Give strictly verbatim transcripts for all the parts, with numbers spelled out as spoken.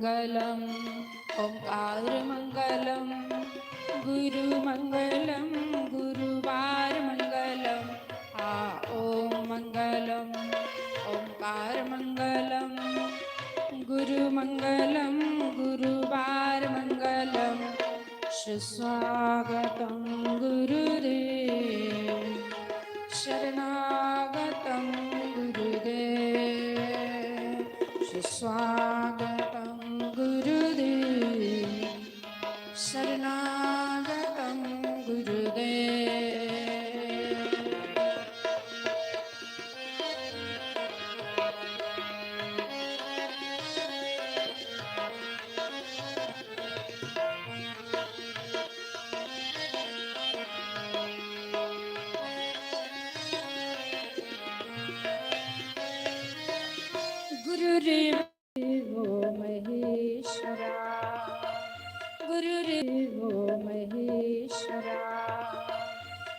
मङ्गलम्, ओङ्कारमङ्गलम्, गुरुमङ्गलम्, गुरुवारमङ्गलम्। आ ॐ मङ्गलम्, ओङ्कारमङ्गलम्, गुरुमङ्गलम्, गुरुवारमङ्गलम्। सुस्वागतं गुरुदेव, शरणागतं गुरुदेव। सुस्वागतं गुरुदेव, शरणागतं गुरुदेव। गुरुदेवो महेश्वरा, गुरुदेवो महेश्वरा,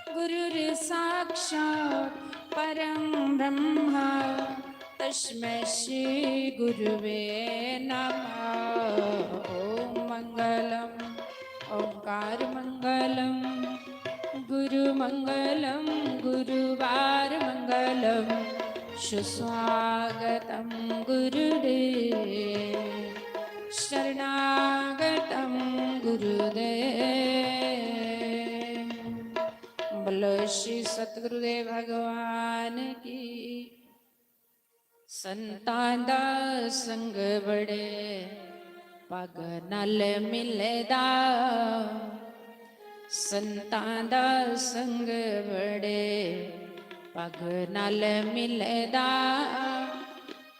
गुरुर्साक्षात् परं ब्रह्म, तस्मै श्री गुरुवे नमः। ॐ मङ्गलम्, ओङ्कारमङ्गलम्, गुरुमङ्गलं गुरुवारमङ्गलं। सुस्वागतं गुरुदेव, शरणागतं गुरुदेव। बोलो श्री सतगुरुदेव भगवान की। संतां दा संग बड़े पग नाल मिलदा, संतां दा संग बड़े पग नाल मिलदा।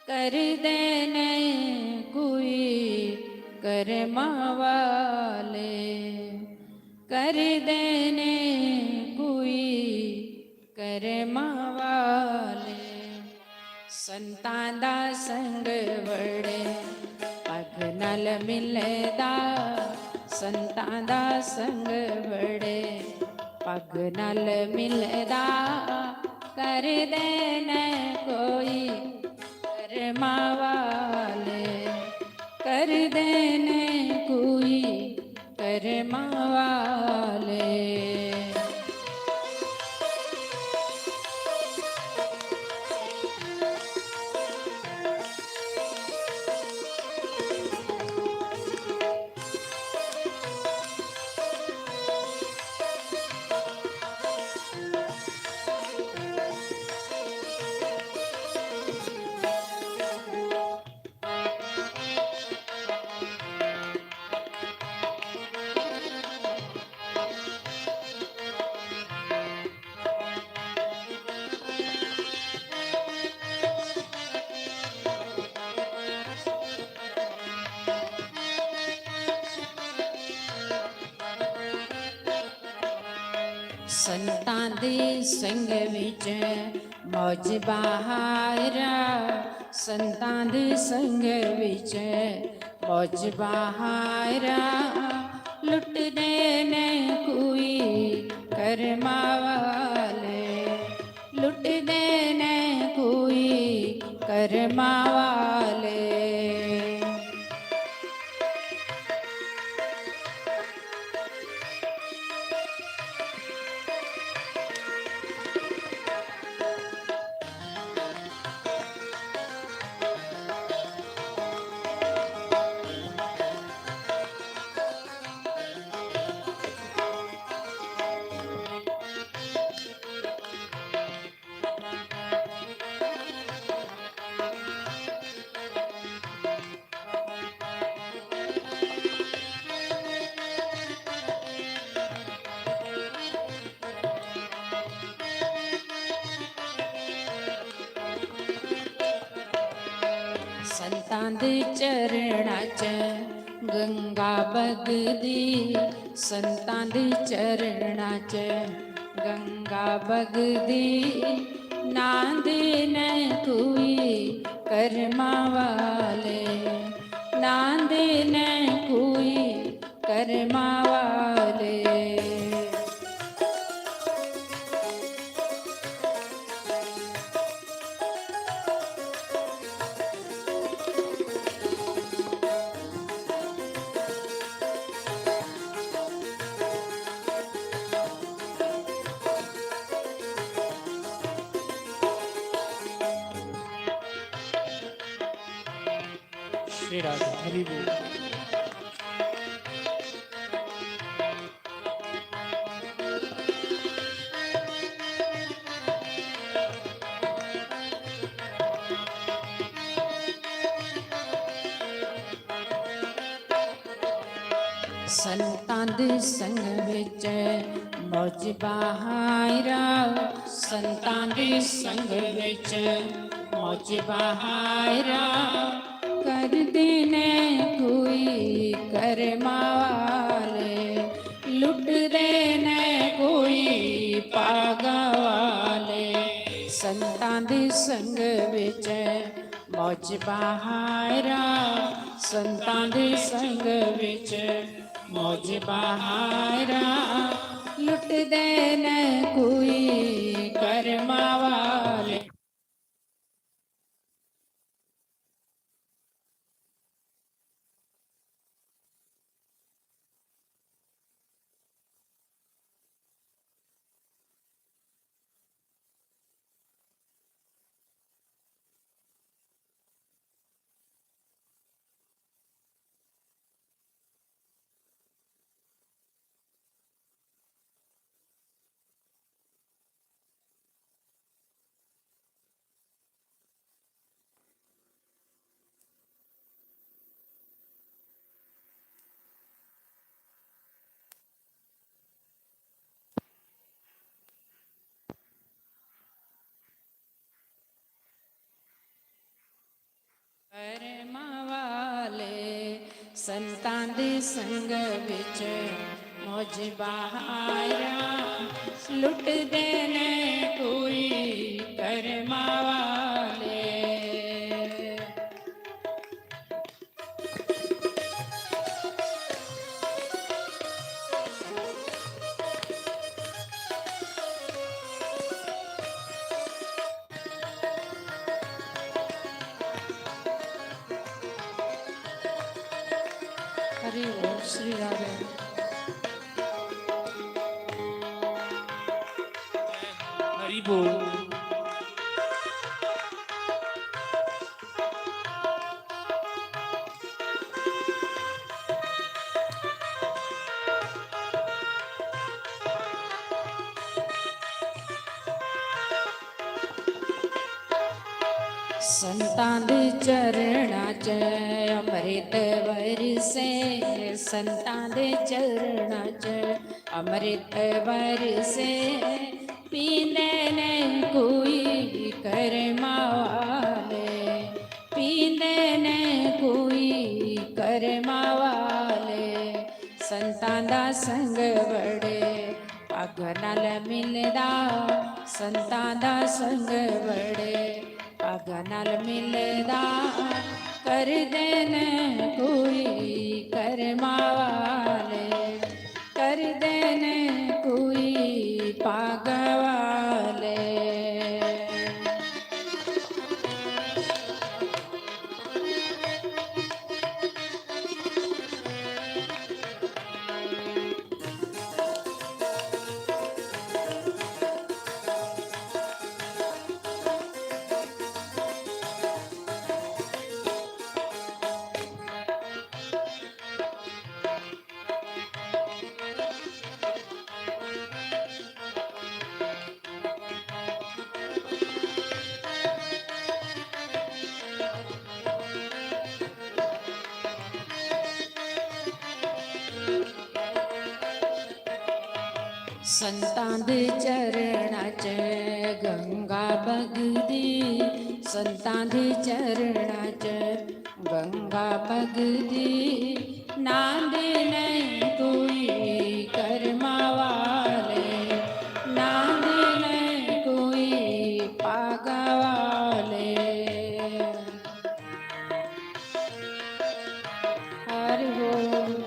करदे ने कोई कर्मा वाले, करदे ने कोई कर्मा वाले। संतां दा संग बड़े पग नाल मिलदा, संतां दा संग बड़े पग नाल मिलदा। करदे ने कोई कर्मा वाले, करदे ने कोई कर्मा वाले। संतां दे संग विच मौज बहारा, संतां दे संग विच मौज बहारा। लुटदे ने कोई कर्मा वाले, लुटदे ने कोई कर्मा वाले। संतां दे चरणा च गंगा बगदी, संतां दे चरणा च गंगा बगदी। नांदे न कोई कर्मा वाले, नांदे न कोई कर्मा वाले। श्री राधे हरि बोल। संतां दे संग विच मौज बहायरा, संतां दे संग विच मौज बहायरा। करदे ने कोई कर्मा वाले, लुटदे ने कोई भागा वाले। संतां दे संग विच मौज बहायरा, संतां दे संग विच मौज बहायरा। लुटदे न कोई कर्मा वाले। कर्मा वाले संतां दे संग विच मौज बहायरा, लुटदे ने कोई कर्मा वाले। हरि बोल श्री राधे। हरि बोल। संतां दे चरणा च अमृत बरसे, संतां दे चरणा च अमृत बरसे। पींदे ने कोई कर्मा वाले, पींदे ने कोई कर्मा वाले। संतां दा संग बड़े भागां नाल मिलदा, संतां दा संग बड़े भागां नाल मिलदा। करदे ने कोई कर्मा वाले, करदे ने कोई भागा वाले। संतां दे चरणा च गंगा बगदी, संतां दे चरणा च गंगा बगदी। नांदे नहीं कोई कर्मा वाले, नांदे नहीं कोई पागा वाले। हरि बोल।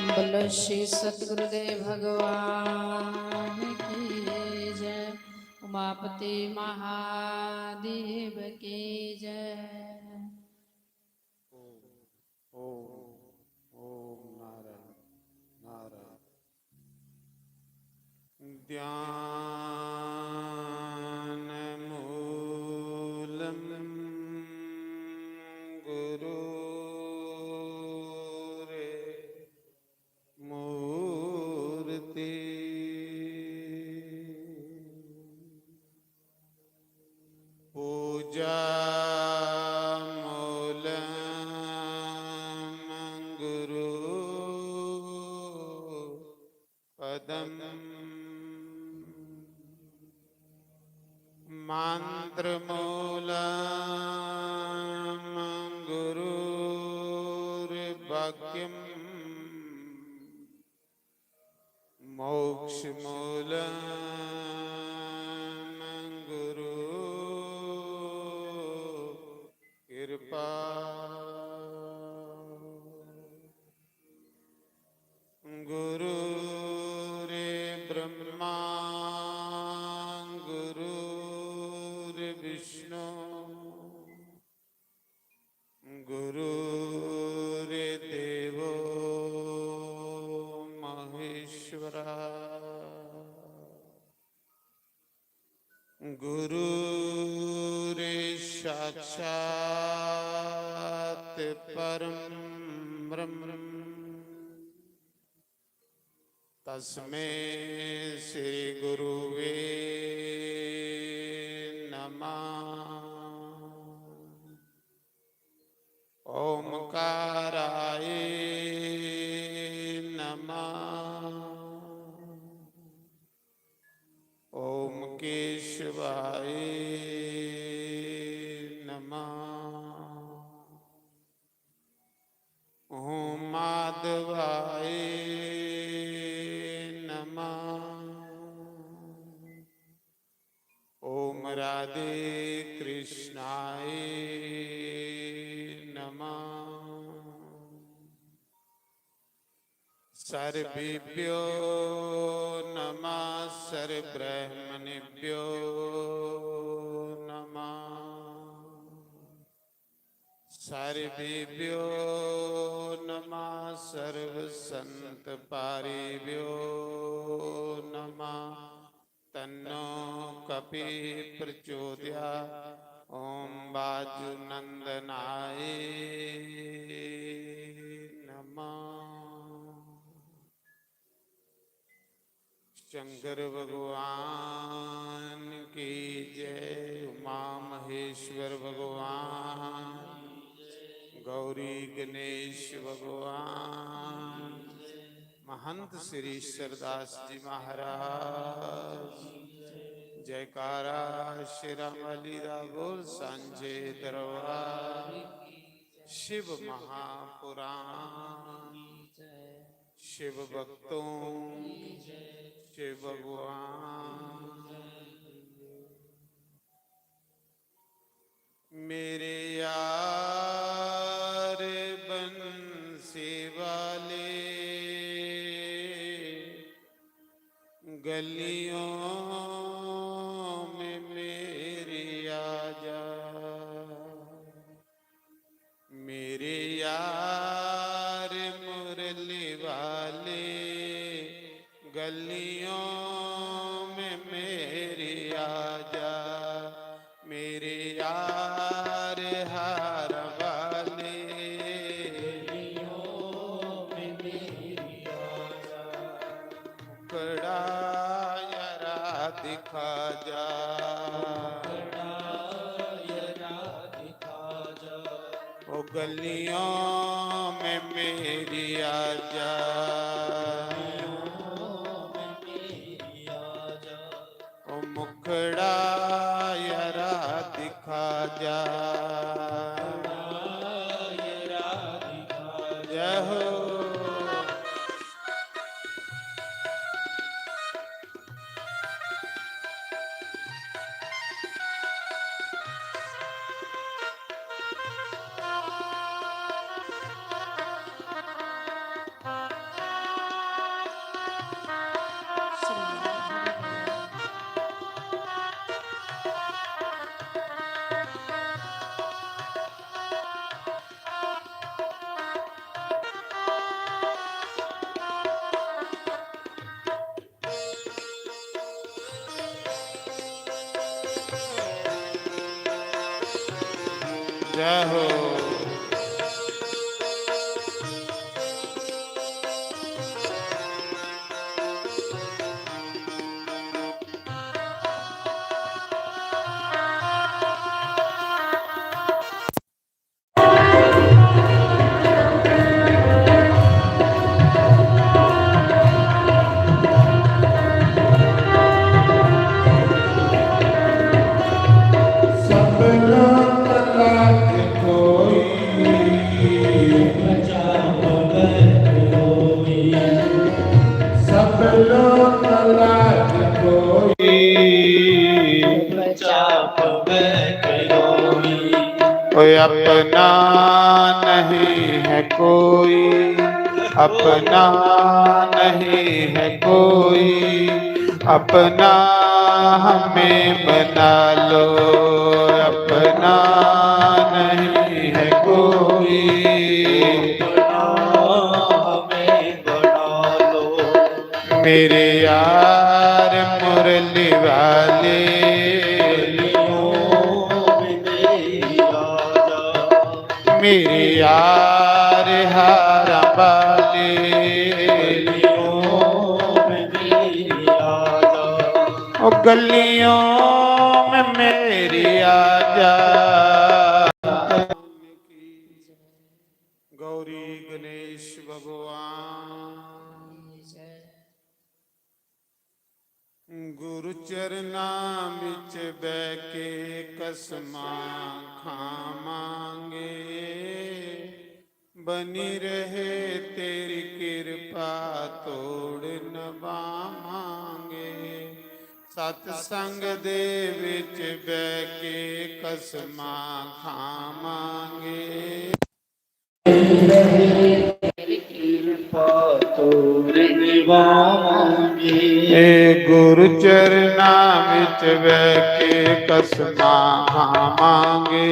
बोलो श्री सतगुरुदेव भगवान की जय, उमापति महादेव की जय। ओम, ओम, ओम नारायण, नारायण। ध्यानमूलं गुरोर् मूर्ति। पूजामूलं गुरु पदम्। मन्त्रमूलं गुरोर्वाक्यम्। मोक्षमूलं गुरु कृपा। गुरुर्ब्रह्मा गुरुर्विष्णु गुरुर्देवो महेश्वरा। गुरुर्साक्षात् परं ब्रह्म। तस्मै श्री गुरुवे नमः। ओमकाराय नमः। ओम केशवाय नमः। ओम माधवाय नमः। ओम राधे कृष्णाय नमः। सर्वेभ्यो नमः, सर्वब्रह्मणेभ्यो नमः। सर्वेभ्यो नमः, सर्वसंतपारेभ्यो नमः। तन्नो कपि प्रचोदया। ओम वायुनंदनाय नमः। शंकर भगवान की जय, उमा महेश्वर भगवान, गौरी गणेश भगवान, महंत श्री ईश्वरदास जी महाराज, जयकारा शेरां वाली दा बोल सांझे दरबार, शिव महापुराण, शिव भक्तों, शिव भगवान। मेरे यार बंसी वाले, गलियों में मेरी आजा। मेरे यार मुरली वाले, गलियों में मेरी आजा। मेरे यार हार वाले, गलियों में मेरी आजा। मुखड़ा यारा दिखा जा। मुखड़ा यारा दिखा जा। ओ गलियों में मेरी आजा। गलियों में मेरी आजा। ओ मुखड़ा यारा दिखा जा। मुखड़ा यारा दिखा जा। जय हो। जय हो। कोई अपना नहीं है कोई, अपना नहीं है कोई, अपना हमें बना लो, अपना नहीं है कोई। मेरे यार मुरली वाले, मेरे यार हारा वाले, ओ गलियों में मेरी आजा। गौरी गणेश भगवान। गुरु चरना विच बह के कसमां खावांगे, बनी रहे तेरी किरपा तोड़ निभावांगे। सतसंग दे विच बह के कसमां खावांगे। ए गुरु चरना विच बह के कसमां खावांगे।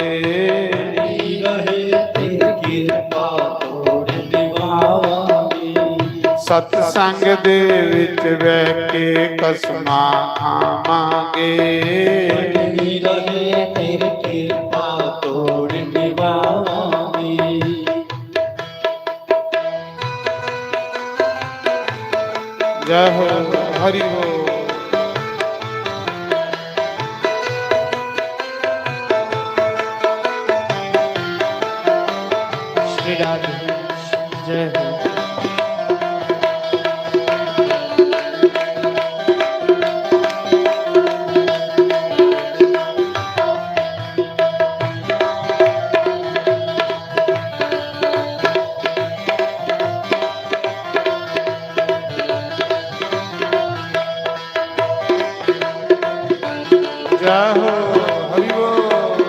सतसंग दे विच बह के कसमां खावांगे। जय हो, हरि बोल। श्री राधे। जय हो। जय हो, हरि बोल।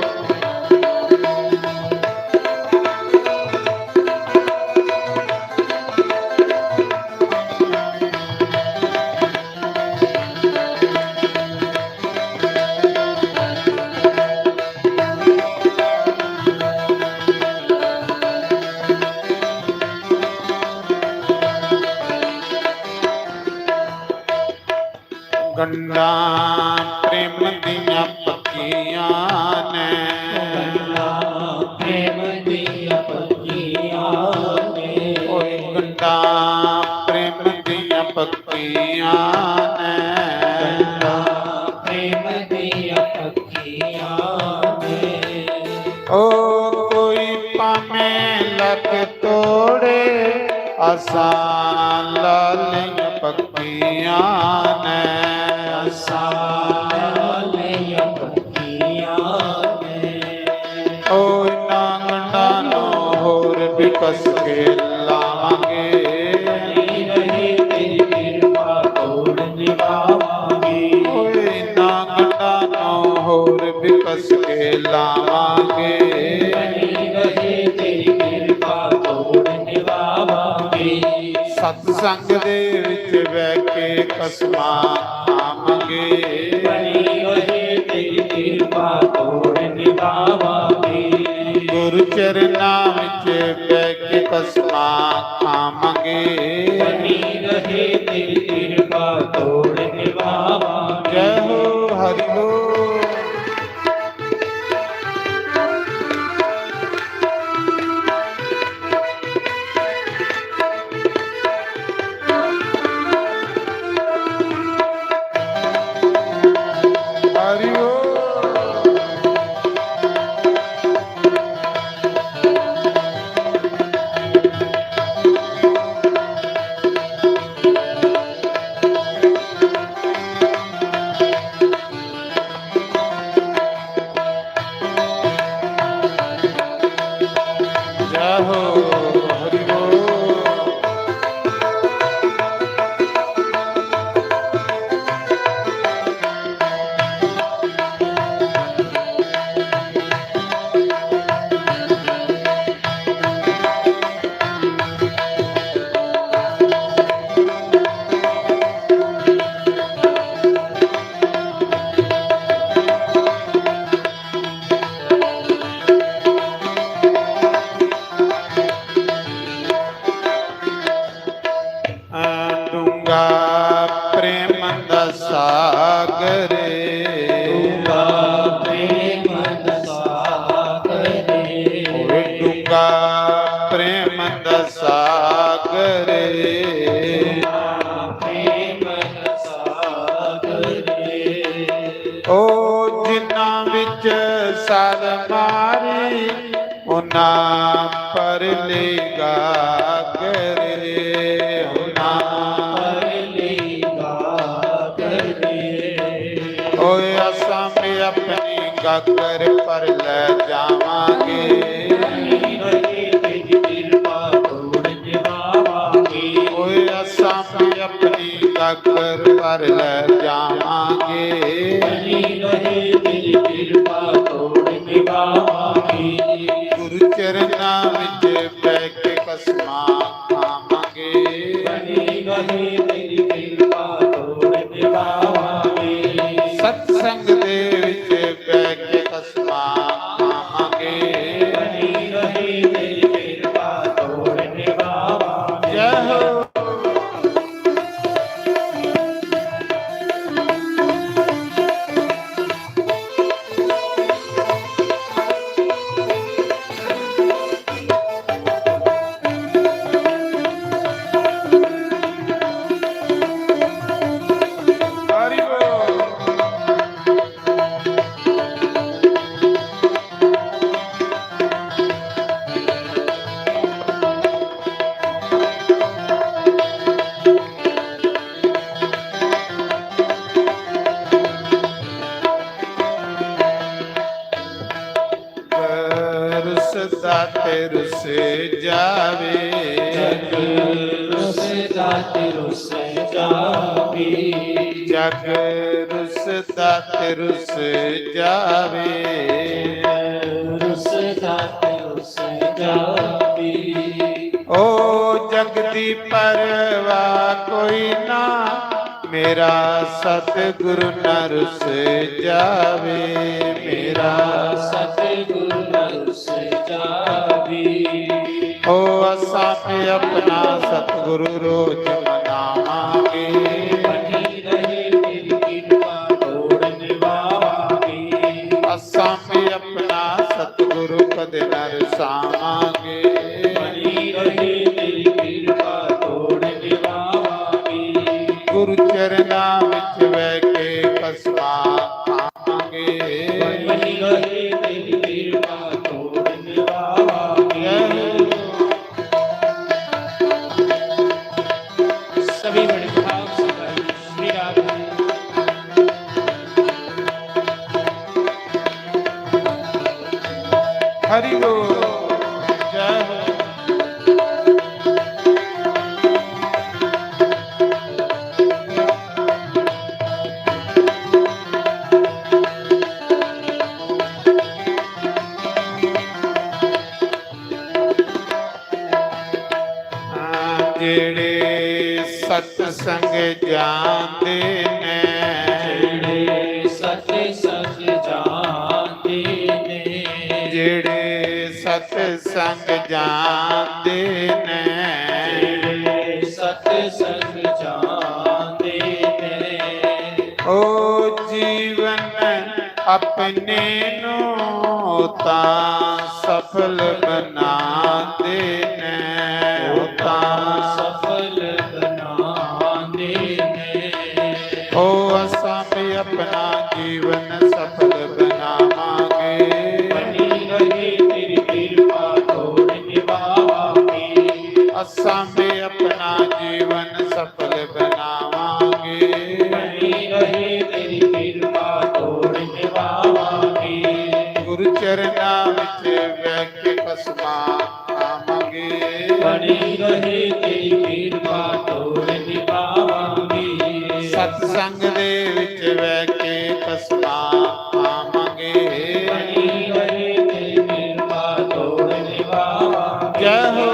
गंढा प्रेम दियां पक्कियां ने। गंढा प्रेम दियां पक्कियां ने। ओए गंढा प्रेम दियां पक्कियां ने। गंढा प्रेम दियां पक्कियां ने। ओ कोई भावें लख तोड़े, आसां लालियां पक्कियां ने। आसां लालियां पक्कियां ने। ओ इन्हां गंढां नूं होर भी कस के लावांगे। बनी रहे तेरी किरपा तोड़ निभावांगे। ओ इन्हां गंढां नूं होर भी कस के लावांगे। बनी रहे तेरी किरपा तोड़ निभावांगे। सतसंग दे विच बह के कसमां खावांगे। बनी रहे तेरी किरपा तोड़ निभावांगे। गुरु चरना विच बह के कसमां खावांगे। बनी रहे तेरी किरपा तोड़ निभावांगे। जय हो, हरि बोल। प्रेम दा सागर, डूंगा प्रेम दा सागर, ओए डूंगा प्रेम दा सागर, डूंगा प्रेम दा सागर। ओ जिन्ना विच सर मारी, उन्ना परली गागर, उन्ना परली गागर। ओए असां भी अपनी गागर पर ले जावांगे। ओए असां भी अपनी गागर पर ले जावांगे। गुरु चरना विच बह के कसमां खावांगे। सत्संग दे विच बह के कसमां खावांगे। जय हो। हरि बोल। रुसदा ते रुस जावे। जग रुसदा ते रुस जावे। जग रुसदा ते रुस जावे। रुसदा ते रुस जावे। ओ जग दी परवाह कोई ना, मेरा सतगुरु न रुस जावे। मेरा सतगुरु न रुस जावे। ओ असां भी अपना सतगुरु रोज मनावांगे। बनी रहे तेरी कृपा तोड़ निभावांगे। असां भी अपना सतगुरु कदे न रुसावांगे। बनी रहे तेरी कृपा तोड़ निभावांगे। गुरु चरना विच बह के कसमां खावांगे। बनी रहे तेरी कृपा तोड़ निभावांगे। जय हो। सभी बड़े भाव से गाइए, श्री राधे। हरि बोल। जय हो। जेड़े सत्संग जांदे ने, जेड़े सत्संग जांदे ने, जेड़े सत्संग जांदे ने, जेड़े सत्संग जांदे ने, ओ जीवन अपने नू तां सफल बनांदे ने, ओ तां सफल बनांदे ने। ओ असां भी अपना जीवन सफल बनावांगे। बनी रहे तेरी कृपा तोड़ निभावांगे। असां भी अपना जीवन सफल बनावांगे। बनी रहे तेरी कृपा तोड़ निभावांगे। गुरु चरना विच बह के कसमां खावांगे। बनी रहे तेरी कृपा तोड़ निभावांगे। सत्संग दे विच बह के कसमां खावांगे। बनी रहे तेरी कृपा तोड़ निभावांगे। जय हो।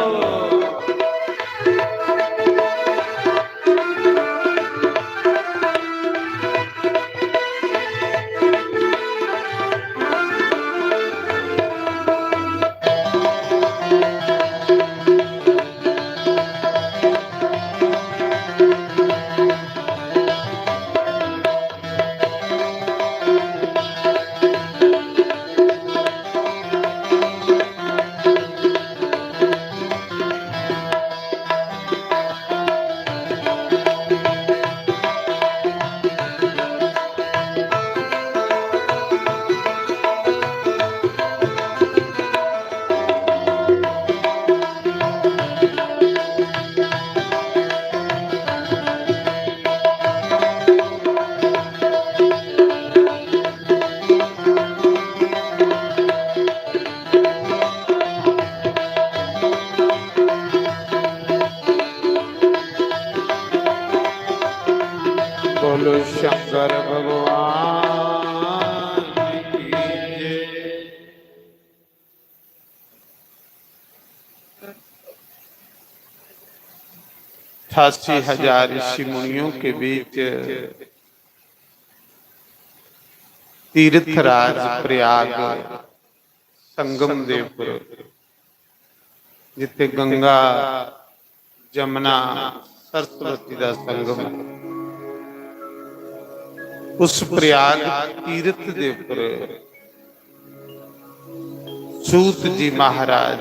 बोलो शंकर भगवान की जय। अठासी हजार ऋषि मुनियों के बीच तीर्थराज प्रयाग संगम दे उपर, जिथे गंगा, जमुना, सरस्वती दा संगम है, उस प्रयाग तीर्थ दे उपर सूत जी महाराज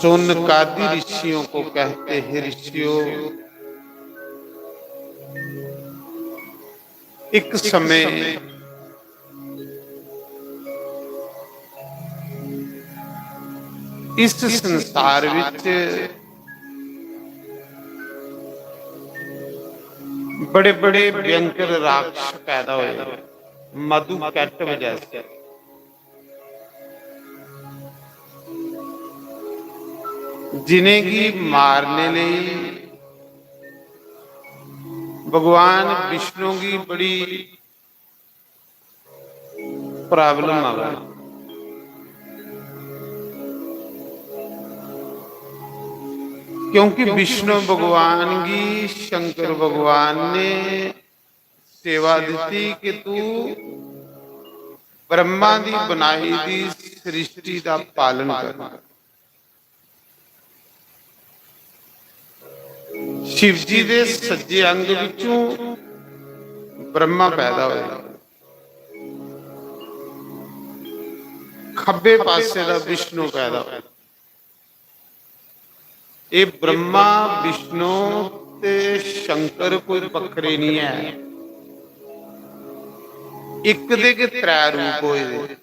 शौनकादि ऋषियों को कहते हैं, ऋषियों, एक समय इस संसार विच बड़े-बड़े भयंकर राक्षस पैदा होए, मधु कैटव जैसे, जिनेंगी मारने लेई भगवान विष्णु गी बड़ी problem आवे, क्योंकि विष्णु भगवान गी शंकर भगवान ने सेवा दिती कि तू ब्रह्मा दी बनाई दी सृष्टि दा पालन कर। शिव जी दे सज्जे अंग विचों ब्रह्मा पैदा होया, खब्बे पासे दा विष्णु पैदा होया। ये ब्रह्मा, विष्णु ते शंकर कोई बक्खरे नहीं है, इक दे गै त्रै रूप होए दे।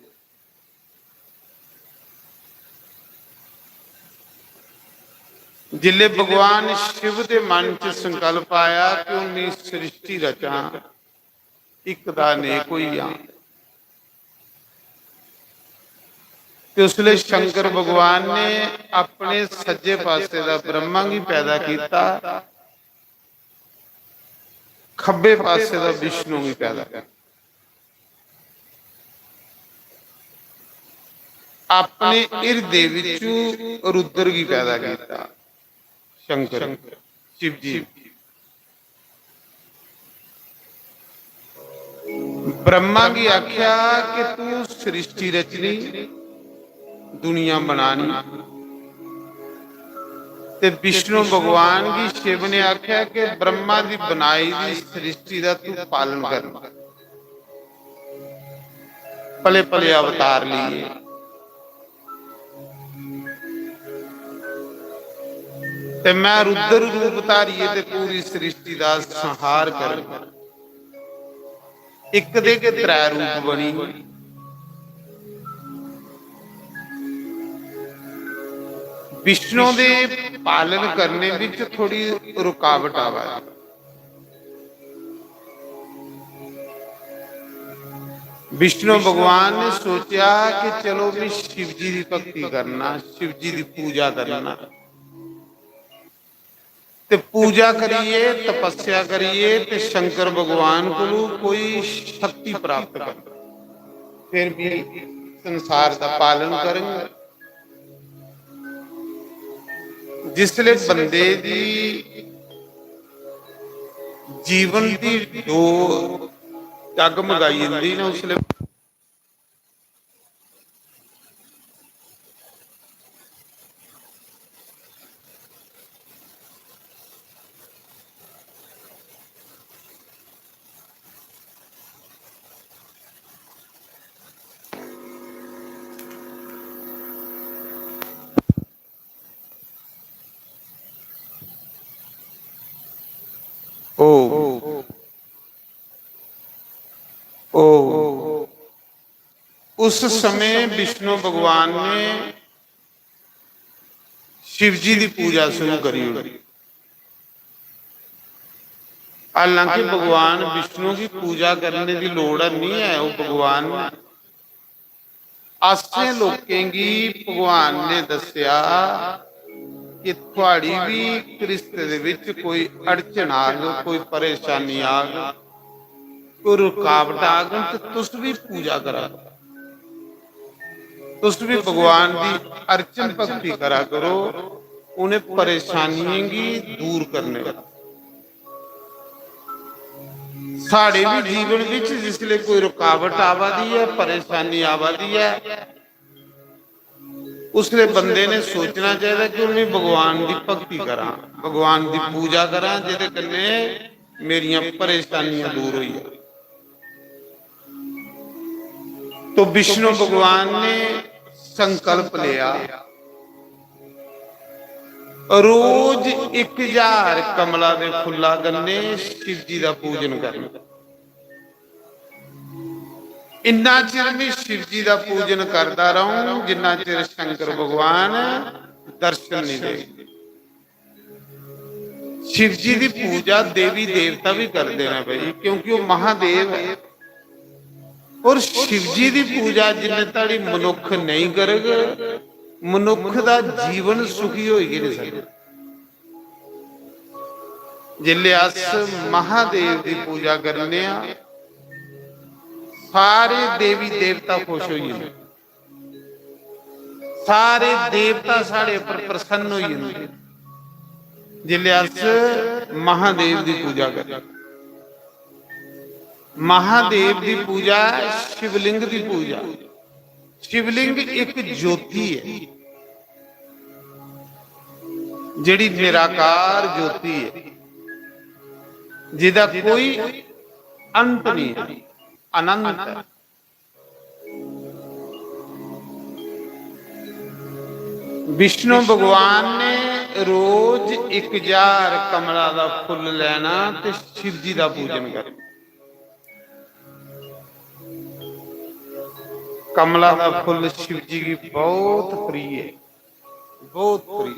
जिसले भगवान शिव दे मन च संकल्प आया कि हून में सृष्टि रचां, इक दा अनेक होई जां, ते उसले शंकर भगवान ने अपने सज्जे पासे दा ब्रह्मा गी पैदा किया, खब्बे पासे दा विष्णु गी पैदा किया। अपने हिरदे विचू रुद्र गी पैदा किया, शंकर, शिव जी। ब्रह्मा गी आख्या कि तू सृष्टि रचनी, दुनिया बनानी, ते विष्णु भगवान गी शिव ने आख्या कि ब्रह्मा दी बनाई दी सृष्टि दा तू पालन करना। पले पले अवतार लिए ते मैं रुद्र रूप धारिए ते पूरी सृष्टि दा संहार कर। इक दे के त्रै रूप बनी। विष्णु दे पालन करने विच थोड़ी रुकावट आवा। विष्णु भगवान ने सोचा कि चलो भी शिव जी की भक्ति करना, शिव जी की पूजा करना, ते पूजा करिए, तपस्या करिए, ते शंकर भगवान को कोई शक्ति प्राप्त कर, फिर भी संसार का पालन करेंगे। जिसले बंदे दी जीवन दी डोर डगमगाई जंदी ना, उसले ओ, ओ, उस समय विष्णु भगवान ने शिव जी की पूजा शुरू करी ओड़ी। हालांकि भगवान विष्णु की पूजा करने की लोड़ नहीं है, वो भगवान ने। असें लोकें गी भगवान ने दस्सेआ कि थुआड़ी भी कृष्ट दे विच कोई अड़चन आग, कोई परेशानी आग, कोई रुकावट आग, ते तुस भी पूजा करा करो। तुस भी भगवान दी अर्चन भक्ति करा करो, उ'नें परेशानियें गी दूर करने। साढ़े भी जीवन विच जिसले कोई रुकावट आवा दी ऐ, परेशानी आवा दी ऐ, उसले बंदे ने सोचना चाहिदा कि मैं भगवान दी भक्ति करां, भगवान दी पूजा करां, जेह्दे कन्नै मेरियां परेशानियां दूर होई जान। तो विष्णु भगवान ने संकल्प लिया, रोज इक हजार कमला दे फुल्ला कन्नै शिव जी दा पूजन करना। इन्ना चिर मैं शिव जी दा पूजन करदा रहूं, जिन्ना चिर शंकर भगवान दर्शन नहीं दे। शिव जी दी पूजा देवी देवता भी करदे ने भाई, क्योंकि वो महादेव है। और शिव जी दी पूजा जिन्ने धड़ी मनुख नहीं करग, मनुख दा जीवन सुखी होई गै नहीं सकदा। जिसले अस महादेव दी पूजा करने आ, सारे देवी देवता खुश होई जंदे, सारे देवता साढ़े उप्पर प्रसन्न होई जंदे। जिसले अस महादेव दी पूजा करने, महादेव दी पूजा ऐ शिवलिंग दी पूजा। शिवलिंग एक ज्योति है, जेड़ी निराकार ज्योति है, जिदा कोई अंत नहीं है, अनंत है। विष्णु भगवान ने रोज एक हजार कमला दा फुल्ल लेना ते शिव जी दा पूजन करना। कमला दा फुल्ल शिव जी गी बहुत प्रिय है, बहुत प्रिय।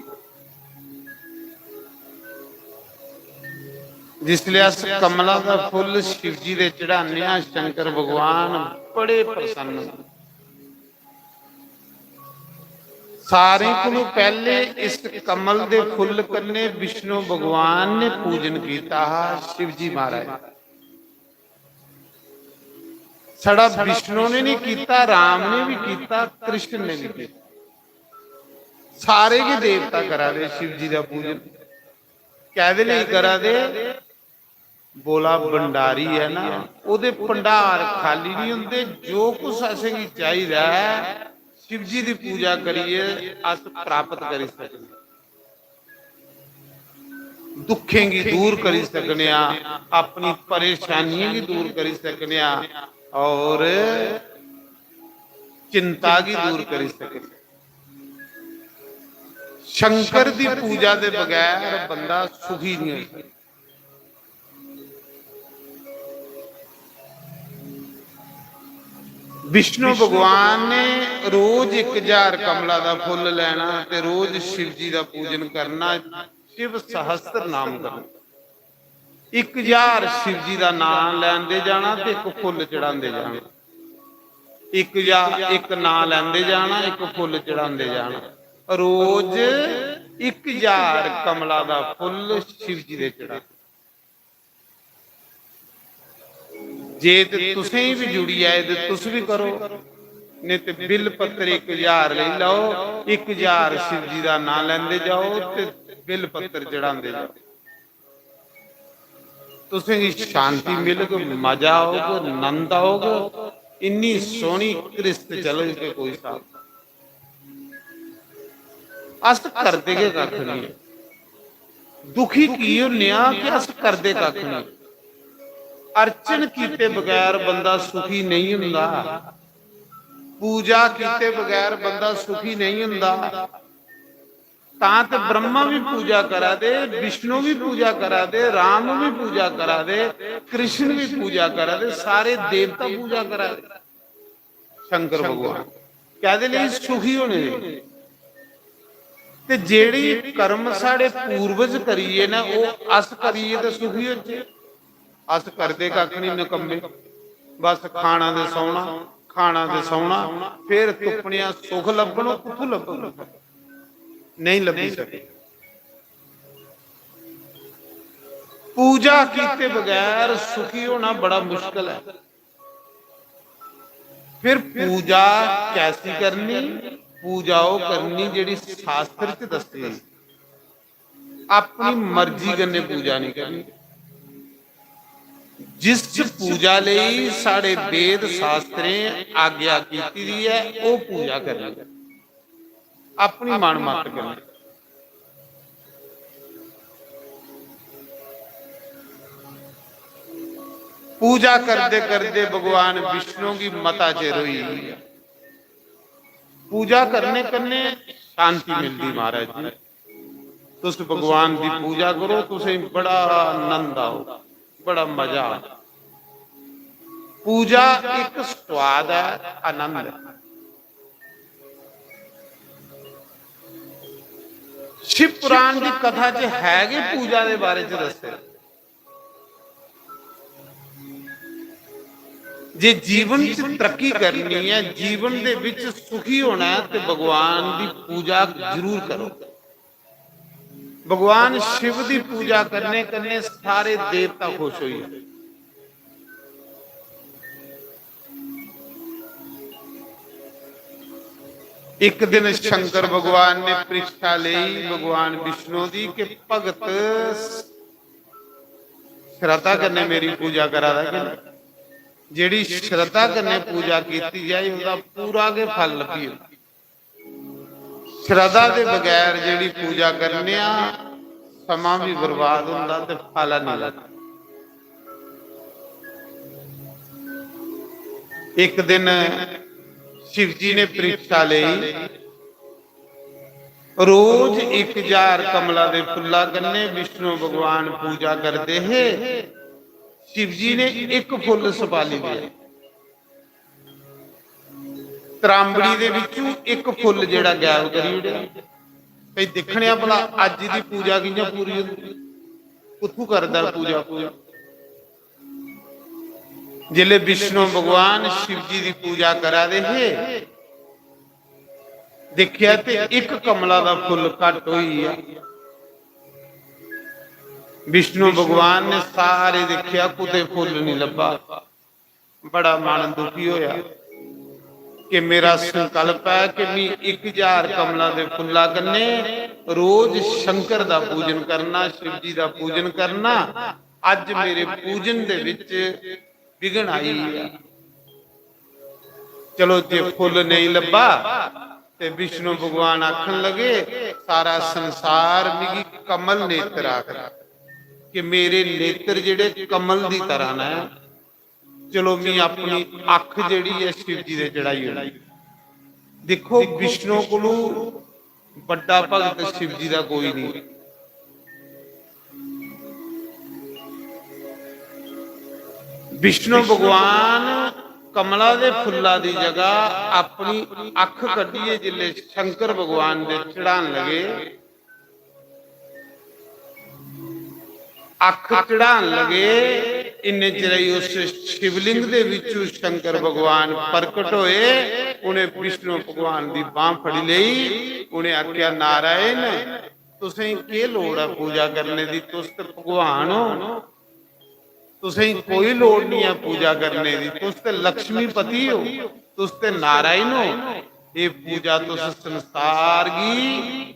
जिसले अस कमला दा फुल्ल शिव जी दे चढ़ाने आं, शंकर भगवान बड़े प्रसन्न होंदे। सारें कोलों पहले इस कमल दे फुल्ल कन्ने विष्णु भगवान ने पूजन कीता हा शिव जी महाराज। साढ़ा विष्णु ने नहीं कीता, राम ने भी कीता, कृष्ण ने भी कीता। सारे गै देवता करा दे शिव जी दा पूजन। कैदे लेई करा दे? भोला भंडारी है ना, ओदे भंडार खाली नहीं होंदे। जो कुछ असेंगी चाहिदा है, शिव जी दी पूजा करिए अस प्राप्त करी सकने। दुखें गी दूर करी सकने आ, अपनी परेशानियें गी दूर करी सकने आ और चिंता गी दूर करी सकने। शंकर दी पूजा दे बगैर बंदा सुखी नहीं होई सकदा। विष्णु भगवान ने रोज एक हजार कमला दा फुल्ल लेना ते रोज शिव जी दा पूजन करना, शिव सहस्त्र नाम करना। एक हजार शिव जी दा नाम लैंदे जाना ते एक फुल्ल चढ़ांदे जाना। एक हजार, एक नाम लैंदे जाना, एक फुल्ल चढ़ांदे जाना। रोज एक हजार कमला दा फुल्ल शिव जी दे चढ़ाना। जे ते तुसें भी जुड़ी आए ते तुस भी करो, नहीं ते बिल पत्तर एक हजार लेई लैओ, एक हजार शिव जी दा नाम लैंदे जाओ ते बिल पत्तर चढ़ांदे जाओ। तुसेंगी शांति मिलग, मजा औग, नंद औग। इन्नी सोहनी कृस्त चलग कि कोई स्हाब। अस करदे गै कक्ख नहीं। दुखी की होने आं कि अस करदे कक्ख नहीं। अर्चन कीते बगैर बंदा सुखी नहीं हुंदा। पूजा कीते बगैर बंदा सुखी नहीं हुंदा। तां ते ब्रह्मा भी पूजा करा दे, विष्णु भी पूजा करा दे, राम भी पूजा करा दे, कृष्ण भी पूजा करा दे, सारे देवता पूजा करा दे। शंकर भगवान कैदे लेई? सुखी होने लेई। ते जेड़ी कर्म साढ़े पूर्वज करिए ना, ओह् अस करिए ते सुखी होचे। अस करदे कक्ख नहीं, नकम्मे। बस खाना ते सौना, खाना ते सौना, फिर तुप्पने आ सुख लब्भन, ओह् कुत्थों लब्भन? नहीं लब्भी सके। पूजा कीते बगैर सुखी होना बड़ा मुश्किल है। फिर पूजा कैसी करनी? पूजा ओह् करनी जेह्ड़ी शास्त्र च दस्सी दी। अपनी मर्जी कन्नै पूजा नहीं करनी। जिस च पूजा लेई साढ़े वेद शास्त्रें आज्ञा कीती दी ऐ, ओह् पूजा करनी। अपनी मन मत कन्नै। पूजा करदे करदे भगवान विष्णु गी मता चिर होई गेआ। पूजा करने कन्नै शांति मिलदी महाराज जी। तुस भगवान दी पूजा करो, तुसें बड़ा आनंद आओ, बड़ा मजा आओ। पूजा एक स्वाद है, आनंद है। शिव पुराण दी कथा च है गै पूजा दे बारे च दस्से। जे जीवन च तरक्की करनी है, जीवन दे विच सुखी होना है, ते भगवान दी पूजा जरूर करो। भगवान शिव दी पूजा करने कन्नै सारे देवता खुश होई जांदे। एक दिन शंकर भगवान ने परीक्षा लेई भगवान विष्णु दी कि भगत श्रद्धा कन्नै मेरी पूजा करा दा कि नेईं। जेह्ड़ी श्रद्धा कन्नै पूजा कीती जाए, ओह्दा पूरा गै फल लब्भी जंदा। श्रद्धा दे बगैर जेह्ड़ी पूजा करने आ, समां भी बर्बाद होंदा ते फल नेईं लगदा। एक दिन शिव जी ने परीक्षा लेई। रोज एक हजार कमला दे फुल्ला कन्नै विष्णु भगवान पूजा करदे हे। शिव जी ने एक फुल्ल सपाली दिया। त्रांबड़ी दे विचों एक फुल्ल जेह्ड़ा गायब करी ओड़ेआ। भई दिक्खने आं भला अज्ज दी पूजा कि'यां पूरी होंदी, कुत्थूं करदा पूजा पूजा। जिसलै विष्णु भगवान शिव जी दी पूजा करा दे हे, दिक्खेआ ते इक कमला दा फुल्ल घट्ट होई गेआ। विष्णु भगवान ने सारे दिक्खेआ, कुतै फुल्ल नहीं लब्भा। बड़ा मन दुखी होया कि मेरा संकल्प है कि मैं एक हजार कमला दे फुल्ला कन्नै रोज शंकर दा पूजन करना, शिव जी दा पूजन करना। अज मेरे पूजन दे विच विघ्न आई गया। चलो, जे फुल्ल नहीं लब्भा ते विष्णु भगवान आखन लगे, सारा संसार मिगी कमल नेत्र आखदा कि मेरे नेत्र जेह्ड़े कमल दी तरह न। चलो, मैं अपनी अख जेह्ड़ी ऐ शिव जी दे चढ़ाई ओड़ी। दिक्खो, विष्णु कोलू बड्डा भगत शिव जी दा कोई नहीं। विष्णु भगवान कमला दे फुल्ला दी जगह अपनी अख कड्ढियै जिसलै शंकर भगवान दे चढ़ान लगे, अख चढ़ान लगे, इन्ने चिरे उस शिवलिंग दे विचों शंकर भगवान प्रकट होए। उन्हें विष्णु भगवान दी बांह फड़ी लेई, उन्हें आख्या, नारायण, तुसें केह् लोड़ ऐ पूजा करने दी? तुस ते भगवान हो, तुसें कोई लोड़ नहीं है पूजा करने दी। तुस ते लक्ष्मीपति हो, तुस ते नारायण हो। ये पूजा तुस संसार गी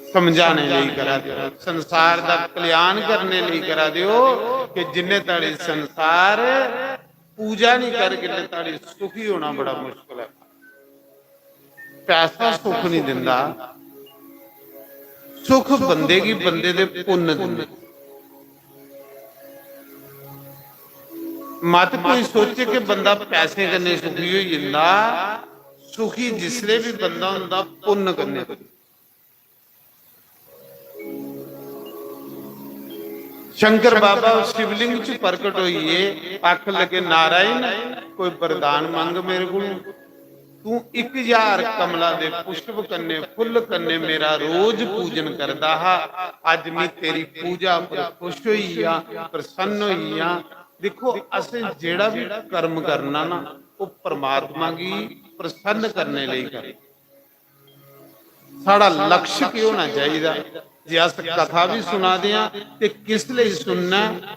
समझाने लेई करा दे हो, संसार दा कल्याण करने लेई करा दे हो कि जिन्ने ताड़ी संसार पूजा नहीं करगे, ताड़ी सुखी होना बड़ा मुश्किल है। पैसा सुख नहीं दिंदा, सुख बंदे गी बंदे दे पुन्न दिंदे। मत कोई सोचे कि बंदा पैसे कन्नै सुखी होई जंदा। सुखी जिसले भी बंदा होंदा, पुन्न कन्नै। शंकर बाबा उस शिवलिंग च प्रकट होइए, आखन लगे, नारायण, कोई वरदान मंग मेरे को। तू एक हजार कमला दे पुष्प कन्ने, फुल्ल कन्ने मेरा रोज पूजन करदा हा। अज मैं तेरी पूजा पर खुश होई आ, प्रसन्न होई आ। देखो, असें जेड़ा भी कर्म करना ना, वो परमात्मा गी प्रसन्न करने लेई करना। साढ़ा लक्ष्य केह् होना चाहिदा? जे अस कथा बी सुना दे आं ते किस लेई सुनना ऐ?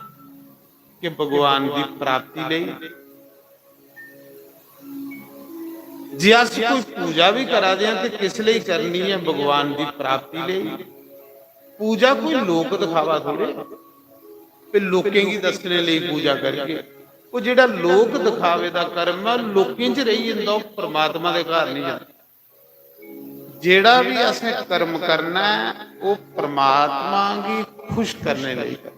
कि भगवान दी प्राप्ति लेई। जे अस कोई पूजा बी करा दे आं ते किस लेई करनी ऐ? भगवान दी प्राप्ति लेई। पूजा कोई लोक दिखावा थोड़े, ते लोकें गी दस्सने लेई पूजा करगे। ओह् जेह्ड़ा लोक दिखावे दा कर्म ऐ, लोकें च रेही जंदा, ओह् परमात्मा दे घर नहीं जंदा। जेह्ड़ा बी असें कर्म करना ऐ, ओह् परमात्मा गी खुश करने लेई करना।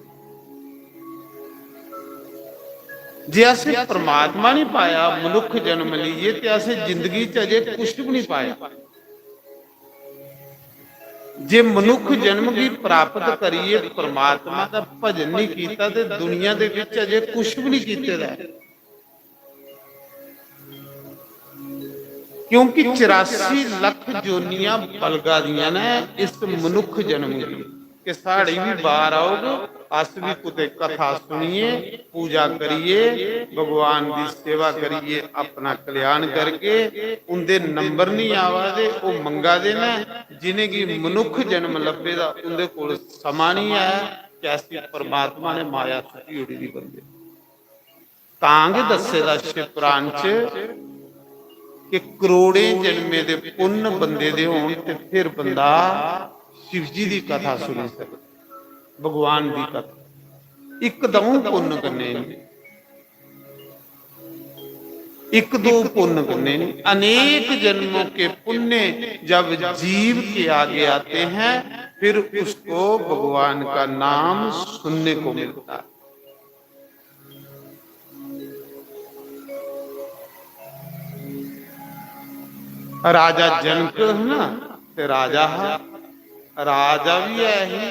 जे असें परमात्मा नहीं पाया, मनुक्ख जन्म लेइयै, ते असें जिंदगी च अजे कुछ भी नहीं पाया। जे मनुक्ख जन्म गी प्राप्त करियै परमात्मा दा भजन नहीं कीता, ते दुनिया दे बिच अजे कुछ भी नहीं कीते दा ऐ। क्योंकि चौरासी लख जोनियां बलगा दियां न इस मनुक्ख जन्म गी, कि साढ़ी भी बार औग, अस भी कुतै कथा सुनियै, पूजा करियै, भगवान दी सेवा करियै, अपना कल्याण करगे। उंदे नंबर नहीं आवा दे, ओह् मंगा दे न। जिनेंगी मनुक्ख जन्म लब्भे दा, उंदे कोल समां नहीं ऐ कि ऐसी परमात्मा ने माया सुट्टी ओड़ी दी बंदे। तां गै दस्से दा शिव पुराण च कि करोड़ें जन्में दे पुन्न बंदे दे होन ते फिर बंदा शिव जी दी कथा सुनी सकै, भगवान दी कथा। इक दऊं पुन्न कन्नै नहीं, इक दो पुन्न कन्नै नहीं, अनेक जन्मों के पुण्य जब जीव के आगे आते हैं, फिर उसको भगवान का नाम सुनने को मिलता है। राजा जनक है ना, ते राजा हा, राजा भी है ही,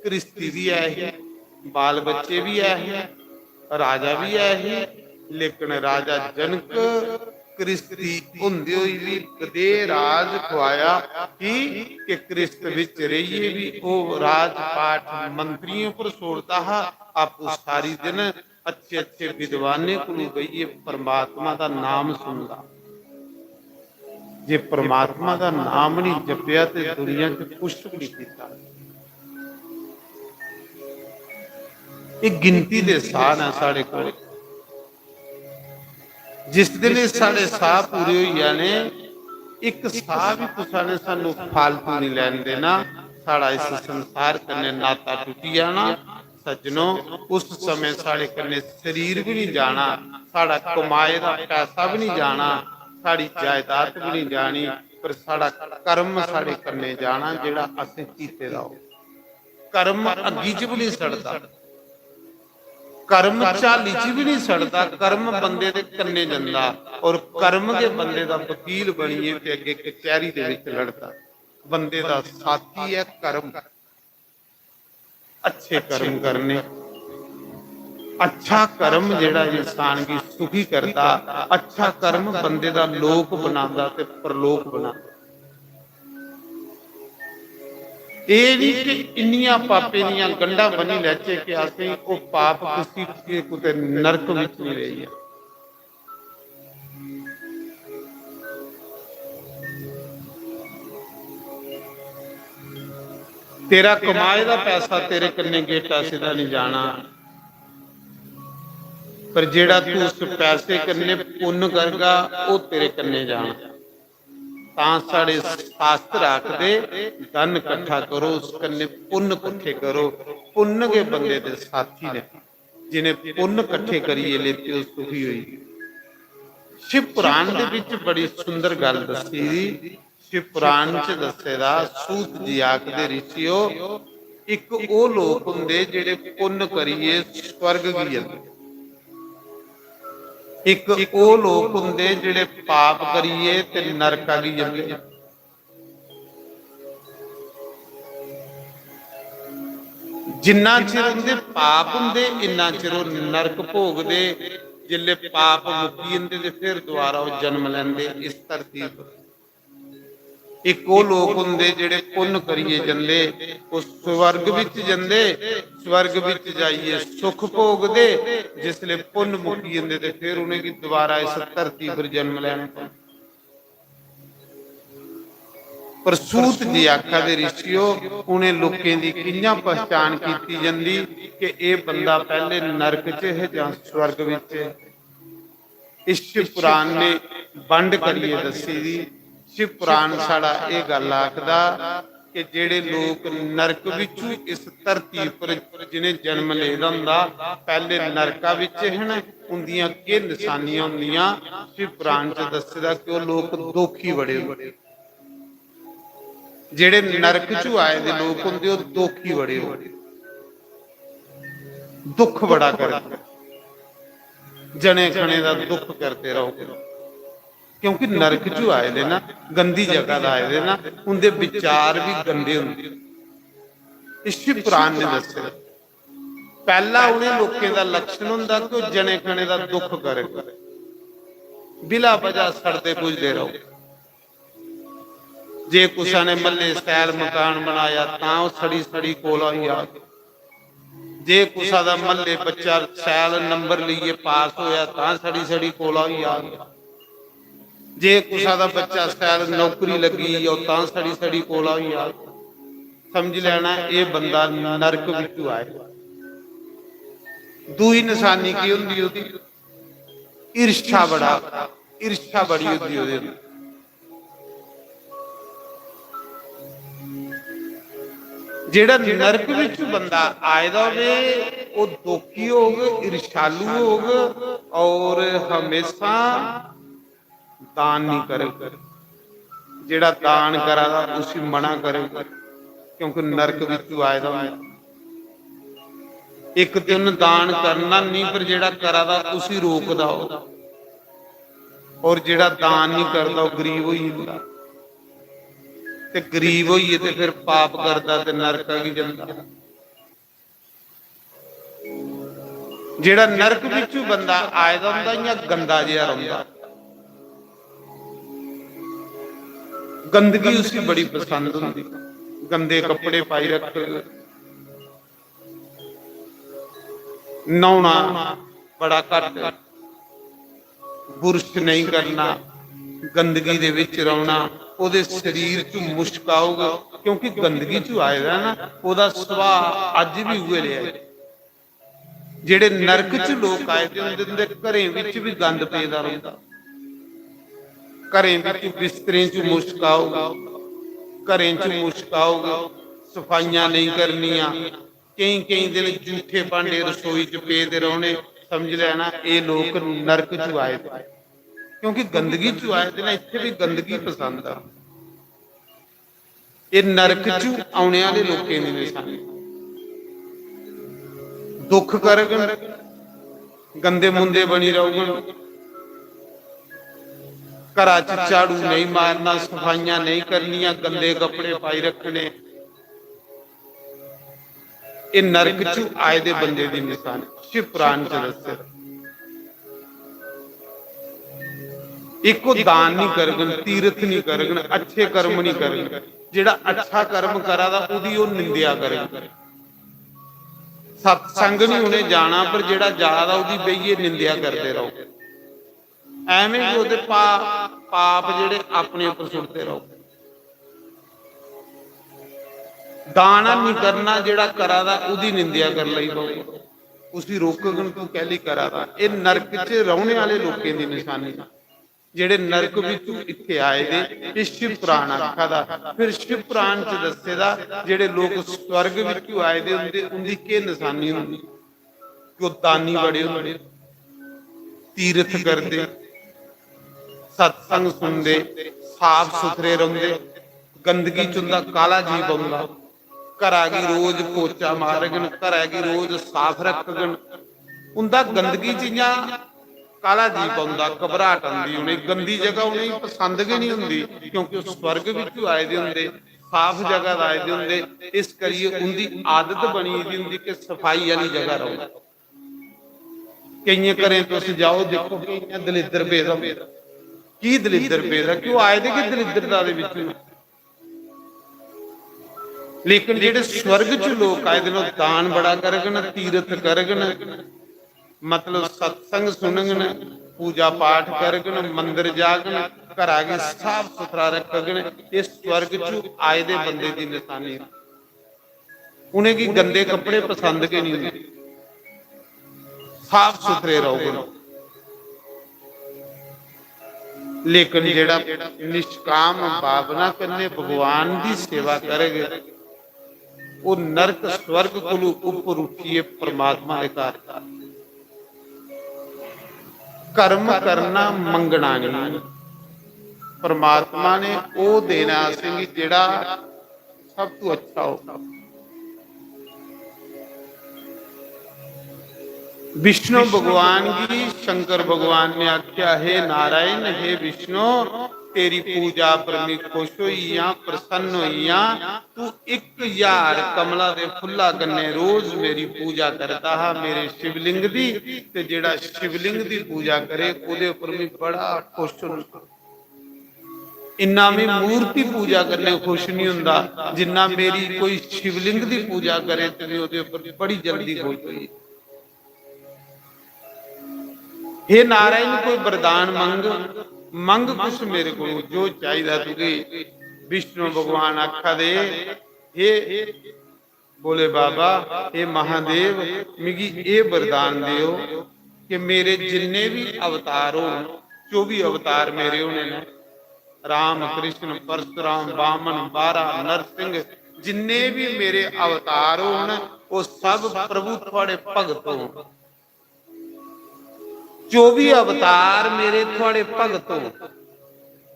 गृहस्थी भी है ही, बाल बच्चे भी है ही, राजा भी है ही, लेकिन राजा जनक गृहस्थी होंदे होई भी कदे राज खुआया कि, कि गृहस्थ विच रहिए भी ओह राजपाट मंत्रियों पर छोड़दा हा, आपू सारी दिन अच्छे अच्छे विद्वानें कोल बेहियै परमात्मा दा नाम सुनदा। जे परमात्मा दा नाम नहीं जपेआ ते दुनिया च कुछ भी नहीं कीता। ये गिनती दे साह न साढ़े कोल। जिस दिन एह् साढ़े साह पूरे होई जाने, इक साह भी कुसै ने सानू फालतू नहीं लैन देना। साढ़ा इस संसार कन्नै नाता टुटी जाना। सज्जनो, उस समय साढ़े कन्नै शरीर भी नहीं जाना, साढ़ा कमाए दा पैसा भी नहीं जाना, साढ़ी जायदाद भी नहीं जानी, पर साढ़ा कर्म साढ़े कन्नै जाना, जेह्ड़ा असें कीते दा हो। कर्म अग्गी च भी नहीं सड़दा, कर्म झाली च भी नहीं सड़दा, कर्म बंदे दे कन्नै जंदा, और कर्म गै बंदे दा वकील बनियै ते अग्गे कचैरी दे विच लड़दा। बंदे दा साथी ऐ कर्म। अच्छे कर्म करने, अच्छा कर्म जेह्ड़ा इंसान गी सुखी करदा, अच्छा कर्म बंदे दा लोक बनांदा ते परलोक बनांदा। एह् निं कि इन्नियां पापें दियां गंढां बन्नी लैचे कि असें ओह् पाप कुसी कुतै नरक विच निं रेही जा। तेरा कमाए दा पैसा तेरे कन्नै गेटा सिद्धा नहीं जाना, पर जेड़ा तू उस पैसे कन्नै पुन्न करगा, ओह् तेरे कन्नै जाना। तां साढ़े शास्त्र आखदे, धन कट्ठा करो, उस कन्नै पुन्न कट्ठे करो। पुन्न गै बंदे दे साथी ने। जिन्हें पुन्न कट्ठे करियै लेते, ओह् सुखी होई गे। शिव पुराण दे विच बड़ी सुंदर गल्ल दस्सी दी। शिव पुराण च दस्से दा, सूत जी आखदे, ऋषियो, इक ओह् लोक हुंदे जेह्ड़े पुन्न करियै स्वर्ग गी जंदे, इक ओह् लोक हुंदे जेह्ड़े पाप करियै ते नरका गी जंदे। जिन्ना चिर उंदे पाप हुंदे, इन्ना चिर ओह् नरक भोगदे। जिसले पाप मुक्की जंदे ते फिर दोबारा ओह् जन्म लैंदे इस धरती पर। इक ओह् लोक हुंदे जेह्ड़े पुन्न करियै जंदे, ओह् स्वर्ग बिच जंदे, स्वर्ग बिच जाइयै सुख भोगदे। जिसले पुन्न मुक्की जंदे ते फिर उ'नेंगी दोबारा इस धरती पर जन्म लैना पौंदा। पर सूत जी आखा दे, ऋषियो, उ'नें लोकें दी कि'यां पहचान कीती जंदी कि एह् बंदा पैह्ले नरक च ऐ जां स्वर्ग बिच ऐ? इस शिव पुराण ने बंड करियै दस्सी दी। शिव पुराण साढ़ा एह् गल्ल आखदा कि जेह्ड़े लोक नरक बिच्चू इस धरती पर जिनें जन्म लेदा होंदा, पैह्ले नरका बिच हन, उंदियां केह् नशानियां होंदियां? शिव पुराण च दस्से दा कि ओह् लोक दोखी बड़े होंदे। जेह्ड़े नरक चू आए दे लोक होंदे, ओह् दोखी बड़े होंदे, दुख बड़ा करदे, जने खने दा दुख करदे रहोगे, क्योंकि नरक चू आए दे ना, गंदी जगह दा आए दे ना, उंदे विचार भी गंदे होंदे। इस शिव पुराण ने दस्से दा। पैह्ला उ'नें लोकें दा लक्षण होंदा कि ओह् जने खने दा दुख करग, बिला वजह सड़दे बुझदे रहोगे। जे कुसै ने म्हल्ले शैल मकान बनाया, तां ओह् सड़ी सड़ी कोला होई जाग। जे कुसै दा म्हल्ले बच्चा शैल नंबर लेइयै पास होया, तां सड़ी सड़ी कोला होई जाग। जे कुसै दा बच्चा शैल नौकरी लग्गी गेई, ओह् तां सड़ी सड़ी कोला होई जाग। समझी लैना, एह् बंदा नरक बिच्चू आए। दूई नशानी केह् होंदी ओह्दी? ईर्ष्या बड़ा, ईर्ष्या बड़ी होंदी ओह्दे अंदर। जेह्ड़ा नरक बिच बंदा आए दा होवे, ओह् दोखी होग, ईर्ष्यालु होग और हमेशा दान नहीं करग। जेह्ड़ा दान करा दा, उसी मना करग, क्योंकि नरक बिच आए दा होंदा। इक दिन दान करना नहीं, पर जेह्ड़ा करा दा, उसी रोकदा ओह्। और जेह्ड़ा दान नहीं करदा, ओह् गरीब होई जंदा। ते गरीब होइयै ते फिर पाप करदा ते नरका गी जंदा। जेह्ड़ा नरक बिच्चू बंदा आए दा होंदा, इ'यां गंदा जेहा रौंह्दा, गंदगी उसी बड़ी पसंद होंदी, गंदे कपड़े पाई रखग, न्हौना बड़ा घट्ट, बुरश नहीं करना, गंदगी दे विच रौहना, ओहदे शरीर च मुश्क आउग, क्योंकि गंदगी च आए दा ना, ओहदा सुभाऽ अज्ज भी उ'ऐ नेहा ऐ। जेहड़े नरक च लोक आए दे होंदे, उं'दे घरें विच भी गंद पेदा रौंहदा, घरें विच बिस्तरें च मुश्क आउग, घरें च मुश्क आउग, सफाइयां नेईं करनियां, केईं केईं दिन जूठे भांडे रसोई च पेदे रौहने, समझ लैना एह लोक नरक च आए दे, क्योंकि गंदगी च आए दे ना, इत्थे भी गंदगी पसंद आ। एह नरक च औने आह्ले लोकें दी नशानी। दुख करगन, गंदे मुंदे बनी रौहगन, घरा च झाड़ू नेईं मारना, सफाइयां नेईं करनियां, गंदे कपड़े पाई रखने। एह नरक च आए दे बंदे दी नशानी, शिव पुराण च दस्से दा। इक ओह दान नहीं करगन, तीर्थ नहीं करगन, अच्छे कर्म नहीं करगन। जेहड़ा अच्छा कर्म करा दा, ओहदी ओह निंदेआ करगन। सत्संग नहीं उ'नें जाना, पर जेहड़ा जा दा, ओहदी बेहियै निंदेआ करदे रहो। एवें गै ओहदे पा-, पाप जेहड़े अपने उप्पर सुट्टदे रहो। दान नहीं करना, जेहड़ा करा दा, ओहदी निंदेआ कर लई पौग। उसी रोकगन, तू कैली करा दा? एह नरक च रौहने आह्ले लोकें दी नशानी। जेहड़े नरक बिच्चू इत्थे आए दे, एह शिव पुराण आखा दा। फिर शिव पुराण च दस्से दा, जेहड़े लोक स्वर्ग बिच्चू आए दे होंदे, उंदी केह नशानी होंदी? कि ओह दानी बड़े होंदे, तीर्थ करदे, सत्संग सुनदे, साफ सुथरे रौंहदे, गंदगी च उंदा काला जी पौंदा। घरा गी रोज पोचा मारगन, घरा गी रोज साफ रखगन। उंदा गंदगी च इ'यां काला जी पौंदा, घबराहट आंदी उ'नेंगी, गंदी जगह उ'नेंगी पसंद गै नहीं होंदी, क्योंकि ओह स्वर्ग बिच्चू आए दे होंदे, साफ जगह दा आए दे होंदे, इस करियै उंदी आदत बनी दी होंदी कि सफाई आह्ली जगह रौह्ना। केइयें घरें तुस जाओ, दिक्खो कि इ'यां दलिद्दर पेदा होंदा। की दलिद्दर पेदा? कि ओह आए दे गै दलिद्दरता दे बिच्चों। लेकिन जेहड़े स्वर्ग च लोक आए दे न, ओह दान बड़ा करगन, तीर्थ करगन, मतलब सत्संग सुनगन, पूजा पाठ करगन, मंदर जागन, घरा गी साफ सुथरा रखगन। एह् स्वर्ग चू आए दे बंदे दी नशानी। उ'नेंगी गंदे कपड़े पसंद गै नहीं होंदे, साफ सुथरे रौह्गन। लेकिन जेह्ड़ा निष्काम भावना कन्नै भगवान दी सेवा करग, ओह् नरक स्वर्ग कोलू उप्पर उठियै परमात्मा दे घर। कर्म करना, मंगना नहीं। परमात्मा ने ओह् देना असेंगी जेह्ड़ा सब तू अच्छा हो। विष्णु भगवान गी शंकर भगवान ने आख्या, "हे नारायण, हे विष्णु, तेरी पूजा पर मैं खुश होई आं, प्रसन्न होई आं। तू इक हजार कमला दे फुल्ला कन्नै रोज मेरी पूजा करदा हा, मेरे शिवलिंग दी, ते जेह्ड़ा शिवलिंग दी पूजा करे, ओह्दे उप्पर मैं बड़ा खुश होंदा। इन्ना मैं मूर्ति पूजा कन्नै खुश नहीं होंदा, जिन्ना मेरी कोई शिवलिंग दी पूजा करे ते मैं ओह्दे उप्पर बड़ी जल्दी खुश होई।" हे नारायण, कोई वरदान मंग, मंग कुछ मेरे को, जो चाहिदा तुगी। विष्णु भगवान आखा दे, "हे भोले बाबा, हे महादेव, मिगी एह् वरदान देओ कि मेरे जिन्ने भी अवतार होन, चौबी अवतार मेरे होने न, राम, कृष्ण, परशुराम, बामन, बारा, नरसिंह, जिन्ने भी मेरे अवतार होन, ओह् सब प्रभु थुआड़े भगत होन। चौबी अवतार मेरे थुआड़े भगत होन।"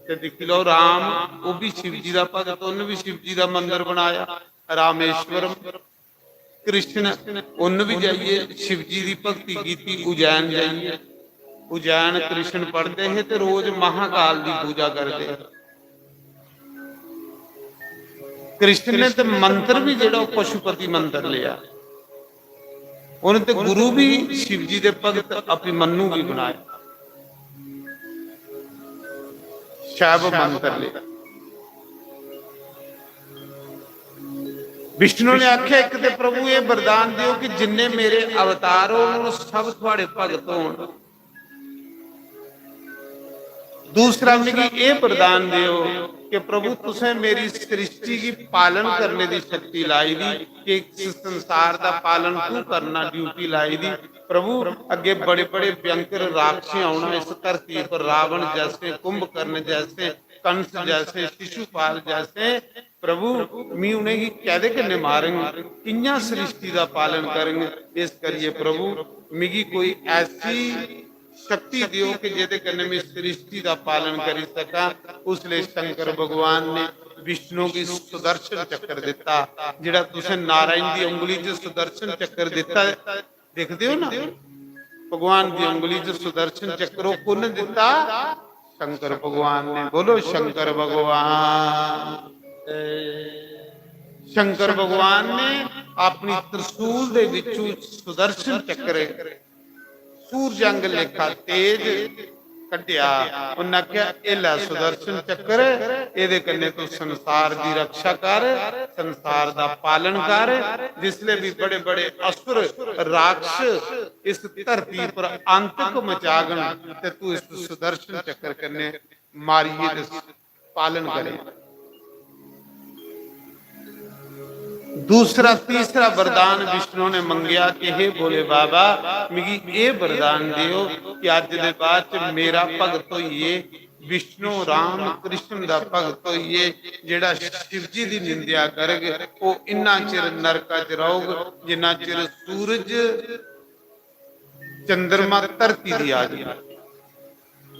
ते दिक्खी लैओ, राम, ओह् बी शिव जी दा भगत, उन्न बी शिव जी दा मंदर बनाया। रामेश्वरम। कृष्ण, उन्न बी जाइयै शिव जी दी भक्ति कीती उज्जैन जाइयै। उज्जैन कृष्ण पढ़दे हे ते रोज महाकाल दी पूजा करदे हे। कृष्ण ने ते मंत्र भी जेह्ड़ा ओह् पशुपति मंत्र लेआ। उन्हें ते गुरु भी शिव जी दे भगत अभिमन्यु भी बनाया। शैव मंत्र लेआ। विष्णु ने आख्या, "इक ते प्रभु एह् वरदान देओ कि जिन्ने मेरे अवतार होन, ओह् सब थुआड़े भगत होन। दूसरा, मिगी एह् वरदान देओ कि प्रभु, तुसें मेरी सृष्टि गी पालन करने दी शक्ति लाई दी, कि इस संसार दा पालन तू करना, ड्यूटी लाई दी। प्रभु, अग्गे बड़े-बड़े भयंकर राक्षस औना इस धरती पर, रावण जैसे, कुंभकर्ण जैसे, कंस जैसे, शिशुपाल जैसे। प्रभु, मी उ'नेंगी कैह्दे कन्नै मारङ, कि'यां सृष्टि दा पालन करङ? इस करियै प्रभु, मिगी कोई ऐसी शक्ति देओ कि जेह्दे कन्नै में सृष्टि दा पालन करी सकां।" उसले शंकर भगवान ने विष्णु गी सुदर्शन चक्र दित्ता, जेह्ड़ा तुसें नारायण दी उंगली च सुदर्शन चक्र दित्ता ऐ, दिखदे हो ना, भगवान दी उंगली च सुदर्शन चक्र, ओह् कु'न दित्ता? शंकर भगवान ने। बोलो शंकर भगवान। शंकर भगवान ने अपनी त्रिशूल दे विचों सुदर्शन चक्र सूरज आंगर लेखा तेज कड्ढेआ। उन्नै आखेआ, "एह् लै सुदर्शन चक्र, एह्दे कन्नै तू संसार दी रक्षा कर, संसार दा पालन कर। जिसलै बी बड़े-बड़े असुर राक्षस इस धरती पर आतंक मचागन ते तू इस सुदर्शन चक्र कन्नै मारियै ते पालन करें।" दूसरा, तीसरा वरदान विष्णु ने मंगेआ कि हे भोले बाबा, मिगी एह् वरदान देओ कि अज्ज दे बाद च मेरा भगत होइयै विष्णु, राम, कृष्ण दा भगत होइयै जेह्ड़ा शिव जी दी निंदेआ करग, ओह् इन्ना चिर नरका च रौह्ग जिन्ना चिर सूरज, चंद्रमा, धरती दी आग,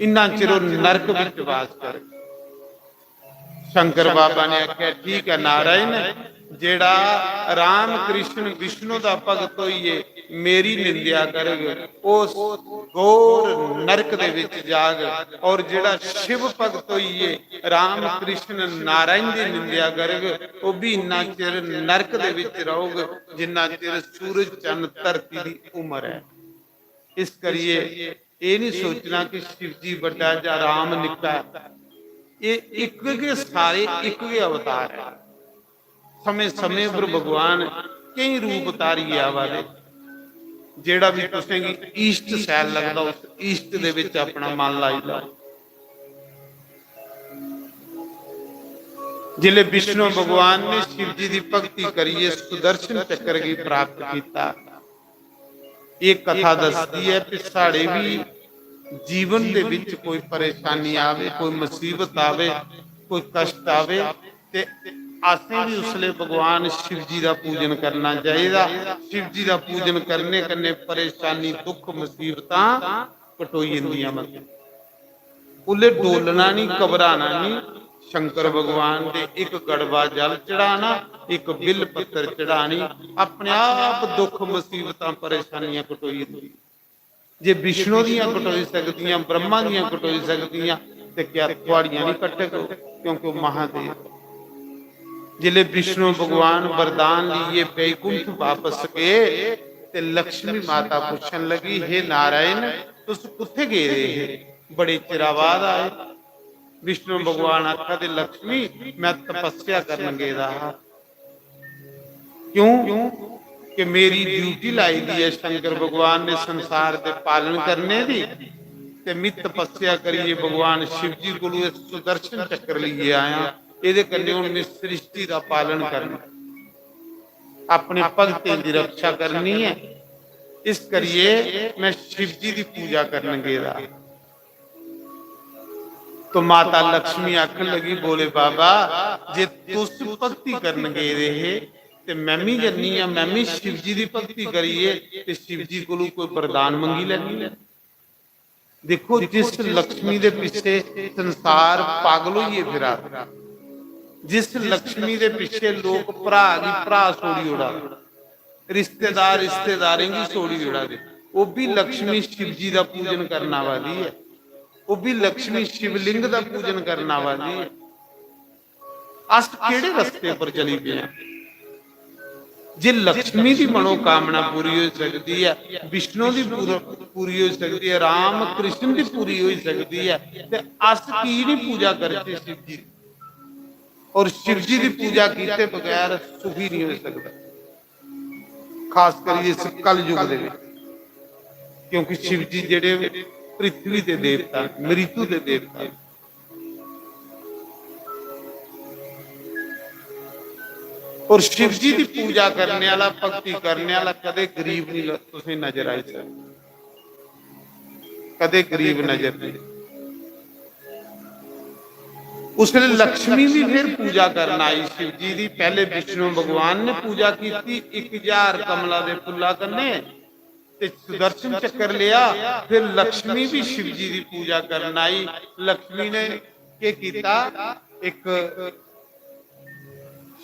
इन्ना चिर ओह् नरक विच वास करग। शंकर बाबा ने आखेआ, "ठीक ऐ नारायण, जेह्ड़ा राम कृष्ण विष्णु दा भगत होइयै मेरी निंदेआ करग, ओह् घोर नरक दे विच जाग, और जेह्ड़ा शिव भगत होइयै राम कृष्ण नारायण दी निंदेआ करग, ओह् भी इन्ना चिर नरक दे विच रौह्ग जिन्ना चिर सूरज चन्न धरती दी उम्र ऐ।" इस करियै एह् निं सोचना कि शिव जी बड्डा जां राम निक्का ऐ। एह् इक गै, सारे इक गै अवतार ऐ। समें समें पर भगवान केईं रूप धारियै आवा दे। जेह्ड़ा बी तुसें गी इश्ट शैल लगदा, उस इश्ट दे बिच अपना मन लाई लैओ। जिसलै विष्णु भगवान ने शिव जी दी भक्ति करियै सुदर्शन चक्र गी प्राप्त कीता, एह् कथा दसदी ऐ कि साढ़े बी जीवन दे बिच कोई परेशानी आवे, कोई मुसीबत आवे, कोई कष्ट आवे, ते असें बी उसलै भगवान शिव जी दा पूजन करना चाहिदा। शिव जी दा पूजन करने कन्नै परेशानी, दुख, मुसीबतां कटोई जंदियां। मतलब, उसलै डोलना नहीं, घबराना नहीं। शंकर भगवान दे एक गड़वा जल चढ़ाना, एक बिल पत्तर चढ़ानी, अपने आप दुख, मुसीबतां, परेशानियां कटोई जंदी। जे विष्णु दियां कटोई सकदियां, ब्रह्मा दियां कटोई सकदियां, ते क्या थुआड़ियां नहीं कटग? क्योंकि ओह् महादेव। जिसलै विष्णु भगवान वरदान लेइयै बैकुंठ वापस गए, ते लक्ष्मी माता पुच्छन लगी, "हे नारायण, तुस कुत्थे गेदे हे? बड़े चिरा बाद आए।" विष्णु भगवान आखा दे, "लक्ष्मी, मैं तपस्या करन गेदा हा।" क्यों? कि मेरी ड्यूटी लाई दी ऐ शंकर भगवान ने संसार दे पालन करने दी, ते मैं तपस्या करियै भगवान शिव जी कोलू एह् सुदर्शन चक्र लेइयै आया। एह्दे कन्नै हून मैं सृष्टि दा पालन करना, अपने भक्तें दी रक्षा करनी ऐ। इस करियै मैं शिव जी दी पूजा करन गेदा। तो माता लक्ष्मी आखन लगी, "भोले बाबा, जे तुस भक्ति करन गेदे हे, ते मैं मी जन्नी आं, मैं मी शिव जी दी भक्ति करियै ते शिव जी कोलू कोई वरदान मंगी लैनी आं।" देखो, जिस लक्ष्मी दे पिच्छे संसार पागल होइयै फिरा दा, जिस लक्ष्मी दे पिच्छे लोक भ्रा गी भ्रा छोड़ी ओड़ा दे, रिश्तेदार रिश्तेदारें गी छोड़ी ओड़ा दे, ओह् बी लक्ष्मी शिव जी दा पूजन करन आवा दी ऐ, ओह् बी लक्ष्मी शिवलिंग दा पूजन करन आवा दी ऐ। अस केह्ड़े रस्ते पर चली पे आं? जे लक्ष्मी दी मनोकामना पूरी होई सकदी ऐ, विष्णु दी पूर-, पूरी होई सकदी ऐ, राम कृष्ण दी पूरी होई सकदी ऐ, ते अस की नहीं पूजा करचै शिव जी दी? और शिव जी दी पूजा कीते बगैर सुखी नहीं होई सकदा, खास करियै इस कलयुग दे विच, क्योंकि शिव जी जेह्ड़े पृथ्वी दे देवता न, मृत्यु दे देवता न। और शिव जी दी पूजा करने आह्ला, भक्ति करने आह्ला कदे गरीब नहीं ल-, तुसें नजर आई सकदा, कदे गरीब नजर नहीं। उसलै लक्ष्मी भी फिर पूजा करन आई शिव जी दी। पैह्ले विष्णु भगवान ने पूजा कीती इक हजार कमला दे फुल्ला कन्नै, ते सुदर्शन चक्कर लेआ। फिर लक्ष्मी भी शिव जी दी पूजा करन आई। लक्ष्मी ने केह् कीता? इक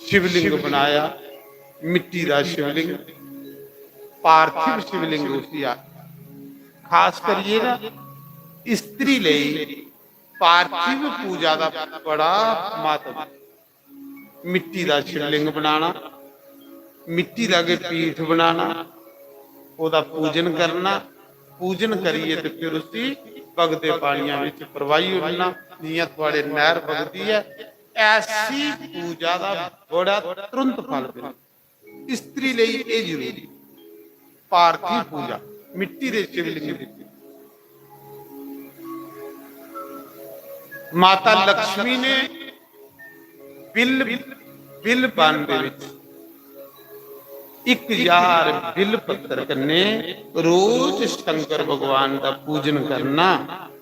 शिवलिंग बनाया, मिट्टी दा शिवलिंग, पार्थिव शिवलिंग उसी आ-, खास करियै ना स्त्री लेई पार्थिव पूजा दा बड़ा महत्व। मिट्टी दा शिवलिंग बनाना, मिट्टी दा गै पीठ बनाना, ओह्दा पूजन करना, पूजन करियै ते फिर उसी बगदे पानियां बिच प्रवाही ओड़ना, जि'यां थुआड़े नैह्र बगदी ऐ, ऐसी पूजा दा बड़ा तुरंत फल मिलदा। स्त्री लेई एह् जरूरी। पार्थिव पूजा, मिट्टी दे शिवलिंग दी। माता लक्ष्मी ने बिल, बिल बन दे विच इक हजार बिल पत्तर कन्नै रोज शंकर भगवान दा पूजन करना।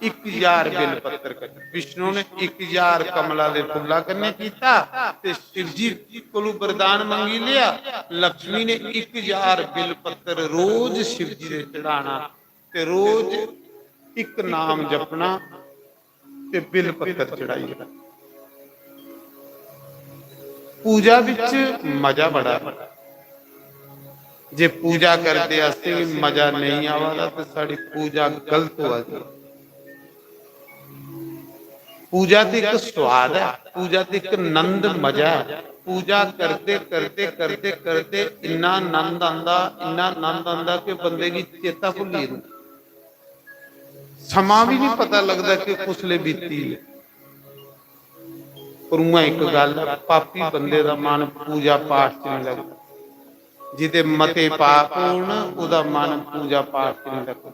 इक हजार बिल पत्तर कन्नै, विष्णु ने इक हजार कमला दे फुल्ला कन्नै कीता, ते शिव जी कोलू वरदान मंगी लिया। लक्ष्मी ने इक हजार बिल पत्तर रोज शिव जी दे चढ़ाना, ते रोज इक नाम जपना, ते बिल पत्तर चढ़ाई ओड़ना। पूजा बिच मजा बड़ा ऐ। जे पूजा करदे असेंगी मजा नेईं आवा दा, ते साढ़ी पूजा गलत होआ दी। पूजा ते इक स्वाद ऐ, पूजा ते इक नंद मजा ऐ। पूजा करदे, करदे, करदे, करदे इन्ना नंद आंदा, इन्ना नंद आंदा कि बंदे गी चेता भुल्ली जंदा। समां बी निं पता लगदा कि कुसलै बीती गेआ। पर उ'आं इक गल्ल ऐ, पापी बंदे दा मन पूजा पाठ च निं लगदा। जिदे मते पाप होन, ओह्दा मन पूजा पाठ च निं लगदा।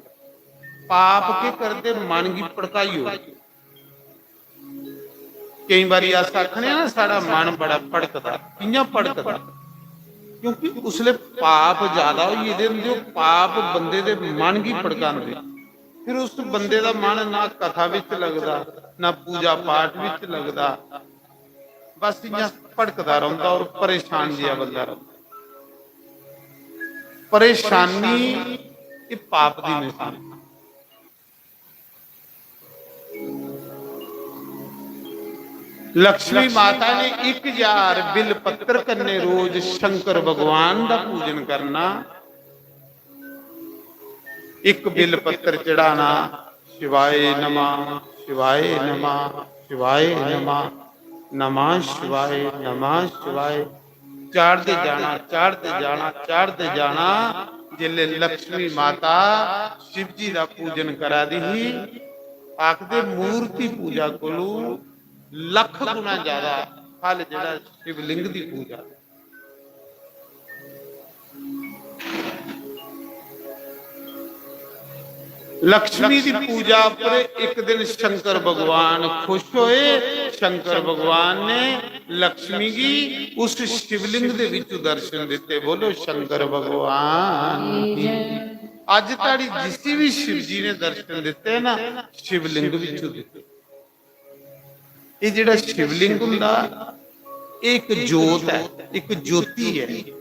पाप केह् करदे? मन गी भड़काई ओड़दे। केई बारी अस आखने आं ना, साढ़ा मन बड़ा भड़कदा। कि'यां भड़कदा? क्योंकि उसलै पाप ज्यादा होई गेदे होंदे, ओह् पाप बंदे दे मन गी भड़कांदे। फिर उस बंदे दा मन ना कथा बिच लगदा, ना पूजा पाठ बिच लगदा, बस इ'यां भड़कदा रौंह्दा और परेशान जेहा बंदा रौंह्दा। परेशानी एह् पाप दी निशानी। लक्ष्मी माता ने इक ज्हार बिल पत्तर कन्नै रोज शंकर भगवान दा पूजन करना। इक बिल पत्तर चढ़ाना, शिवाय नमः, शिवाय नमः, शिवाय नमः, नमः शिवाय, नमः शिवाय। चाढ़दे जाना, चाढ़दे जाना, चाढ़दे जाना। जिसले लक्ष्मी माता शिव जी दा पूजन करा दी ही, आखदे मूर्ति पूजा कोलू लख गुना ज्यादा फल जेह्ड़ा शिवलिंग दी पूजा। लक्ष्मी दी पूजा पर एक दिन शंकर भगवान खुश होए। शंकर भगवान ने लक्ष्मी गी उस शिवलिंग दे विच दर्शन दिते। बोलो शंकर भगवान की। अज ताड़ी जिसी भी शिव जी ने दर्शन दिते ना, शिवलिंग विच दिते। ये जेह्ड़ा शिवलिंग हुंदा, एह् इक जोत ऐ, इक ज्योति ऐ।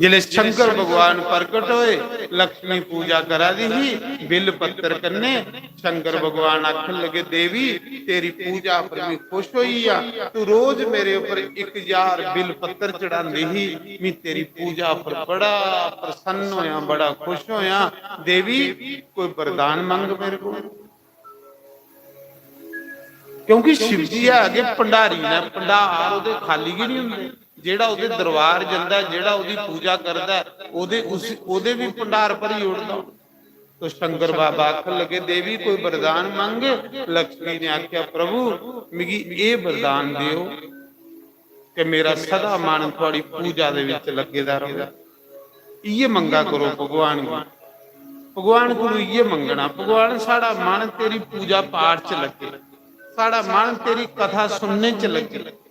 जिसलै शंकर भगवान प्रकट होए, लक्ष्मी पूजा करा दी ही, बिल पत्तर कन्नै शंकर भगवान आखन लगे, "देवी, तेरी पूजा पर मैं खुश होई आ, तू रोज मेरे ऊपर इक हजार बिल पत्तर चढ़ांदी ही, मैं तेरी पूजा पर बड़ा प्रसन्न होया, बड़ा खुश होया। देवी, कोई वरदान मंग मेरे को।" क्योंकि शिव जी है अगे भंडारी ने, भंडार ओदे खाली गै नहीं होंदे। जेड़ा ओदे दरबार जंदा है, जेड़ा ओदी पूजा करदा है, ओदे उस, ओदे भी भंडार भरी ओड़दा। तो शंकर बाबा आखन लगे, "देवी, कोई वरदान मंग।" लक्ष्मी ने आख्या, "प्रभु, मिगी एह वरदान दियो कि मेरा सदा मन थुआड़ी पूजा दे विच लग्गे दा रहे।" इयै मंगा करो भगवान गी। भगवान कोलू इयै मंगना, "भगवान, साढ़ा मन तेरी पूजा पाठ च लग्गे, साढ़ा मन तेरी कथा सुनने च लग्गे।"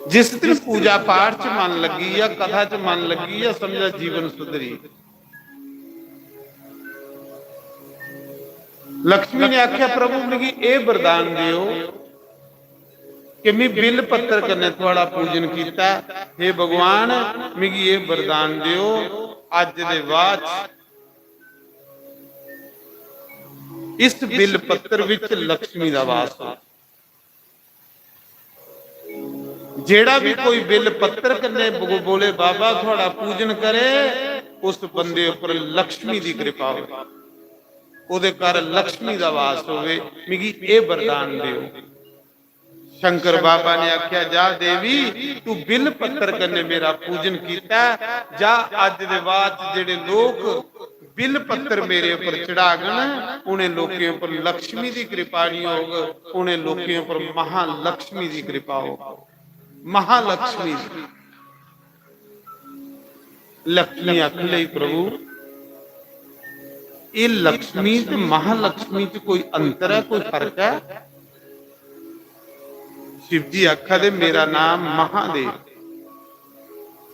जिस दिन पूजा पाठ च मन लग्गी या कथा च मन लग्गी या समझा जीवन सुधरी। लक्ष्मी ने आख्या, "प्रभु, मिगी एह वरदान दियो कि मैं बिल पत्तर कन्नै थुआड़ा पूजन कीता। हे भगवान, मिगी एह वरदान दियो, अज्ज दे बाद च इस बिल पत्तर विच लक्ष्मी दा वास हो।" जेड़ा भी कोई बिल पत्तर कन्नै बो-, बोले, "बाबा, थुआड़ा पूजन करे," उस बंदे उपर लक्ष्मी दी कृपा होवे, ओदे घर लक्ष्मी दा वास होवे। मिगी एह वरदान दियो। शंकर बाबा ने आख्या, "जा देवी, तू बिल पत्तर कन्नै मेरा पूजन कीता, जा अज्ज दे बाद च जेड़े लोक बिल पत्तर मेरे उपर चढ़ागन, उनें लोकें उपर लक्ष्मी दी कृपा नहीं होग, उनें लोकें उपर महालक्ष्मी दी कृपा होग।" महालक्ष्मी दी। लक्ष्मी आखन लगी, "प्रभु, एह लक्ष्मी ते महालक्ष्मी च कोई अंतर है, कोई फर्क है?" शिव जी आखा दे, "मेरा नाम महादेव,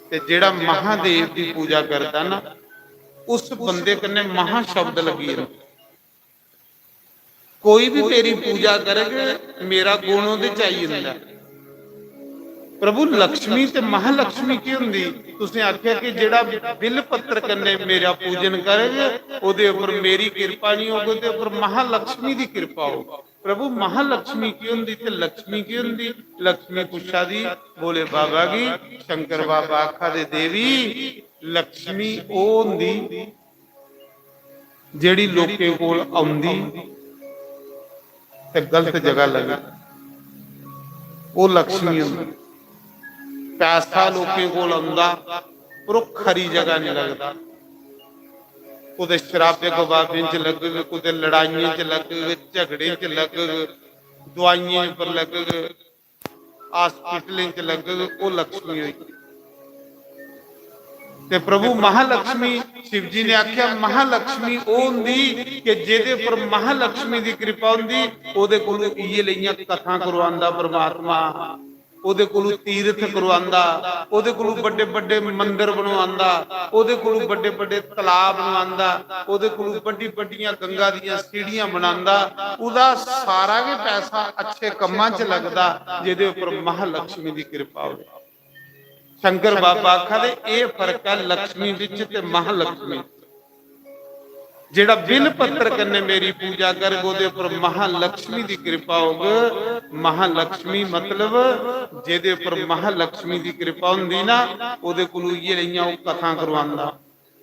ते जेड़ा महादेव दी पूजा करदा ना, उस बंदे कन्नै महा शब्द लग्गी जंदा।" कोई भी तेरी पूजा करग, मेरा गुण ओहदे च आई जंदा। प्रभु, लक्ष्मी ते महालक्ष्मी केह् होंदी? तुसें आखेआ कि जेह्ड़ा बिल पत्तर कन्नै मेरा पूजन करग, ओहदे उप्पर मेरी किरपा निं होग, ओहदे उप्पर महालक्ष्मी दी किरपा होग। प्रभु, महालक्ष्मी केह् होंदी ते लक्ष्मी केह् होंदी? लक्ष्मी पुच्छा दी भोले बाबा गी। शंकर बाबा आखा दे, देवी, लक्ष्मी ओह होंदी जेह्ड़ी लोकें कोल औंदी ते गलत जगह लगदी, ओह् लक्ष्मी होंदी। पैसा लोकें कोल औंदा, पर ओह् खरी जगह निं लगदा। कुतै शराबे कबाबें च लगग, कुतै लड़ाइयें च लगग, झगड़ें च लगग, दुआइयें पर लगग, हॉस्पिटलें च लगग, ओह् लक्ष्मी होई। ते प्रभु महालक्ष्मी, शिव जी ने आख्या, महालक्ष्मी ओह होंदी कि जेदे पर महालक्ष्मी दी कृपा होंदी, ओदे कोलों इये लेइयां कथां करवांदा परमात्मा, ओदे कोलों तीर्थ करवांदा, ओदे कोलों बड्डे बड्डे मंदिर बनवांदा, ओदे कोलों बड्डे बड्डे तलाब बनवांदा, ओदे कोलों बड्डी बड्डियां गंगा दियां सीढ़ियां बनांदा। ओदा सारा गै पैसा अच्छे कम्मां च लगदा जेदे उपर महालक्ष्मी दी कृपा होवे। शंकर बाबा आखा दे, एह फर्क ऐ लक्ष्मी विच ते महालक्ष्मी। जेड़ा बिल पत्र कन्नै मेरी पूजा करग, ओदे उपर महालक्ष्मी दी कृपा होग। महालक्ष्मी मतलब जेदे उपर महालक्ष्मी दी कृपा होंदी ना, ओदे कोलों इयै लेइयां ओह कथां करवांदा,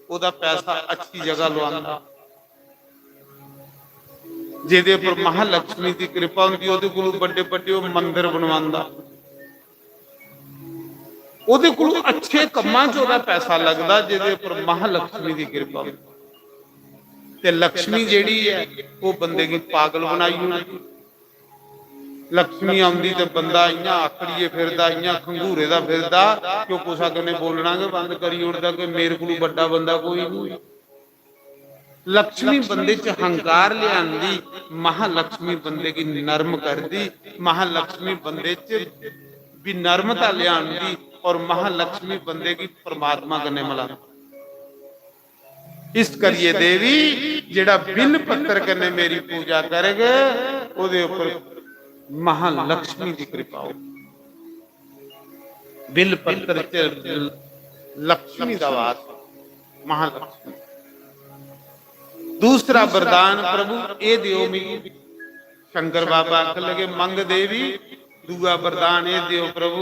ओदा पैसा अच्छी जगह लवांदा। जेदे उपर महालक्ष्मी दी कृपा होंदी, ओदे कोलों बड्डे बड्डे ओह मंदिर बनवांदा, ओदे कोलों अच्छे कम्मां च ओदा पैसा लगदा, जेदे उपर महालक्ष्मी दी कृपा होंदी। ते लक्ष्मी जेड़ी ऐ, ओह बंदे गी पागल बनाई ओड़दी। लक्ष्मी आंदी ते बंदा इयां आकड़िए फिरदा, इयां खंगूरे दा फिरदा कि ओह कुसै कन्नै बोलना गै बंद करी ओड़दा कि मेरे कोलों बड्डा बंदा कोई नहीं। लक्ष्मी बंदे च हंकार लियांदी, महालक्ष्मी बंदे गी नरम करदी, महालक्ष्मी बंदे च विनम्रता लियांदी और महालक्ष्मी बंदे गी परमात्मा कन्नै मिलांदी। इस करिए देवी, जेड़ा बिल पत्र कन्नै मेरी पूजा करग, ओदे उपर महालक्ष्मी दी कृपा होगी। बिल पत्र च लक्ष्मी दा वास, महालक्ष्मी। दूसरा वरदान प्रभु ए दियो मिगी। शंकर बाबा आखन लगे, मंग देवी, दूआ वरदान ए दियो प्रभु,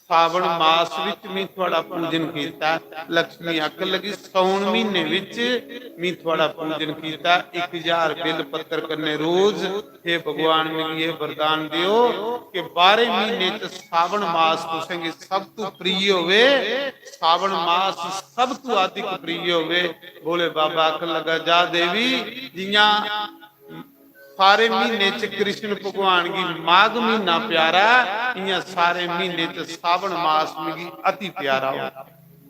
सावन मास विच मी थुआड़ा पूजन कीता। लक्ष्मी आखन लगी, सौन महीने विच मी थुआड़ा पूजन कीता, इक हजार बिल पत्र कन्नै रोज। हे भगवान, मिगी एह वरदान दियो कि बारह महीने च सावन मास तुसेंगी सब तू प्रिय होवे, सावन मास सब तू अधिक प्रिय होवे। भोले बाबा आखन लगा, जा देवी, जियां सारे महीने च कृष्ण भगवान गी माघ महीना प्यारा, इयां सारे महीने च सावन मास मिगी अति प्यारा हो।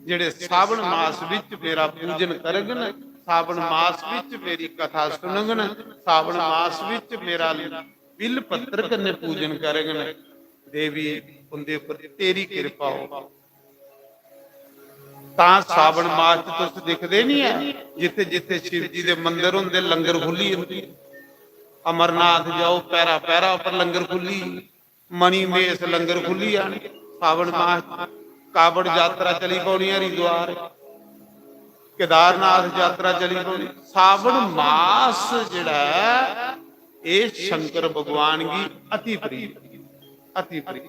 जेड़े सावन मास विच मेरा पूजन करगन, सावन मास विच मेरी कथा सुनगन, सावन मास विच मेरा बिल पत्र कन्नै पूजन करगन, देवी, उंदे उपर तेरी कृपा हो। तां सावन मास च तुस दिखदे नहीं ऐ, जिथे जिथे शिव जी दे मंदिर होंदे, लंगर खु'ल्ली जंदी। अमरनाथ जाओ, पैरा पैरा उपर लंगर खु'ल्ली, मणिमहेश लंगर खु'ल्ली जाने। सावन मास च कावड़ यात्रा चली पौनी हरिद्वार, केदारनाथ यात्रा चली पौनी। सावन मास जेड़ा ऐ, एह शंकर भगवान गी अति प्रिय, अति प्रिय।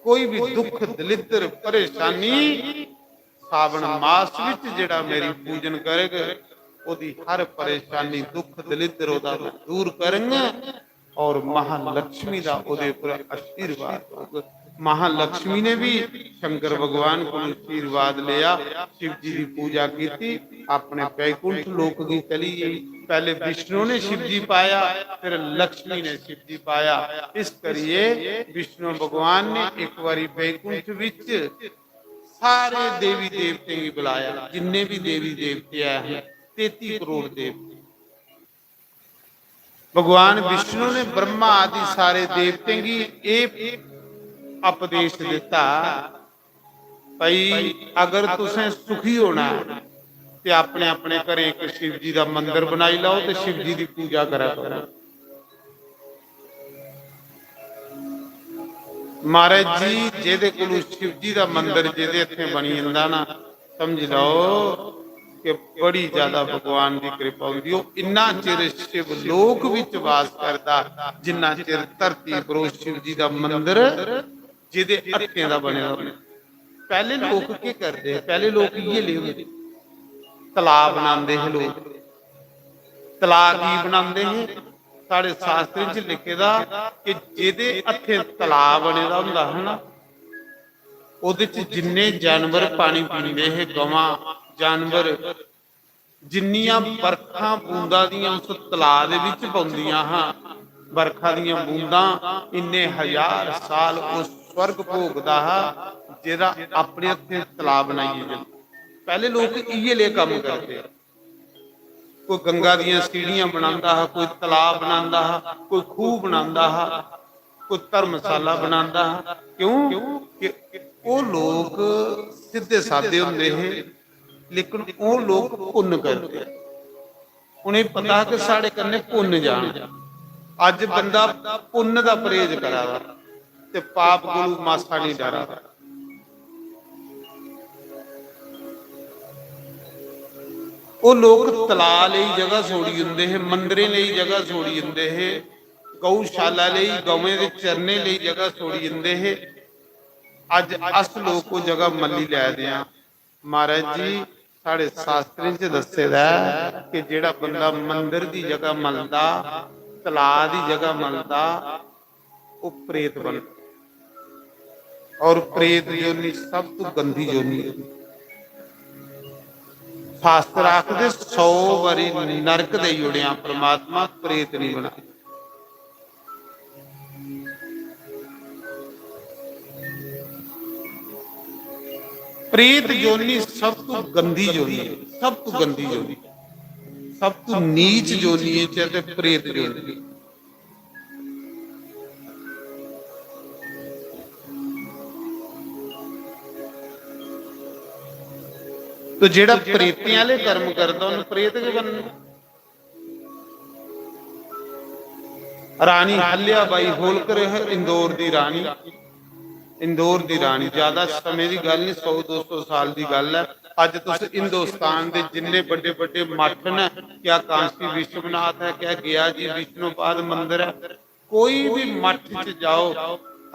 कोई भी दुख दलिद्र परेशानी सावन मास विच जेड़ा मेरी पूजन करग, ओदी हर परेशानी, दुख दलिद्र ओदा मैं दूर करंग और महालक्ष्मी दा ओदे उपर आशीर्वाद होग। महालक्ष्मी ने भी शंकर भगवान को आशीर्वाद लिया, शिव जी की पूजा की, अपने बैकुंठ लोक की चली गई। पहले विष्णु ने शिव जी पाया, फिर लक्ष्मी ने शिव जी पाया। इस करिए विष्णु भगवान ने एक बारी बैकुंठ विच सारे देवी देवतें गी बुलाया, जिन्ने भी देवी देवते आए हैं, तैंती करोड़ देवते। भगवान विष्णु ने ब्रह्मा आदि सारे देवतें गी एह उपदेश दिता, भाई, अगर तुसें सुखी होना है ते अपने अपने घरें इक शिव जी दा मंदर बनाई लैओ ते शिव जी दी पूजा करा करो। महाराज जी, जेदे कोलू शिव जी दा मंदर जेदे हत्थें बनी जंदा ना, समझ लैओ कि बड़ी ज्यादा भगवान दी कृपा होंदी। ओह इन्ना चिर शिव लोक विच वास करदा, जिन्ना चिर धरती पर ओह शिव जी दा मंदर जेदे हत्थें दा बने दा होंदा। पैहले लोक केह करदे हे? पैहले लोक इये लेह होंदे, तलाऽ बनांदे हे लोक। तलाऽ की बनांदे हे? साढ़े शास्त्रें च लिखे दा कि जेदे हत्थें तलाऽ बने दा होंदा हा ना, ओदे च जिन्ने जानवर पानी पींदे हे, गवां, जानवर, जिन्नियां बरखा बूंदां दियां उस तलाऽ दे विच पौंदियां हां, बरखा दियां बूंदां, इन्ने हजार साल ओह स्वर्ग भोगदा हा जेहदा अपने हत्थें तलाऽ बनाइयै जंदा। पैह्ले लोक इ'यै लेह कम्म करदे। कोई गंगा दियां सीढ़ियां बनांदा हा, कोई तलाऽ बनांदा हा, कोई खूह् बनांदा हा, कोई धर्मशाला बनांदा हा। क्यों? कि ओह् लोक सिद्धे सादे होंदे हे, लेकिन ओह् लोक पुन्न करदे। उ'नेंगी पता हा कि साढ़े कन्नै पुन्न जाना। अज्ज बंदा पुन्न दा परहेज करा दा ते पाप कोलू मासा निं डरा दा। ओह् लोक तलाऽ लेई जगह छोड़ी जंदे हे, मंदरें लेई जगह छोड़ी जंदे हे, गौशाला लेई, गवें दे चरने लेई जगह छोड़ी जंदे हे। अज्ज अस लोक ओह् जगह मल्ली लै दे आं। महाराज जी, साढ़े शास्त्रें च दस्से दा ऐ कि जेह्ड़ा बंदा मंदर दी जगह मलदा, तलाऽ दी जगह मलदा, ओह् प्रेत बनदा। और प्रेत योनि सब तू गंदी योनि है। शास्त्र आखदे, सौ बारी नरक देई ओड़ेआ परमात्मा, प्रेत नहीं बना। प्रेत योनि सब तू गंदी योनि है, सब तू गंदी योनि, सब तू नीच योनि है ते प्रेत योनि। तो जेड़ा प्रेतें आह्ले कर्म करदा, उन्हें प्रेत गै बनना। रानी हल्या बाई होलकर है इंदौर दी रानी। इंदौर दी रानी, ज्यादा समें दी गल्ल नहीं, सौ दो सौ साल दी गल्ल है। अज्ज तुस हिंदुस्तान दे जिन्ने बड्डे बड्डे मठ न, क्या काशी विश्वनाथ है, क्या गया जी विष्णुपाद मंदिर है, कोई भी मठ च जाओ,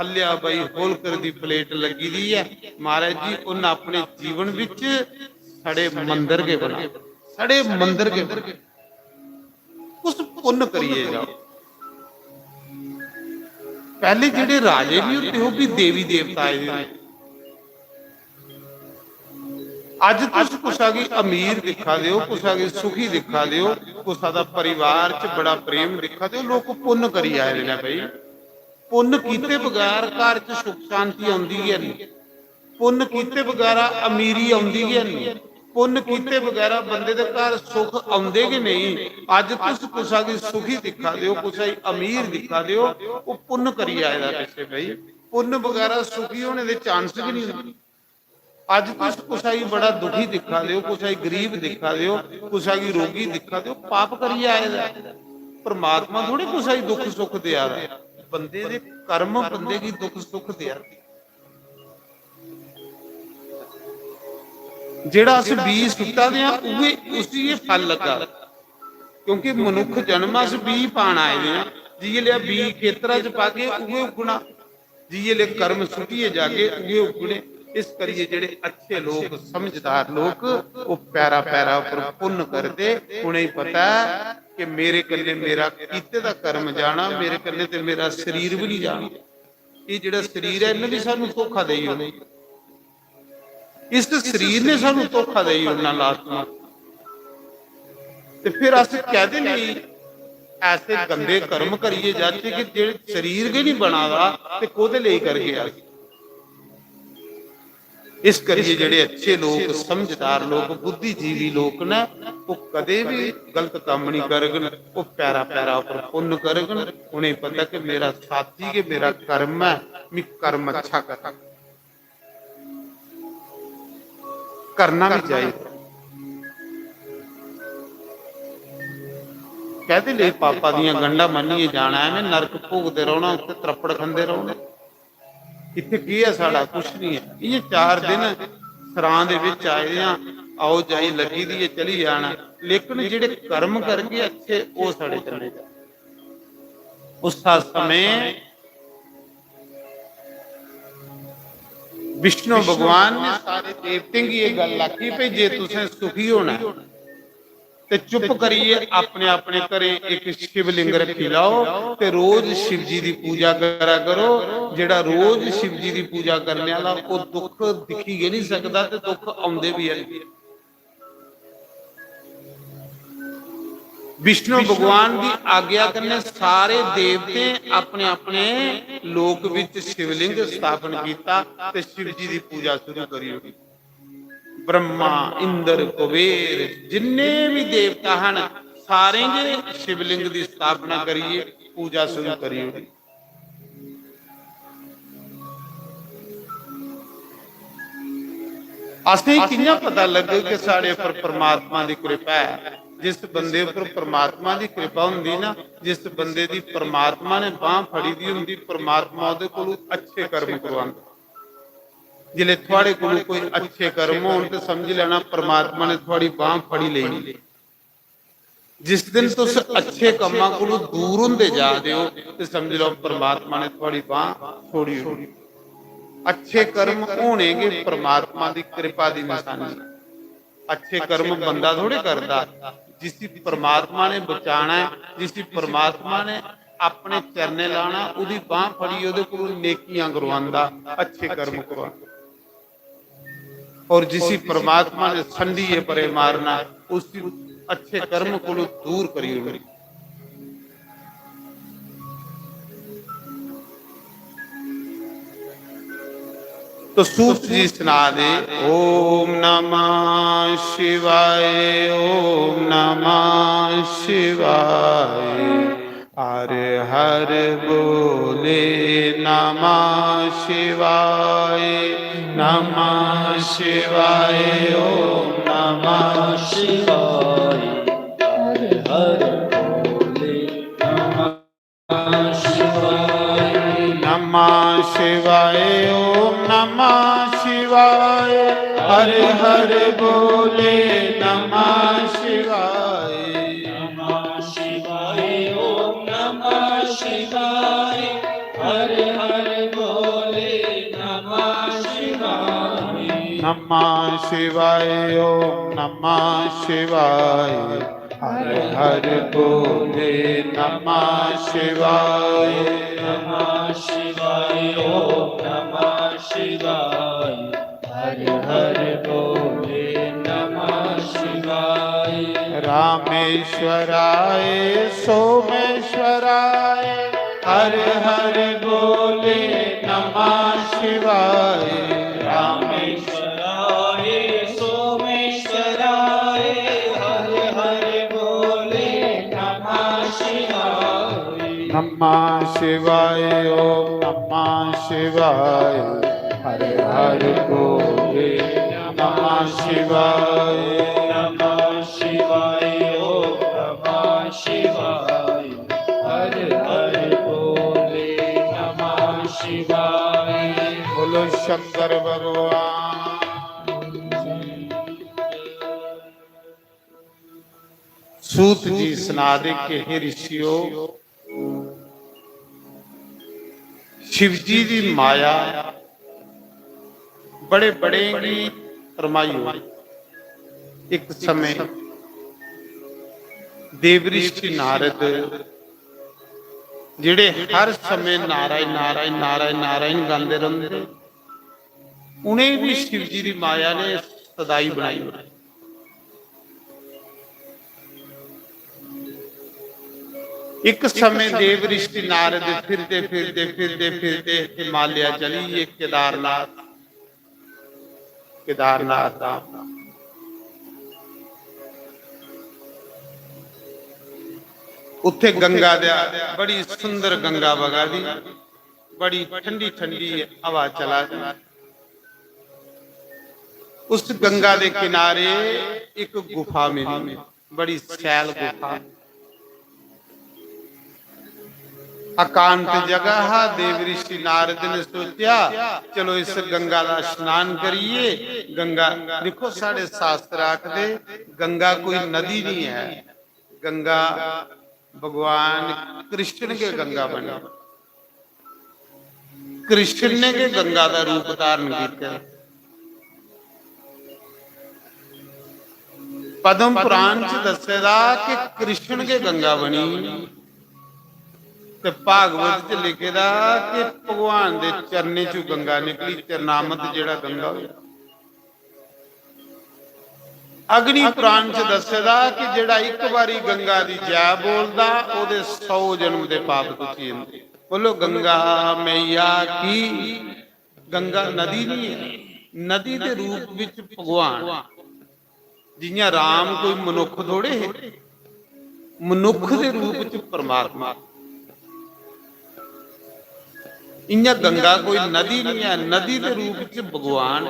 हल्या बाई होलकर दी प्लेट लगी दी है। महाराज जी, उन्हें अपने जीवन विच सड़े मंदिर के बनाए, सड़े मंदिर के बनाए। कुछ पुन्न करिए जाओ। पैह्ले जेह्ड़े राजे बी होंदे, ओह् बी देवी देवता आए दे होंदे। अज्ज तुस कुसा गी अमीर दिक्खा दे ओ, कुसा गी सुखी दिक्खा दे ओ, कुसा दा परिवार च बड़ा प्रेम दिक्खा दे ओ, लोक पुन्न करी आए दे न भाई। पुन्न कीते बगैर घर च सुख शांति औंदी गै नेईं। पुन्न कीते बगैरा अमीरी औंदी गै नेईं। पुन्न कीते बगैरा बंदे दे घर सुख औंदे गै नेईं। अज्ज तुस कुसा गी सुखी दिक्खा दे ओ, कुसा गी अमीर दिक्खा दे ओ, ओह् पुन्न करी आए दा पिच्छे भाई, पुन्न बगैरा सुखी होने दे चांस गै नहीं होंदे। अज्ज तुस कुसा गी बड़ा दुखी दिक्खा दे ओ, कुसा गी गरीब दिक्खा दे ओ, कुसा गी रोगी दिक्खा दे ओ, पाप करियै आए दा ऐ। परमात्मा थोड़े कुसा गी दुख सुख देआ दा ऐ। बंदे दे कर्म बंदे गी दुख सुख देआ दे। जेह्ड़ा अस बीऽ सुट्टा दे आं, उ'ऐ, उसी गै फल लग्गा दा। क्योंकि मनुक्ख जन्म अस बीऽ पान आए दे आं। जि'यै लेआ बीऽ खेतरा च पागे, उ'ऐ उग्गना। जि'यै ले कर्म सुटियै जागे, उ'ऐ उग्गने। इस करियै जेह्ड़े अच्छे लोक, समझदार लोक, ओह् पैरा पैरा उप्पर पुन्न करदे। उ'नेंगी पता ऐ कि मेरे कन्नै मेरा कीते दा कर्म जाना, मेरे कन्नै ते मेरा शरीर बी नहीं जाना। एह् जेह्ड़ा शरीर ऐ, इन्नै बी सानू धोखा देई ओड़ना। इस शरीर ने सानू धोखा देई ओड़ना लास्ट में। ते फिर अस कैह्दे लेई ऐसे गंदे कर्म करियै जाचै कि जेह्ड़े शरीर गै नहीं बना दा, ते कोह्दे लेई करगे अस? इस करियै जेह्ड़े अच्छे लोक, समझदार लोक, बुद्धिजीवी लोक न, ओह् कदें बी गलत कम्म नहीं करगन। ओह् पैरा पैरा उप्पर पुन्न करगन। उ'नेंगी पता कि मेरा साथी गै मेरा कर्म ऐ, मी कर्म अच्छा करना, करना भी चाहिए। कैह्दे लेई पापा दियां गंढां मन्नियै जाना ऐ? में नरक भोगदे रौह्ना, उत्थै त्रप्पड़ खंदे रौह्ने। इत्थै केह् ऐ साढ़ा? कुछ नहीं ऐ। इ'यां चार दिन सरां दे बिच आए दे आं, आओ जाई लग्गी दी ऐ, चली जाना। लेकिन जेह्ड़े कर्म करगे अच्छे, ओह् साढ़े चले जाने। उस समय विष्णु भगवान ने सारे देवतें गी एह् गल्ल आखी, भई जे तुसें सुखी होना ऐ ते चुप करियै अपने अपने घरें इक शिवलिंग रखी लैओ ते रोज शिव जी दी पूजा करा करो। जेह्ड़ा रोज शिव जी दी पूजा करने आह्ला, ओह् दुख दिक्खी गै नहीं सकदा ते दुख औंदे बी हैन। विष्णु भगवान दी आज्ञा कन्नै सारे देवतें अपने अपने लोक विच शिवलिंग स्थापन कीता ते शिव जी दी पूजा शुरू करी ओड़ी। ब्रह्मा, इंद्र, कुबेर, जिन्ने भी देवता हन, सारें गै शिवलिंग दी स्थापना करियै पूजा शुरू करी ओड़ी। असें कि'यां पता लग्गग कि साढ़े उप्पर परमात्मा दी कृपा ऐ? जिस बंदे उप्पर परमात्मा दी कृपा होंदी ना, जिस बंदे दी परमात्मा ने बांह फड़ी दी होंदी, परमात्मा ओह्दे कोलू अच्छे कर्म करवांदा। जिसलै थुआढ़े कोलू कोई अच्छे कर्म होन ते समझी लैना, परमात्मा ने थुआढ़ी बांह फड़ी लेई। जिस दिन तुस अच्छे कम्मां कोलू दूर होंदे जा दे ओ, ते समझी लैओ, परमात्मा ने थुआढ़ी बांह छोड़ी ओड़ी। अच्छे कर्म होने गै परमात्मा दी कृपा दी निशानी। अच्छे कर्म बंदा थोड़े करदा, जिसी परमात्मा ने बचाना ऐ, जिसी परमात्मा ने अपने चरणें लाना, ओह्दी बांह फड़ियै ओह्दे कोलू नेकियां करवांदा, अच्छे कर्म करवांदा। और जिसी परमात्मा ने संडिये परे मारना, उसी अच्छे कर्म कोलू दूर करी ओड़ना। तो सूत जी सना दे, ओम नमः शिवाय, ओम नमः शिवाय, हर हर बोले, नमः शिवाय, नमः शिवाय, ओम नमः शिवाय, हर हर बोले, नमः शिवाय, नमः शिवाय, ओम नमः शिवाय, हर हर बोले, नमः शिवाय, नमः शिवाय, ओम नमः शिवाय, हर हर बोले, नमः शिवाय, नमः शिवाय, ओम नमः शिवाय, हर हर बोले, नमः शिवाय, नमः शिवाय, ओम नमः शिवाय, हर हर बोले, नमः शिवाय, रामेश्वराय सोमेश्वराय, हर हर बोले, नमः शिवाय, रामेश्वराय सोमेश्वराय, हर हर बोले, नमः शिवाय, नमः शिवाय, ओम नमः शिवाय, हर हर बोले, नमः शिवाय, नमः शिवाय, ओम नमः शिवाय, हर हर बोले, नमः शिवाय। बोलो शंकर भगवान। सूत जी सना दे कि हे ऋषियो, शिव जी दी माया बड़े बड़े गी रमाई होई। एक समय देवऋषि नारद, जेड़े हर समय नारायण नारायण नारायण नारायण गांदे रौंदे, उ'नें भी शिव जी दी माया ने सदाई बनाई ओड़ी। एक समय देवऋषि नारद फिरदे फिरदे फिरदे फिरदे हिमालय चली गे, केदारनाथ, केदारनाथ धाम। उत्थे गंगा दे, बड़ी सुंदर गंगा बगा दी, बड़ी ठंडी ठंडी हवा चला दी। उस गंगा दे किनारे एक गुफा मिली, बड़ी शैल गुफा। एकांत जगह हा। देवऋषि नारद ने सोचा, चलो इस गंगा दा स्नान करिए। गंगा, देखो, साढ़े शास्त्र आखदे गंगा कोई नदी नहीं है, गंगा भगवान कृष्ण गै गंगा बनी। कृष्ण ने गै गंगा दा रूप धारण कीता। पद्म पुराण च दस्से दा कि कृष्ण गै गंगा बनी, ते भागवत च लिखे दा कि भगवान दे चरणें चों गंगा निकली, चरणामृत जेड़ा गंगा होया। अग्नि पुराण च दस्से दा कि जेड़ा इक बारी गंगा दी जय बोलदा, ओदे सौ जन्म दे पाप तुची जंदे। बोलो गंगा मैया की। गंगा नदी नहीं है, नदी दे रूप विच भगवान, जियां राम कोई मनुख थोड़े हे, मनुख दे रूप च परमात्मा। इयां गंगा कोई नदी नहीं है, नदी दे रूप च भगवान।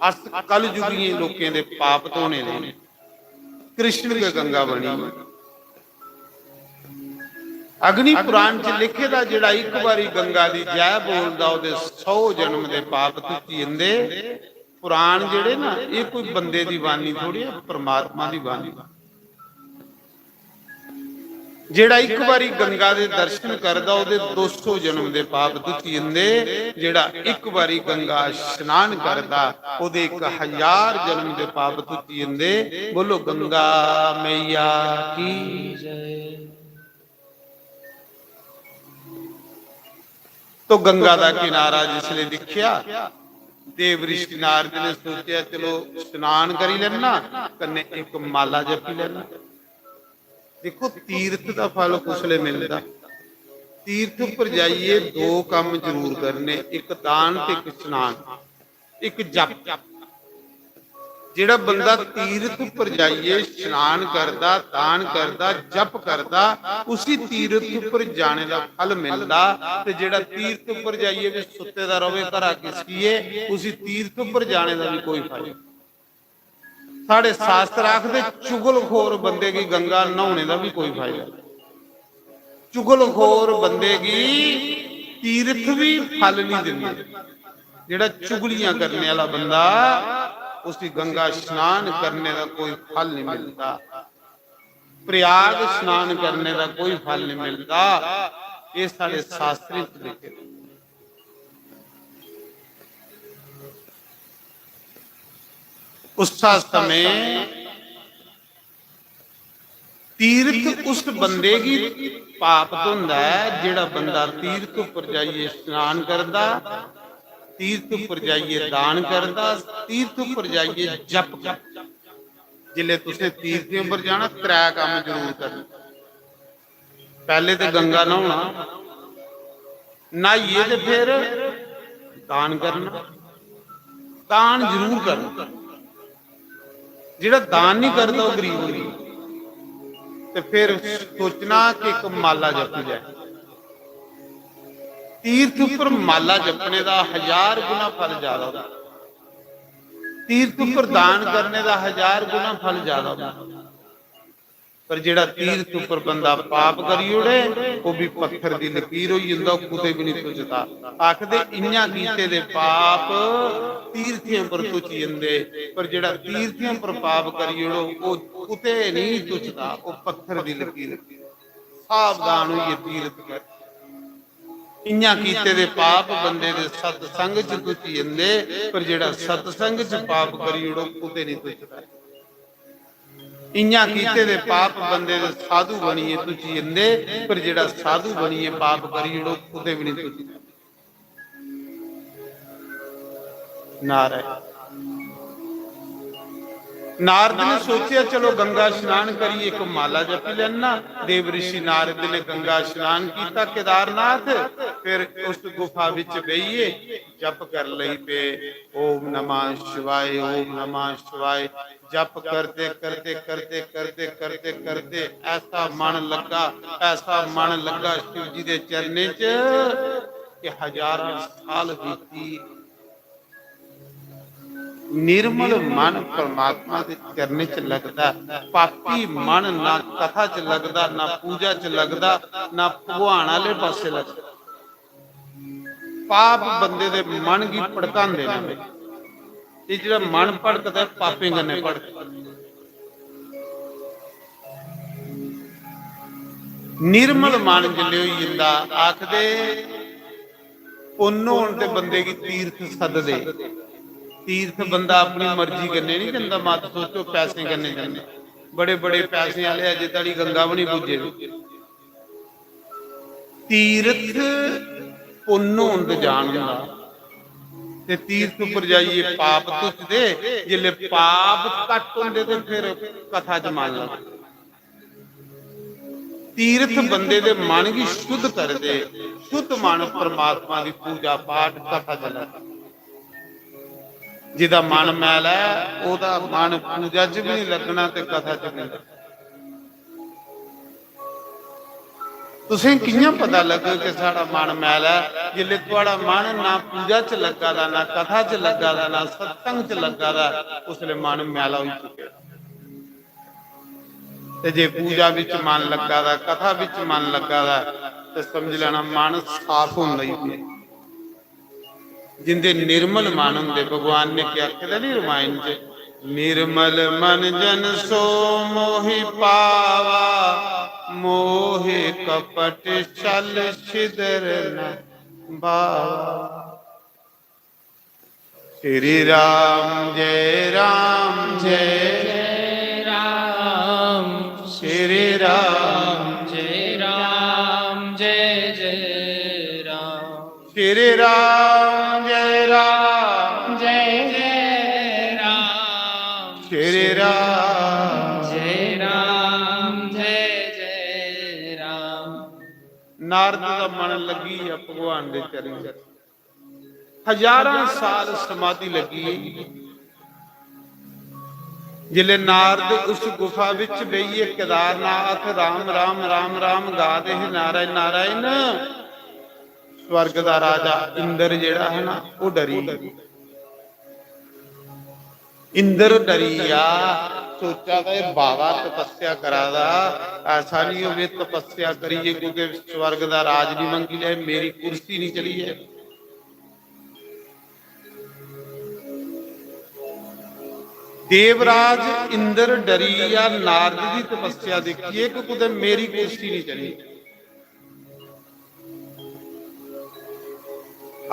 अस कलयुगी लोकें दे पाप धोने लेई कृष्ण गै गंगा बनी। अग्नि पुराण च लिखे दा, जेड़ा इक बारी गंगा दी जय बोलदा, ओदे सौ जन्म दे पाप धुची जंदे। पुराण जेड़े ना, ये कोई बंदे दी बाणी थोड़ी है, परमात्मा दी बाणी। जेड़ा इक बारी गंगा दे दर्शन करदा, ओदे दो सौ जन्म दे पाप धुची जंदे। जेड़ा इक बारी गंगा स्नान करदा, ओदे एक हजार जन्म दे पाप धुची जंदे। बोलो, गंगा मैया की जय। तो गंगा दा किनारा जिसले दिखिया, देव ऋषि नारद ने सोचेआ, चलो स्नान करी लेना, कन्ने एक माला जपी लेना। देखो, तीर्थ दा फल कुसले मिलदा? तीर्थ पर जाइए दो काम जरूर करने, एक दान ते एक स्नान, एक जप। जेड़ा बंदा तीर्थ पर जाइए स्नान करदा, दान करदा, जप करदा, उसी तीर्थ पर जाने दा फल मिलदा। ते जेड़ा तीर्थ पर जाइए भी सुत्ते दा रवे, घरा किसकिए, उसी तीर्थ पर जाने दा भी कोई फायदा। साढ़े शास्त्र आखदे, चुगलखोर बंदे गी गंगा न्हाने दा भी कोई फायदा नहीं। चुगलखोर बंदे गी तीर्थ भी फल नहीं दिंदे। जेड़ा चुगलियां करने वाला बंदा, उसी गंगा स्नान करने दा कोई फल नहीं मिलता, प्रयाग स्नान करने दा कोई फल नहीं मिलता। ये साढ़े शास्त्रें च लिखे। उस समय तीर्थ उस बंदे गी पाप धोंदा ऐ, जेड़ा बंदा तीर्थ उप्पर जाइयै स्नान करदा, तीर्थ उप्पर जाइयै दान करदा, तीर्थ उप्पर जाइयै जप करदा। जिसलै तुसें तीर्थें उप्पर जाना, त्रै कम्म जरूर करने। पैह्ले ते गंगा न्हौना, न्हाइयै ते फिर दान करना। दान जरूर करना। जेह्ड़ा दान नहीं करदा, ओह् गरीब होंदा। ते फिर सोचना कि इक माला जपी जाए। तीर्थ उप्पर माला जपने दा हजार गुना फल ज्यादा होंदा। तीर्थ उप्पर दान करने दा हजार गुना फल ज्यादा होंदा। पर जेड़ा तीर्थ उप्पर बंदा पाप करी ओड़े, ओह् भी पत्थर दी लकीर होई जंदा, ओह् कुतै भी नहीं तुचदा। आखदे, इ'यां कीते दे पाप तीर्थें उप्पर तुची जंदे, पर जेड़ा तीर्थें उप्पर पाप करी ओड़ो, ओह् कुतै नहीं तुचदा, ओह् पत्थर दी लकीर। सावधान होइए तीर्थ कर। इ'यां कीते दे पाप बंदे दे सत्संग च तुची जंदे, पर जेड़ा सत्संग च पाप करी ओड़ो, कुतै नहीं तुचदा। इ'यां कीते दे पाप बंदे दे साधु बनियै तुची जंदे, पर जेड़ा साधु बनियै पाप करी ओड़ो, कुतै भी नहीं तुचदा। नारायण। नारद ने सोचेआ, चलो गंगा स्नान करियै इक माला जपी लैना। देव ऋषि नारद ने गंगा स्नान कीता केदारनाथ, फिर उस गुफा विच बेहियै जप कर लई पे, ओम नमः शिवाय, ओम नमः शिवाय। जप करदे, करदे, करदे, करदे, करदे, करदे ऐसा मन लग्गा, ऐसा मन लग्गा शिव जी दे चरणें च कि हजारां साल बीती। निर्मल मन परमात्मा दे चरणें च लगदा। पापी मन ना कथा च लगदा, ना पूजा च लगदा, ना भगवान आह्ले पासे लगदा। पाप बंदे दे मन गी भड़कांदे न। एह् जेह्ड़ा मन भड़कदा ऐ, पापें कन्नै भड़कदा। निर्मल मन जिसलै होई जंदा, आखदे पुन्न होन ते बंदे गी तीर्थ सददे। तीर्थ बंदा अपनी मर्जी कन्नै नहीं जंदा, मत सोचो पैसें कन्नै जंदा। बड़े बड़े पैसें आह्ले अजें धोड़ी गंगा बी नहीं पुज्जे दे। तीर्थ पुन्न होंद जान होंदा ते तीर्थ उप्पर जाइयै पाप धुचदे। जिसलै पाप घट्ट होंदे ते फिर कथा च मन लगदा। तीर्थ बंदे दे मन गी शुद्ध करदे। शुद्ध मन परमात्मा दी पूजा पाठ कथा च लगदा। जेह्दा मन मैला ऐ, ओह्दा मन पूजा च बी निं लग्गना ते कथा च बी निं। तुसें कि'यां पता लग्गग कि साढ़ा मन मैला ऐ? जिसलै थुआढ़ा मन ना पूजा च लग्गा दा, ना कथा च लग्गा दा, ना सत्संग च लग्गा दा, उसलै मन मैला होई चुके दा। ते जे पूजा बिच मन लग्गा दा, कथा बिच मन लग्गा दा, ते समझ लैना मन साफ होन लगी पे। जिंदे निर्मल मन होंदे, भगवान ने क्या आखे दा नी रामायण च, "निर्मल मन जन सो मोहि पावा, मोह कपट छल छिदर न भावा।" श्री राम जय राम जय जय राम, श्री राम जय राम जय जय राम। श्री राम जय राम जय जय राम। श्री राम जय राम जय जय राम। नारद दा मन लगी है भगवान दे चरणें च। हजारां साल समाधि लगी। जिसलै नारद उस गुफा विच बेहियै केदारनाथ राम राम राम राम गा दे हे, नारायण नारायण, स्वर्ग दा राजा इंद्र जेह्ड़ा है ना, ओह् डरी गेआ। इंद्र डरी गेआ, सोचा दा, "एह् बाबा तपस्या करा दा, ऐसा निं होवे तपस्या करियै कुतै स्वर्ग दा राज निं मंगी लै, मेरी कुर्सी निं चली जाए।" देवराज इंद्र डरी गेआ नारद दी तपस्या दिक्खियै कि कुतै मेरी कुर्सी निं चली।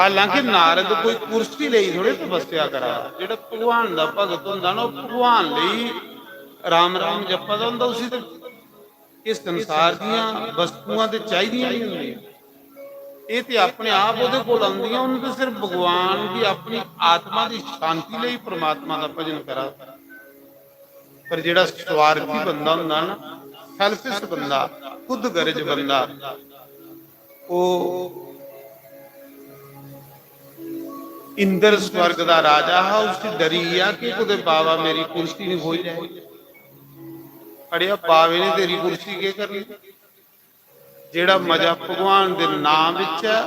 हालांकि नारद कोई कुर्सी लेई थोड़े तपस्या करा दा। जेह्ड़ा भगवान दा भगत होंदा ना, ओह् भगवान लेई राम राम जप्पा दा होंदा, उसी ते इस संसार दियां वस्तुआं ते चाहिदियां निं होंदियां। एह् ते अपने आप ओह्दे कोल औंदियां, उ'न्न ते सिर्फ भगवान दी अपनी आत्मा दी शांति लेई परमात्मा दा भजन करा दा। पर जेह्ड़ा स्वार्थी बंदा होंदा ना, selfish बंदा, खुद गर्ज बंदा, ओह् इंद्र स्वर्ग दा राजा हा, उसी डरी गेआ कि कुतै बाबा मेरी कुर्सी निं खोई लै। अड़ेआ, बावे ने तेरी कुर्सी केह् करनी? जेह्ड़ा मजा भगवान दे नाम बिच ऐ,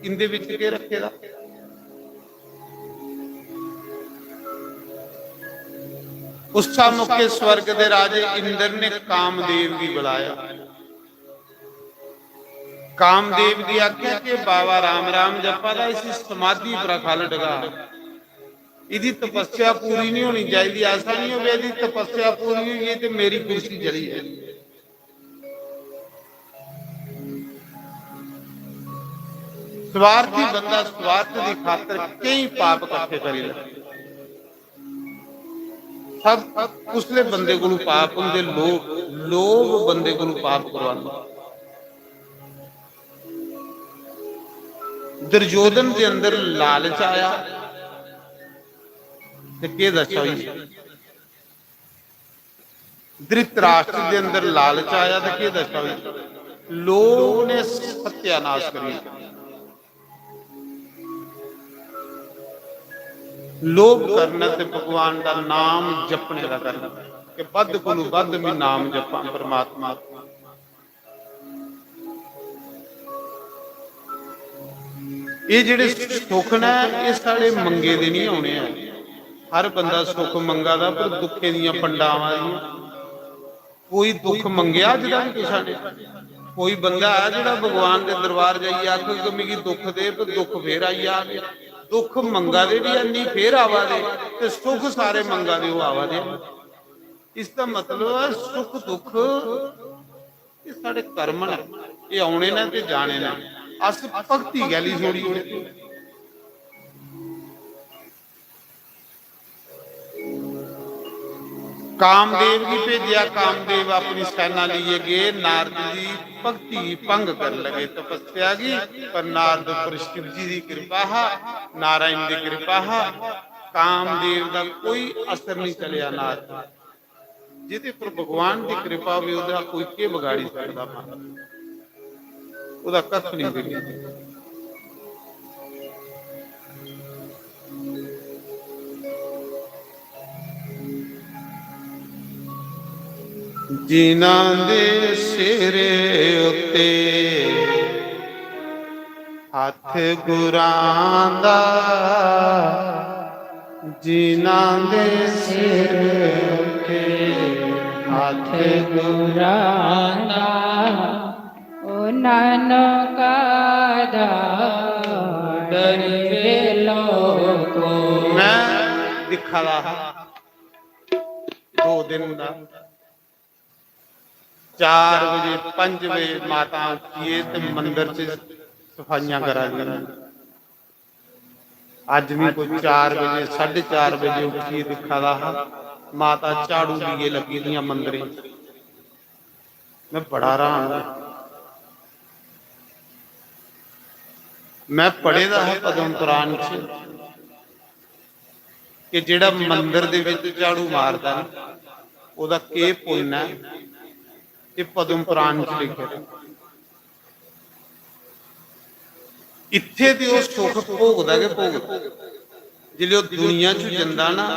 इंदे बिच केह् रक्खे दा? उस्सा मौके स्वर्ग दे राजे इंद्र ने कामदेव गी बुलाया। कामदेव गी आखेआ कि बाबा राम राम जप्पा दा, इसी समाधि पर खल्ल टका। इदी तपस्या पूरी नहीं होनी चाहिए। ऐसा नहीं होवे इदी तपस्या पूरी होई गेई ते मेरी कुर्सी चली जाए। स्वार्थी बंदा स्वार्थ दी खातर केई पाप इकट्ठे करी लैंदा। सब उसले बंदे कोलू पाप होंदे, लोभ, लोभ बंदे कोलू पाप करवांदा। दुर्योधन दे अंदर लालच आया ते केह् दशा होई? धृतराष्ट्र दे अंदर लालच आया ते केह् दशा होई? लोभ ने सत्यानाश करी दित्ता। लोभ करना ते भगवान दा नाम जपने दा करना कि बद्ध कोलू बद्ध मैं नाम जपां परमात्मा। एह् जेह्ड़े सुख न, एह् साढ़े मंगे दे नहीं औने ऐ। हर बंदा सुख मंगा दा, पर दुखे दियां पंडां आवा दियां। कोई दुख मंगेआ अज्ज तक कुसै ने? कोई बंदा ऐ जेह्ड़ा भगवान दे दरबार जाइयै आखग कि मिगी दुख दे, ते दुख फेर आई जाग? दुख मंगा दे बी हैनी, फेर आवा दे, ते सुख सारे मंगा दे, ओह् आवा दे। इसदा मतलब ऐ, सुख दुख एह् साढ़े कर्म न, एह् औने न ते जाने न। अस भक्ति गैली छोड़ी ओड़े। कामदेव गी भेजेआ, कामदेव अपनी सैना लेइयै गे, नारद जी भक्ति गी भंग करन लगे, तपस्या गी। पर नारद उप्पर शिव जी दी कृपा हा, नारायण दी कृपा हा, कामदेव दा कोई असर नहीं चलेआ नारद। जेह्दे पर भगवान दी कृपा होवे, ओह्दा कोई केह् बगाड़ी सकदा? महाराज, ओह्दा कक्ख नहीं बिगड़ी सकदा। जिन्हां दे सिर उत्ते हत्थ गुरां दा, जिन्हां दे सिर उत्ते हत्थ गुरां दा। ओ नानका दा डरवे लोको। मैं दिक्खा दा हा दो दिन दा, चार बजे, पंज बजे माता उठियै ते मंदर च सफाइयां करा दियां। अज्ज मैं कोई चार बजे, साढ़े चार बजे उठियै दिक्खा दा हा, माता झाड़ू लाइयै लग्गी दियां मंदरें च। मैं बड़ा हैरान होया। मैं पढ़े दा हा पद्म पुराण च कि जेड़ा मंदर दे विच झाड़ू मारदा ना, ओदा केह पुन्न ऐ, एह पद्म पुराण च लिखे दा। इत्थे ते ओह सुख भोगदा गै भोगदा, जिसलै ओह दुनिया च जंदा ना,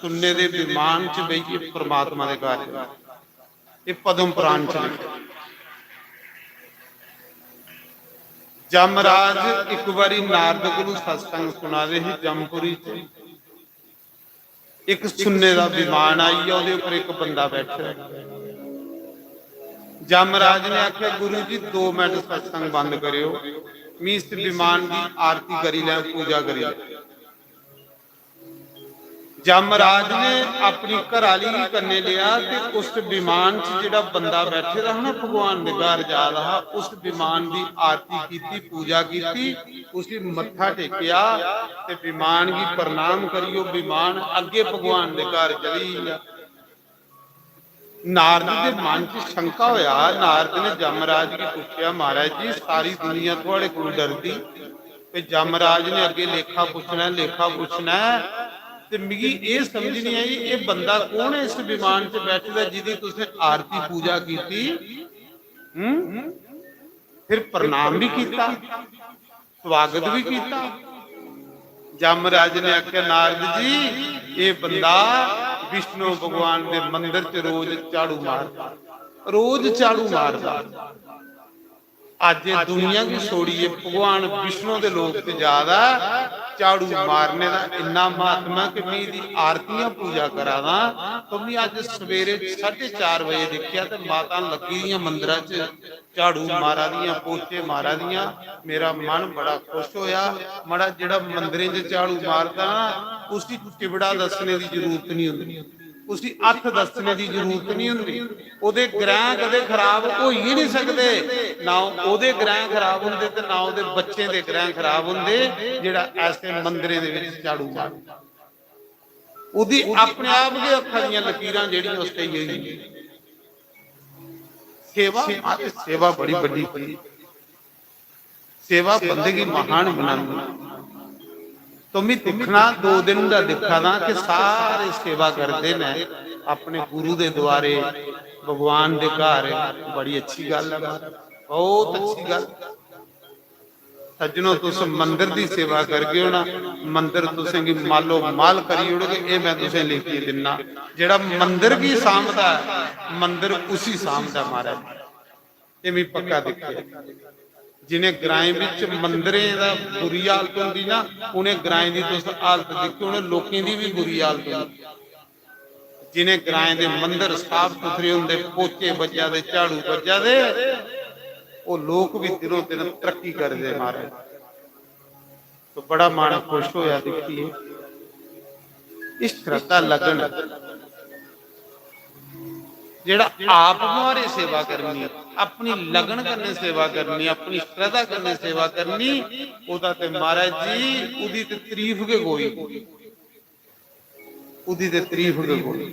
सुन्ने दे विमान च बेहियै परमात्मा दे घर जंदा। एह पद्म पुराण च लिखे। जमराज इक बारी नारद कोलू सत्संग सुना दे हे जमपुरी च। इक सुन्ने दा विमान आई गेआ, ओहदे उप्पर इक बंदा बैठे दा। जमराज ने आख्या, "गुरु जी, दो मिनट सत्संग बंद करियो, मैं इस विमान की आरती करी लैं, पूजा करी लैं।" जमराज ने अपनी घराली गी कन्ने लिया ते उस विमान च जेड़ा बंदा बैठे दा हा ना, भगवान दे घर जा दा हा, उस विमान दी आरती कीती, पूजा कीती, उसी मत्था टेकेया ते विमान गी प्रणाम करियो विमान अग्गे भगवान दे घर चली गेआ। नारद दे मन च शंका होया। नारद ने जमराज गी पुछेया, "महाराज जी, सारी दुनिया थुआड़े कोल डरदी, ते जमराज ने अग्गे लेखा पुछना ऐ, लेखा पुछना ऐ, ते मिगी एह समझ नहीं आई, एह बंदा कौन ऐ इस विमान च बैठे दा जिदी तुसें आरती पूजा कीती, हम्म? फिर प्रणाम भी कीता?" स्वागत भी कीता। जमराज ने आख्या, "नारद जी, ये बंदा विष्णु भगवान दे मंदिर च रोज झाड़ू मारदा, रोज झाड़ू मारदा। अज्ज ये दुनिया गी छोड़ियै भगवान विष्णु दे लोक च जा दा, झाड़ू मारने दा इन्ना महात्मा कि मैं एदी आरतियां पूजा करा दा, तो मैं अज्ज सवेरे साढ़े चार बजे दिक्खेआ ते माता लग्गी दियां मंदरा च झाड़ू मारा दियां, पोचे मारा दियां। मेरा मन बड़ा खुश होया।" मड़ा जेड़ा मंदरें च झाड़ू मारदा ना, उसी टिबड़ा दस्सने दी जरूरत नहीं होंदी, उसी हत्थ दस्सने दी जरूरत नहीं होंदी। ओदे ग्रह कदे खराब हो ही नहीं सकदे, ना ओदे ग्रह खराब होंदे ते ना ओदे बच्चें दे ग्रह खराब होंदे, जेड़ा ऐसे मंदरें दे विच झाड़ू मारदा। ओदी अपने आप गै हत्थां दियां लकीरां जेड़ियां उस ते होई गेई। सेवा, महाराज, सेवा बड़ी बड़ी चीज। सेवा बंदे गी महान बनांदी। तो मैं दिक्खना, दो दिन दा दिक्खा दा कि सारे सेवा करदे ने अपने गुरु दे द्वारे, भगवान दे घर। बड़ी अच्छी गल है महाराज, बहुत अच्छी गल। सज्जनो, तुस मंदर दी सेवा करगे हो ना, मंदर तुसेंगी मालो माल करी ओड़गे। ये मैं तुसें लिखियै दिन्ना, जेड़ा मंदर गी सांभदा है, मंदर उसी सांभदा महाराज। ये मैं पक्का दिक्खेआ। जिनें ग्राएं बिच मंदरें दा बुरी हालत होंदी ना, उनें ग्राएं दी तुस हालत दिक्खो, उनें लोकें दी भी बुरी हालत होंदी। जिनें ग्राएं दे मंदर साफ सुथरे होंदे, पोचे बज्जा दे, झाड़ू बज्जा दे, ओह लोक भी दिनों दिन तरक्की करदे महाराज। तो बड़ा मन खुश होया दिक्खियै। इस श्रद्धा लगन, जेड़ा आप मुहारे सेवा करनी, अपनी लगन कन्नै सेवा करनी, अपनी श्रद्धा कन्नै सेवा करनी, ओदा ते महाराज जी, ओदी ते तारीफ गै कोई, ओदी ते तारीफ गै कोई।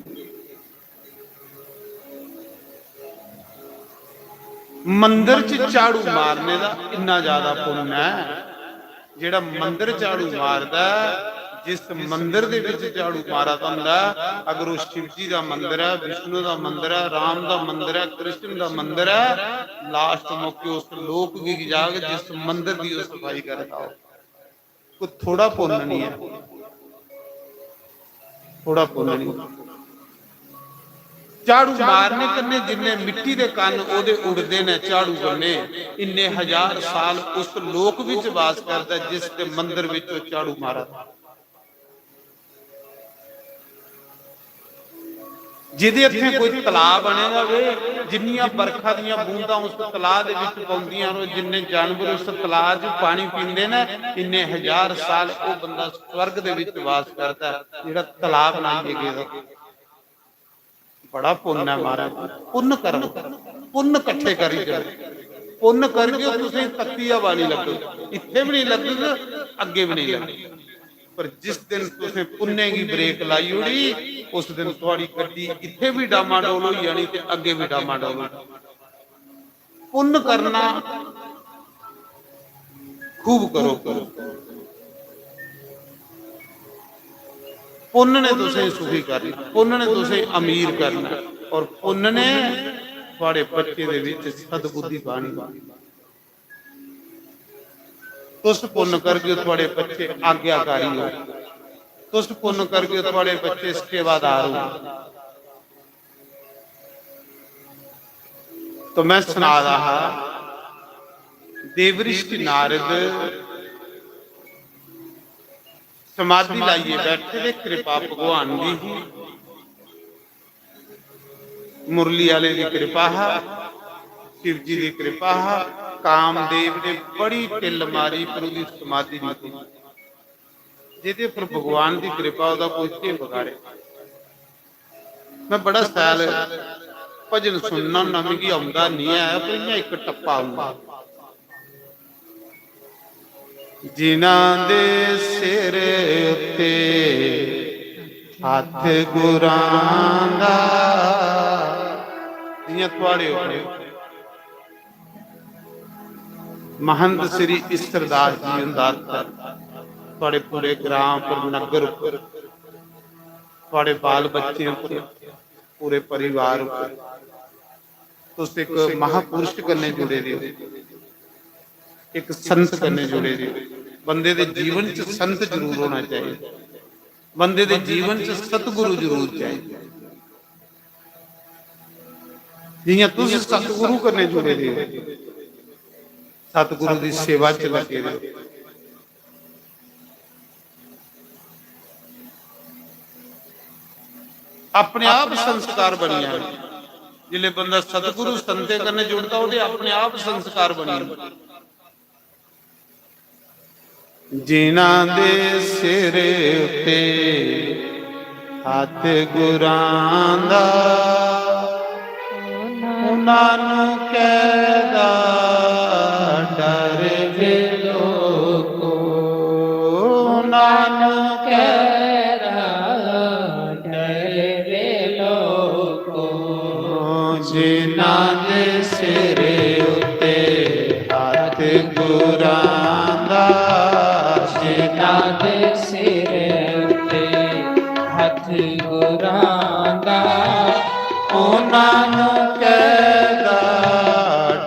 मंदर च झाड़ू मारने दा इन्ना ज्यादा पुन्न ऐ। जेड़ा मंदर झाड़ू मारदा ऐ, जिस मंदर दे विच झाड़ू मारा दा होंदा ऐ, अगर ओह शिव जी दा मंदर ऐ, विष्णु दा मंदर ऐ, राम दा मंदर ऐ, कृष्ण दा मंदर ऐ, लास्ट मौके उस लोक गी जाग जिस मंदर दी ओह सफाई करदा हो। कोई थोड़ा पुन्न नहीं है, थोड़ा पुन्न नहीं। झाड़ू मारने कन्नै जिन्ने मिट्टी दे कण ओह्दे उड़दे न झाड़ू कन्नै, इन्ने हजार साल उस लोक विच वास करदा जिस दे मंदर विच ओह् झाड़ू मारा दा। जेह्दे हत्थें कोई तलाऽ बने दा होवे, जिन्नियां बरखा दियां बूंदां उस तलाऽ दे विच पौंदियां न, जिन्ने जानवर उस तलाऽ च पानी पींदे न, इन्ने हजार साल ओह् बंदा स्वर्ग दे विच वास करदा ऐ, जेह्ड़ा तलाऽ बनाइयै गेदा। बड़ा पुन्न ऐ महाराज, पुन्न कर्म, पुन्न कट्ठे करी चलो। पुन्न करगे, तुसें तत्ती हवा नहीं लगग, इत्थे भी नहीं लगग, अग्गे भी नहीं लगग। पर जिस दिन तुसें पुन्ने गी ब्रेक लाई ओड़ी, उस दिन थुआड़ी गड्डी इत्थे भी डामाडोल होई जानी ते अग्गे भी डामाडोल होई जानी। पुन्न करना खूब करो, करो। पुन्न ने तुसें सुखी करना, पुन्न ने तुसें अमीर करना, और पुन्न ने थुआड़े बच्चे दे विच सद्बुद्धि पानी। तुस पुन्न करगे, थुआड़े बच्चे आज्ञाकारी हो। तुस पुन्न करगे, थुआड़े बच्चे सेवादार हो। तो मैं सना दा हा, देवऋषि नारद समाधि लाइयै बैठे दे, कृपा भगवान दी ही, मुरली आले दी कृपा हा, शिव जी दी कृपा हा। कामदेव ने बड़ी ढिल्ल मारी, पर ओह्दी समाधि नहीं खुली। जेह्दे पर भगवान दी कृपा, ओह्दा कोई केह् बगाड़े। मैं बड़ा शैल भजन सुनना होन्ना, मिगी औंदा निं ऐ, पर इ'यां इक टप्पा औंदा। जिन्हां दे सिर उत्ते हत्थ गुरां दा, जि'यां थुआड़े उप्पर महंत श्री ईश्वरदास जी हुंदा हत्थ ऐ, थुआड़े पूरे ग्रां उप्पर, नग्गर उप्पर, थुआड़े बाल बच्चें उप्पर, पूरे परिवार उप्पर। तुस इक महापुरुष कन्नै जुड़े दे ओ, इक संत कन्नै जुड़े दे ओ। बंदे दे जीवन च संत जरूर होना चाहिए, बंदे दे जीवन च सतगुरु जरूर चाहिए। जियां तुस सतगुरु कन्नै जुड़े दे ओ, सतगुरु दी सेवा च लगे दे ओ, अपने आप संस्कार बनी जाने। जिसले बंदा सतगुरु संतें कन्नै जुड़दा, ओह्दे अपने आप संस्कार बनी जाने। जिन्हां दे सिर उत्ते हत्थ गुरां दा, उन्हां नूं कैह्दा डर वे लोको, उन्हां नूं कैह्दा डर वे लोको। जिन्हां दे सिर उत्ते हत्थ गुरां दा, जिन्हां दे सिर उत्ते हत्थ गुरां दा, उन्हां नूं कैह्दा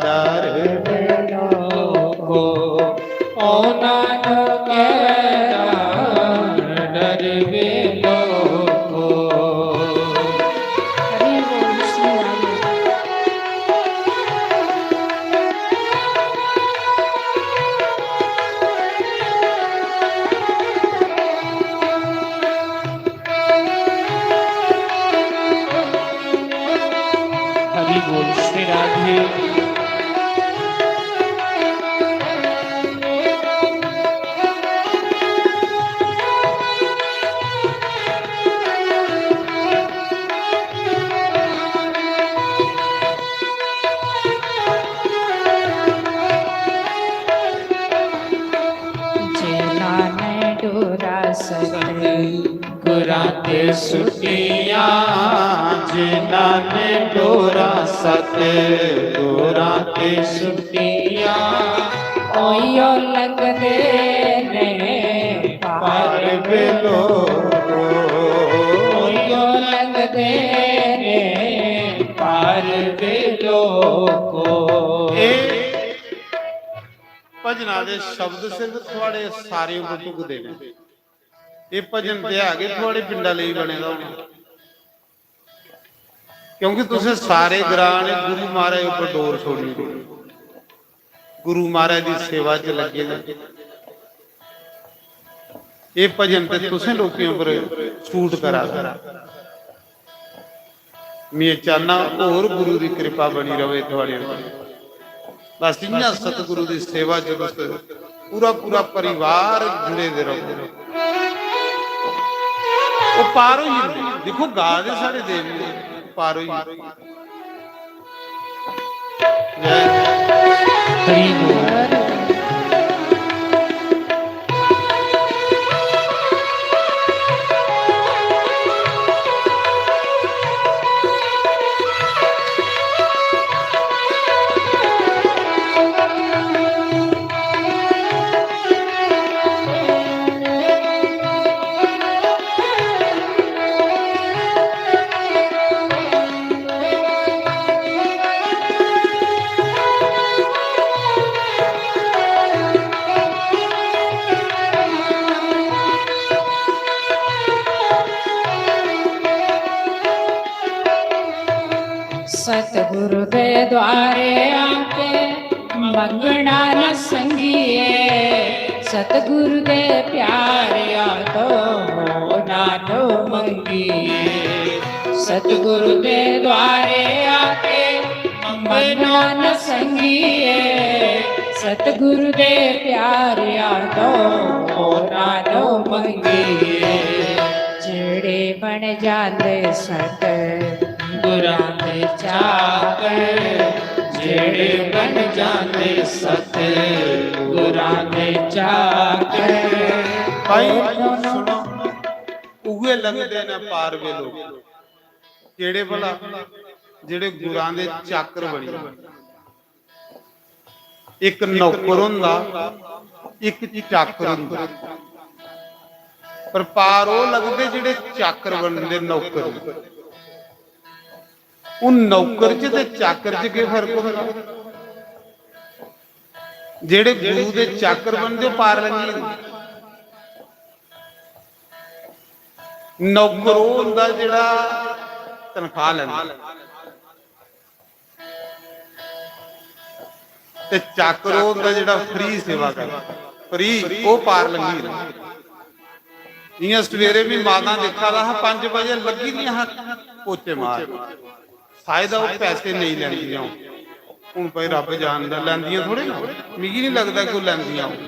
डर वे लोको, उन्हां नूं कैह्दा डर वे लोको। हरि बोल श्री राधे। हरि बोल श्री राधे। जिन्हां ने डोरा सत गुरां ते सुटियां, जिन्हां ने डोरा सत गुरां ते सुटियां, ओयो लंघदे ने पार वे लोको, ओयो लंघदे ने पार वे लोको। एह् भजना दे शब्द सिर्फ थुआड़े सारें उप्पर ढुकदे न। एह् भजन ते है गै थुआड़े पिंडा लेई बने दा होना। क्योंकि तुसें सारे ग्रां ने गुरु महाराज उप्पर डोर छोड़ी दी, गुरु महाराज दी सेवा च लग्गे दे। एह् भजन ते तुसें लोकें उप्पर सूट करा दा। में चाहना होर गुरु दी कृपा बनी रवे थुआड़े उप्पर। बस इ'यां सतगुरु दी सेवा च तुस पूरा पूरा परिवार जुड़े दे रहो। ओह् पार होई जंदे। दिक्खो, गा दे साढ़े देव जी, पार होई जंदे। जय। हरि बोल। सतगुरु दे द्वारे आके मंगना न संगिए, सतगुरु दे प्यारिया तो हो ना तो मंगिए। सतगुरु दे द्वारे आके मंगना न संगिए, सतगुरु दे प्यारिया तो हो ना तो मंगिए। जेड़े बन जांदे सत गुरां दे चाकर, जेड़े बन जांदे सत गुरां दे चाकर। भाई, सुनो, उहे लंघदे न पार वे लोक। केड़े भला? जेड़े गुरां दे चाकर बनी। इक नौकर होंदा, इक चाकर होंदा। पर पार ओह् लगदे जेह्ड़े चाकर बनदे, नौकर। हून नौकर च ते चाकर च केह् फर्क होंदा? जेह्ड़े गुरु दे चाकर बनदे, ओह् पार लंघी जंदे। नौकर ओह् होंदा जेह्ड़ा तनखाह लैंदा। ते चाकर ओह् होंदा जेह्ड़ा free सेवा करदा, free, ओह् पार लंघी जंदा। इ'यां सवेरे बी माता दिक्खा दा हा, पंज बजे लग्गी दियां हां पोचे मार। शायद ओह् पैसे नेईं लैंदियां होन। हून भाई रब्ब जानदा, लैंदियां थोड़े ना, मिगी निं लगदा कि ओह् लैंदियां होन।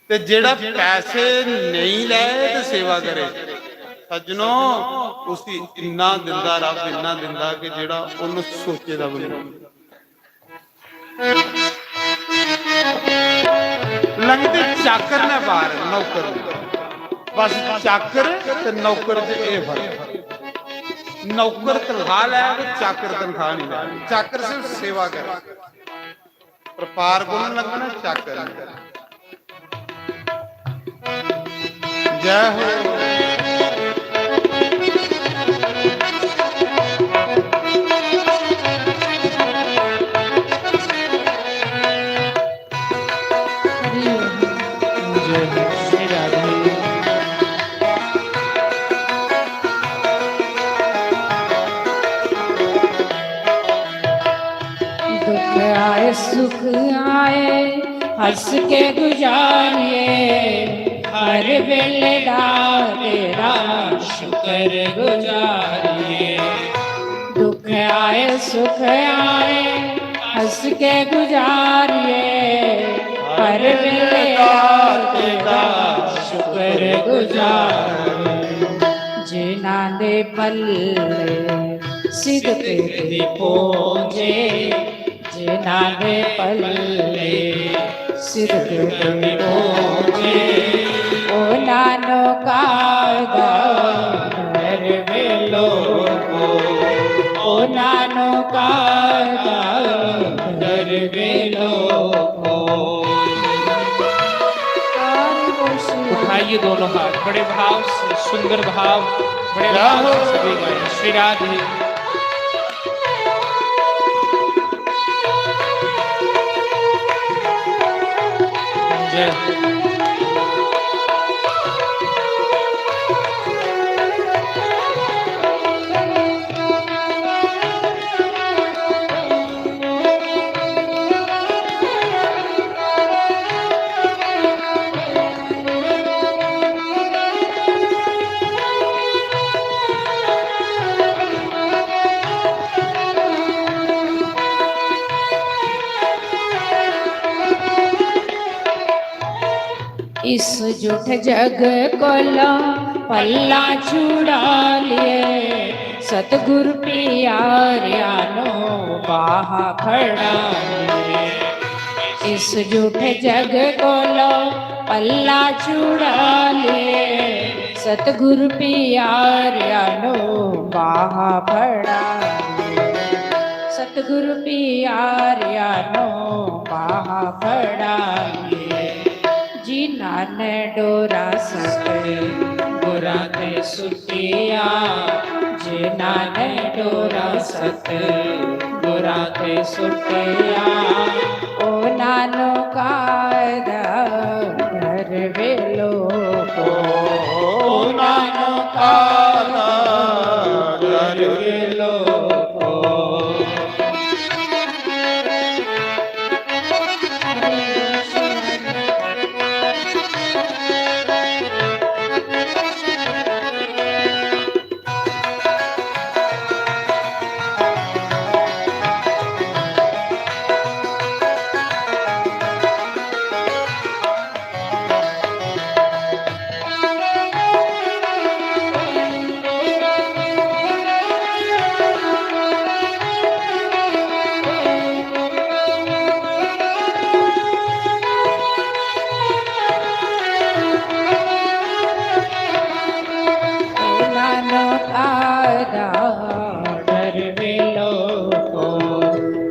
ते जेह्ड़ा पैसे नेईं लै ते सेवा करे, सज्जनो, उसी इन्ना दिंदा रब्ब, इन्ना दिंदा कि जेह्ड़ा उन्न सोचे दा बी नेईं। लंघदे चाकर ने पार, नौकर ने। बस चाकर ते नौकर च एह् फर्क। नौकर तनखाह लै ते चाकर तनखाह निं लै। चाकर सिर्फ सेवा करे। पर पार कु'न लंघना? चाकर ने। जय हो। जय हो। श्री राधे। दुख आए सुख आए, हंस के गुजारिए, हर वेले दा तेरा शुक्र गुजारिए। दुख आए सुख आए, हंस के गुजारिए, हर वेले दा तेरा शुक्र गुजारिए। जिन्हां दे पल्ले सिदक दी पौंजे, जिन्हां दे पल्ले सिदक दी पौंजे, ओ नानका दा दर वे लोको, ओ नानका दा दर वे लोको। उठाइए दोनों हाथ, बड़े भाव से, सुंदर भाव, बड़े भाव से सभी गाएं। श्री राधे। जय। इस झूठ जग कोला पल्ला छुड़ा लिए, सतगुर पियारिया नो बाहा फड़ा लिए। इस झूठ जग कोला पल्ला छुड़ा लिए, सतगुर पियारिया नो बाहा फड़ा लिए। सतगुर पियारिया नो बाहा फड़ा लिए। जिन्हां ने डोरा सतगुरां ते सुटिया, जिन्हां ने डोरा सतगुरां ते सुटिया, ओ नानो कायदा डर वेलो को, ओ नानो कायदा डर वेलो को।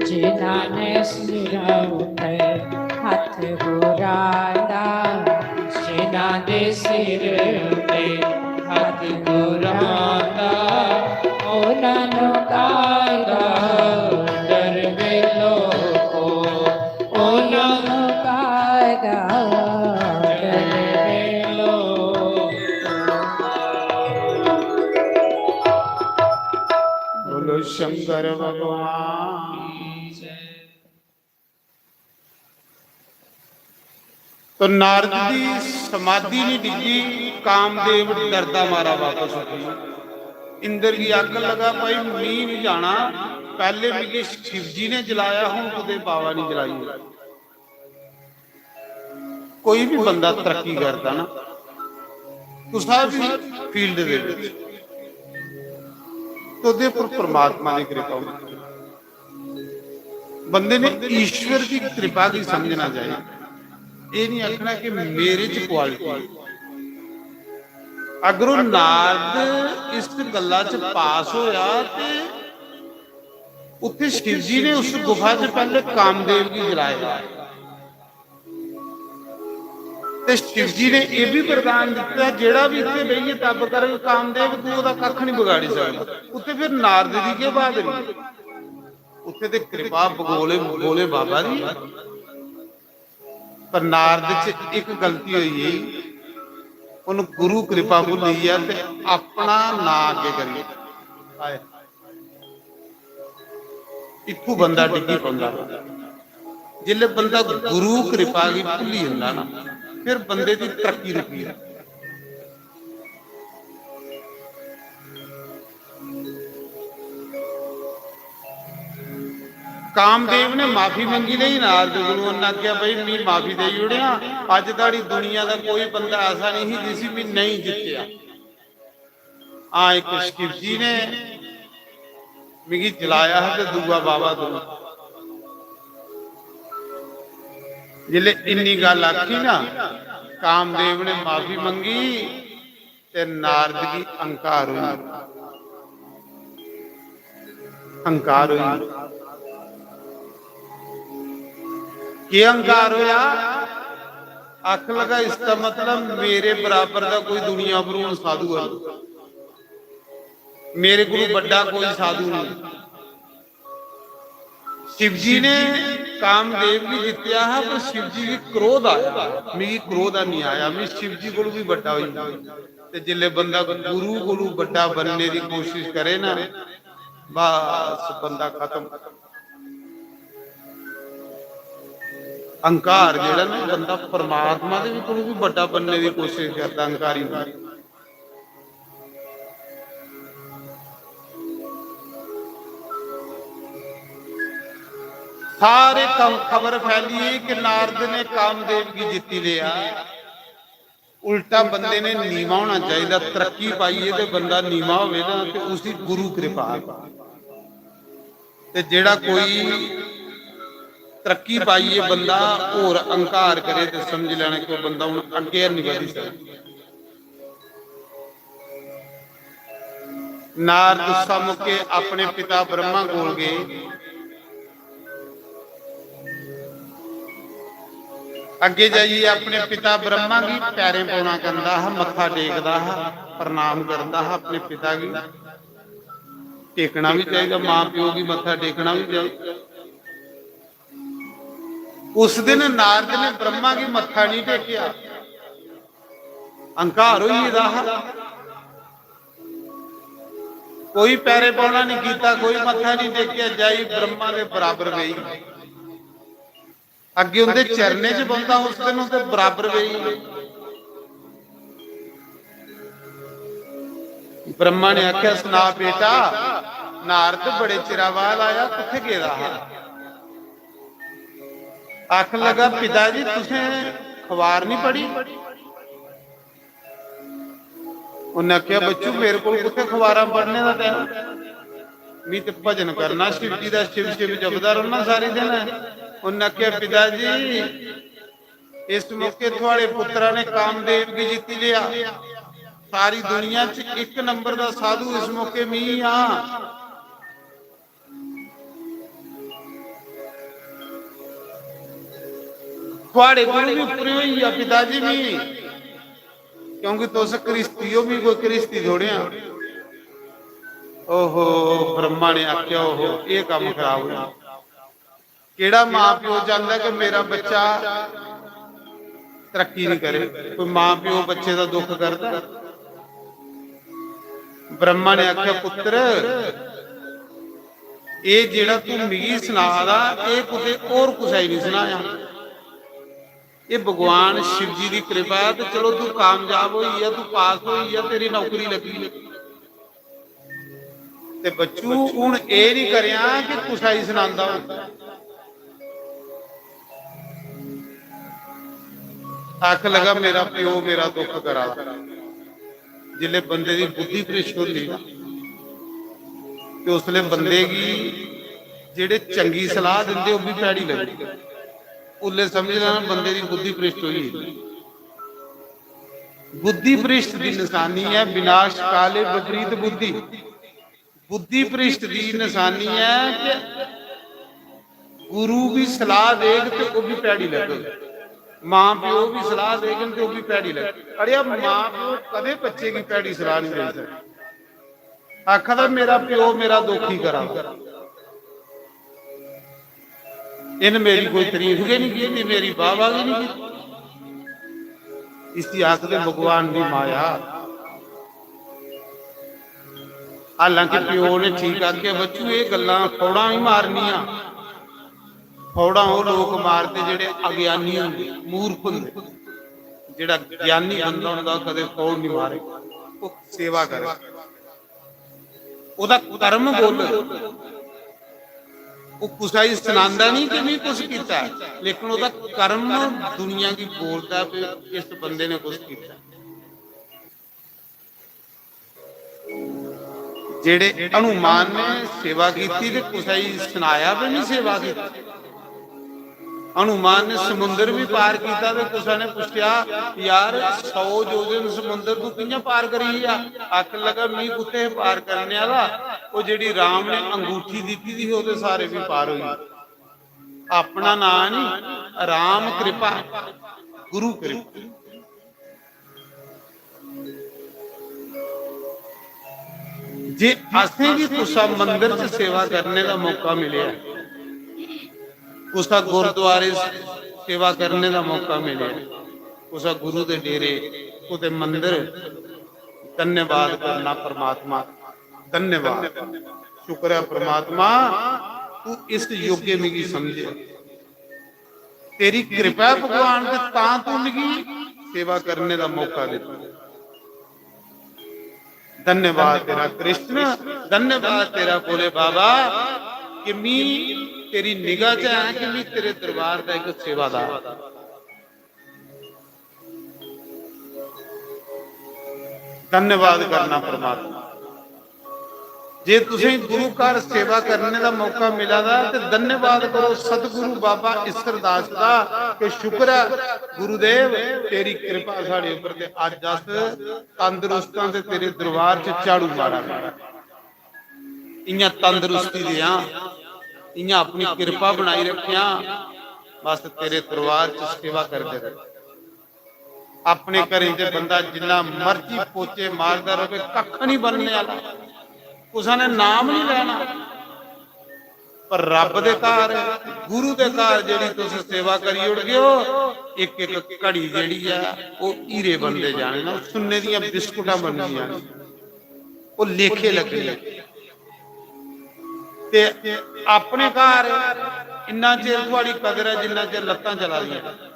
जिन्हां ने सिर उते हथ गुरां दा, जिन्हां दे सिर उते हथ गुरां दा, उन्हां नु कायदा डर वेलो को, उन्हां नु कायदा डर वेलो। बोलो शंकर भगवान। तो नारद दी समाधि नहीं डिग्गी, कामदेव डरदा मारा वापस उठी। इंद्र गी आखन लगा, "भाई, मी नहीं जाना, पैहले मिगी शिव जी ने जलाया, हुन कुते बाबा नहीं जलाई।" कोई भी बंदा तरक्की करदा ना, कुसै भी फील्ड दे विच, ते ओह्दे उप्पर परमात्मा दी किरपा होंदी। बंदे ने ईश्वर दी किरपा गी समझना चाहिए। एह् नहीं आखना कि मेरे च क्वालिटी है। अगर ओह् नारद इस गल्ला च पास होया ते उत्थे शिव जी ने उस गुफा च पैहले कामदेव गी जलाया। ते शिव जी ने एह् भी वरदान दित्ता, जेह्ड़ा भी इत्थे बेहियै तप करग कामदेव, तू ओह्दा कक्ख नहीं बगाड़ी सकदा। उत्थे फिर नारद दी केह् बहादरी? उत्थे ते कृपा भगोले भोले बाबा दी। पर नारद च इक गलती होई गेई, उन गुरु कृपा भुल्ली गेआ ते अपना नां अग्गे करी आया। इत्थू बंदा डिग्गी पौंदा। जिसले बंदा गुरु कृपा गी भुल्ली जंदा ना, फिर बंदे दी तरक्की रुकी जंदी। कामदेव ने माफी मंगी लेई नारद गुरु, उन्हें आखेआ, "भाई, मी माफी देई ओड़ेआ, अज्ज धोड़ी दुनिया दा कोई बंदा ऐसा नहीं ही जिसी मी नहीं जित्तेआ। हां, इक शिव जी ने मिगी जलाया हा ते दूआ बाबा तू।" जिसले इन्नी गल्ल आखी ना, कामदेव ने माफी मंगी, ते नारद गी अहंकार होई, अहंकार होई। केह् अहंकार होया? आखन लगा, "इसका मतलब मेरे बराबर दा कोई दुनिया पर हुन साधु है, मेरे कोलू बड्डा कोई साधु नहीं।" शिव जी ने कामदेव गी जित्तेआ हा, पर शिव जी गी क्रोध आया, मिगी क्रोध नहीं आया, मैं शिव जी कोलू भी बड्डा होई जाना। ते जिसले बंदा गुरु कोलू बड्डा बनने दी कोशिश करे ना, बस बंदा खत्म। अहंकार जेह्ड़ा ना, बंदा परमात्मा दे भी कोलू भी बड्डा बनने दी कोशिश करदा, अहंकारी बंदा। सारे कम-, खबर फैली कि नारद ने कामदेव गी जित्ती लेआ। उल्टा बंदे ने नीवा होना चाहिदा। तरक्की पाइयै ते बंदा नीवा होवे ना, ते उसी गुरु कृपा आखदे। ते जेड़ा कोई तरक्की पाइयै बंदा होर अहंकार करे, ते समझ लैना कि ओह् बंदा हून अग्गें निं बधी सकदा। नारद उस्सा मौके अपने पिता ब्रह्मा कोल गए। अग्गे जाइयै अपने पिता ब्रह्मा गी पैरें पौना करदा हा, मत्था टेकदा हा, प्रणाम करदा हा अपने पिता गी। टेकना भी चाहिए, मां प्यो गी मत्था टेकना भी चाहिए। उस दिन नारद ने ब्रह्मा गी मत्था नहीं टेकेआ, अहंकार होई गेदा हा। कोई पैरे पौना नहीं कीता, कोई मत्था नहीं टेकेआ, जाई ब्रह्मा दे बराबर गई। अग्गे उंदे चरणें च बंदा उस दिन उंदे बराबर गई। ब्रह्मा ने आख्या, "सना बेटा, नारद बड़े चिरा बाद आया, कुत्थे गेदा हा?" आखन लगा, "पिता जी, तुसें अखबार नहीं पढ़ी?" उन्हें आखेआ, "बच्चू, मेरे को कुत्थे अखबारां पढ़ने दा टाइम, मी ते भजन करना शिव जी दा, शिव शिव जपदा रौहना सारी दिन।" उन्हें आखेआ, "पिता जी, इस मौके थुआड़े पुत्रा ने कामदेव गी जीती लिया। सारी दुनिया च इक नंबर दा साधु इस मौके मी हां। थुआड़े कोल भी उप्परे होई गेआ पिता जी मी, क्योंकि तुस घरिस्ती हो, मी कोई घरिस्ती थोड़े हां।" ओहो, ब्रह्मा ने आखेआ, "ओहो, एह् कम्म खराब होई गेआ।" केड़ा मां प्यो चांहदा कि मेरा बच्चा तरक्की नहीं करे? कोई मां प्यो बच्चे दा दुख करदा? ब्रह्मा ने आखेआ, "पुत्र, एह् जेह्ड़ा तू मिगी सना दा, एह् कुतै होर कुसै गी नहीं सनाया। एह् भगवान शिव जी दी कृपा ऐ।" ते चलो, तू कामयाब होई गेआ, तू पास होई गेआ, तेरी नौकरी लग्गी गेई। ते बच्चू, हुन एह् निं करेआं कि कुसै गी सनांदा हों। आखन लगा, "मेरा प्यो मेरा दुख करा दा।" जिसलै बंदे दी बुद्धि भ्रिश्ट होंदी ना, ते उसलै बंदे गी जेह्ड़े चंगी सलाह दिंदे, ओह् बी भैड़ी लगदी। उसलै समझ लैना, बंदे दी बुद्धि भ्रिश्ट होई गेदी। बुद्धि भ्रिश्ट दी नशानी ऐ विनाश काले विपरीत बुद्धि। बुद्धि भ्रिश्ट दी नशानी ऐ कि गुरु भी सलाह देग ते ओह् भी भैड़ी लगग, मां प्यो भी सलाह देगन ते ओह् भी भैड़ी लगग। अड़ेआ, मां प्यो कदें बच्चे गी भैड़ी सलाह नहीं देई सकदा। आखा दा, "मेरा प्यो मेरा दुखी करा दा।" इन्न मेरी कोई तरीफ गै नहीं कीती, मेरी बाबा गै नहीं कीती। इसी आखदे भगवान दी माया। हालांकि प्यो ने ठीक आखेआ, "बच्चू, एह् गल्लां फौड़ां ही मारनियां।" फौड़ां ओह् लोक मारदे जेह्ड़े अज्ञानी होंदे, मूर्ख होंदे। जेह्ड़ा ज्ञानी बंदा होंदा, ओह् कदें फौड़ नहीं मारे, ओह् सेवा करे। ओह्दा कर्म बोले। ओह् कुसै गी सनांदा नहीं कि में कुछ कीता ऐ, लेकिन ओह्दा कर्म दुनिया गी बोलदा कि इस बंदे ने कुछ कीता। जेह्ड़े हनुमान ने सेवा कीती ते कुसै गी सनाया भी नहीं सेवा कीती। हनुमान ने समुंदर भी पार कीता ते कुसै ने पुच्छेआ, "यार, सौ योजन समुंदर तू कि'यां पार करी गेआ?" आखन लगा, "मी कुत्थै पार करने आह्ला, ओह् जेह्ड़ी राम ने अंगूठी दित्ती दी ही, ओह्दे सारे भी पार होई गे।" अपना नांऽ नहीं, राम कृपा, गुरु कृपा। जे असेंगी कुसै मंदर च सेवा करने दा मौका मिलेआ, कुसै गुरुद्वारे च सेवा करने दा मौका मिलेआ, कुसै गुरु दे डेरे, कुतै मंदर, धन्यवाद करना परमात्मा, धन्यवाद, शुक्र ऐ परमात्मा, तू इस योग्य मिगी समझेआ। तेरी कृपा ऐ भगवान, ते तां तू मिगी सेवा करने दा मौका दित्ता। धन्यवाद तेरा कृष्ण, धन्यवाद तेरा भोले बाबा कि मी तेरी निगाह च ऐ कि मी तेरे दरबार दा इक सेवादार। धन्यवाद करना परमात्मा। जे तुसें गुरु घर सेवा करने दा मौका मिला दा ते धन्यवाद करो सतगुरु बाबा ईसरदास दा कि शुक्र ऐ गुरुदेव, तेरी कृपा साढ़े उप्पर। ते अज्ज अस तंदरुस्त आं ते तेरे दरबार च झाड़ू मारा करने। इ'यां तंदरुस्ती देआं, इ'यां अपनी कृपा बनाई रखेआं, बस तेरे दरबार च सेवा करदे रहो। अपने घरें च बंदा जिन्ना मर्जी पोचे मारदा रवे, कक्ख नहीं बनने आह्ला, कुसै ने नाम नहीं लैना। पर रब दे घर, गुरु दे घर जेह्ड़ी तुस सेवा करी ओड़गे ओ, इक इक घड़ी जेह्ड़ी ऐ, ओह् हीरे बनदे जाने न, सुन्ने दियां बिस्कुटां बनदियां न, ओह् लेखे लग्गने। ते अपने घर इन्ना चिर थुआड़ी कदर ऐ जिन्ना चिर लत्तां चला दियां।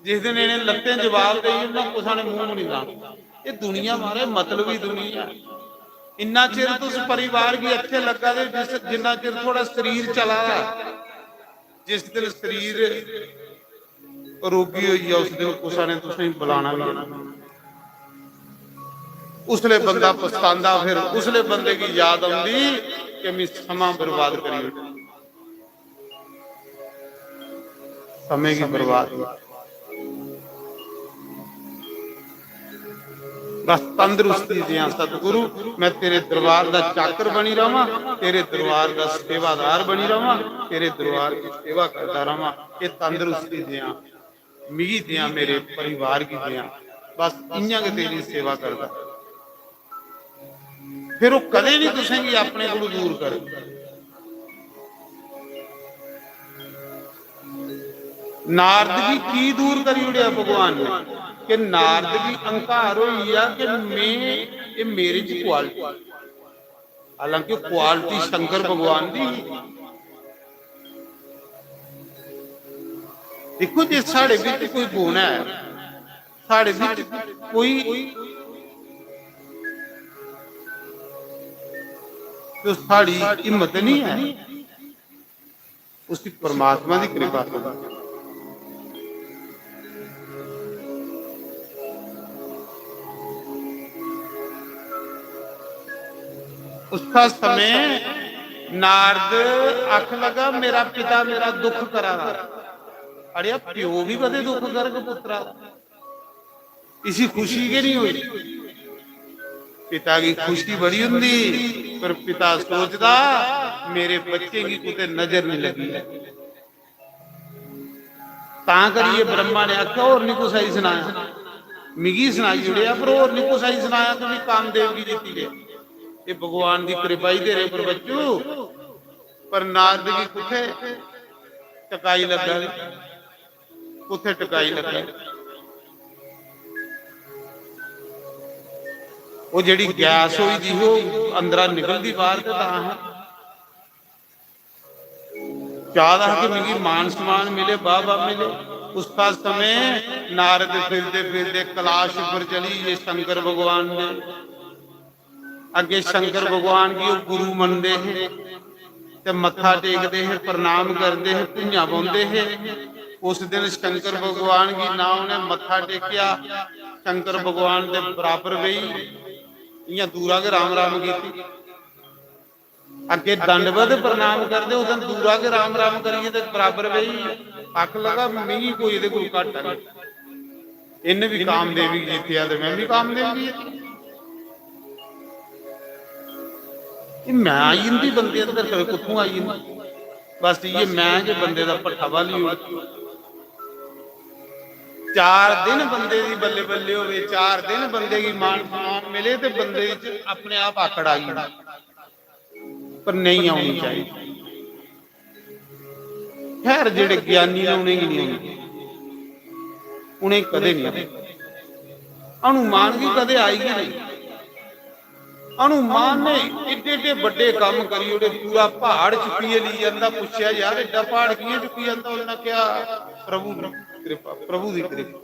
जिस दिन इ'नें लत्तें जवाब देई ओड़ना, कुसै ने मूंह बी निं लाना। एह् दुनिया, मारे, मतलबी दुनिया। इन्ना चिर तुस परिवार गी अच्छे लग्गा दे, जिस, जिन्ना चिर थुआड़ा शरीर चला दा। जिस दिन शरीर रोगी होई जा, उस दिन कुसै ने तुसेंगी बुलाना बी नेईं। उसले बंदा पछतांदा, फिर उसले बंदे गी याद औंदी कि मैं समां बर्बाद करी ओड़ेआ। समें गी बर्बाद। बस तंदरुस्ती देआं सतगुरु, मैं तेरे दरबार दा चाकर बनी रवां, तेरे दरबार दा सेवादार बनी रवां, तेरे दरबार दी सेवा करदा रवां। ये तंदरुस्ती देआं, मिगी देआं, मेरे परिवार गी देआं। बस इ'यां गै तेरी सेवा करदा। फिर ओह् कदें बी तुसेंगी अपने कोलू दूर करग। नारद गी की दूर करी ओड़ेआ भगवान ने? कि नारद गी अहंकार होई गेआ कि मैं, एह् मेरे च क्वालिटी। हालांकि क्वालिटी शंकर भगवान दी ही। देखो, जे साढ़े बिच कोई गुण है, साढ़े बिच कोई, तो साढ़ी हिम्मत नहीं है, उसकी परमात्मा की कृपा से। उसका समय नारद आख लगा, मेरा पिता मेरा दुख करा रहा। अरे, प्यो भी कदे दुख करग पुत्रा? इसी खुशी गै नहीं हुई। पिता की खुशी बड़ी हुंदी, पर पिता सोचदा, मेरे बच्चे की कुतै नजर नहीं लगी। तां करियै ब्रह्मा ने आखेआ, "होर निं कुसै गी सनाया।" मिगी सनाई ओड़ेआ, पर होर निं कुसै गी सनाया, तुगी कामदेव गी जित्ती ले। एह् भगवान दी कृपा ही तेरे पर, बच्चू। पर नारद गी कुत्थै टकाई लग्गा दी, कुत्थै टकाई लग्गा दी। ओह् जेह्ड़ी गैस होई दी ही, ओह् अंदरा निकलदी बाहर ते तां है। चाहदा हा कि मिगी मान सम्मान मिले, बाबा मिले। उसका समय नारद फिरदे फिरदे कैलाश पर चली गे शंकर भगवान दे। अग्गे शंकर भगवान गी ओह् गुरु मनदे हे ते मत्था टेकदे हे, प्रणाम करदे हे, भुञां बौंह्दे हे। उस दिन शंकर भगवान गी ना उ'नें मत्था टेकेआ, शंकर भगवान दे बराबर बेही इ'यां दूरा गै राम राम कीती। अग्गे दंडवत प्रणाम करदे, उस दिन दूरा गै राम राम करियै ते बराबर बेही। आख लगा, "मिगी कोई एह्दे कोल घाटा नहीं, इन्न भी कामदेव गी जित्तेआ ते मैं भी कामदेव गी जित्तेआ।" एह् मैं आई जंदी बंदे अंदर, कदे कुत्थों आई जंदी? बस इ'यै मैं जे बंदे दा भट्ठा बाली ओड़दी। चार दिन बंदे दी बल्ले बल्ले होवे, चार दिन बंदे गी मान सम्मान मिले ते बंदे च अपने आप आकड़ आई जंदी। पर नहीं औनी चाहिदी। खैर, जेह्ड़े ज्ञानी न, उ'नेंगी नहीं औंदी, उ'नेंगी कदें नहीं औंदी। हनुमान गी कदें आई गै नहीं। हनुमान ने एड्डे एड्डे बड्डे कम्म करी ओड़े, पूरा प्हाड़ चुक्कियै लेई जंदा। पुच्छेआ, "यार, एड्डा प्हाड़ कि'यां चुक्की जंदा?" उन्नै क्या, "प्रभु दी कृपा, प्रभु दी कृपा।"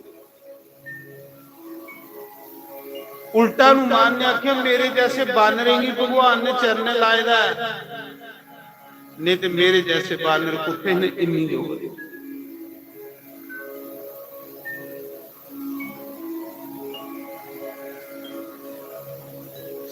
उल्टा हनुमान ने आखेआ, "मेरे जैसे बानरें गी भगवान ने चरणें लाए दा ऐ, नेईं ते मेरे जैसे बानर कुत्थै न इन्नी जोर।"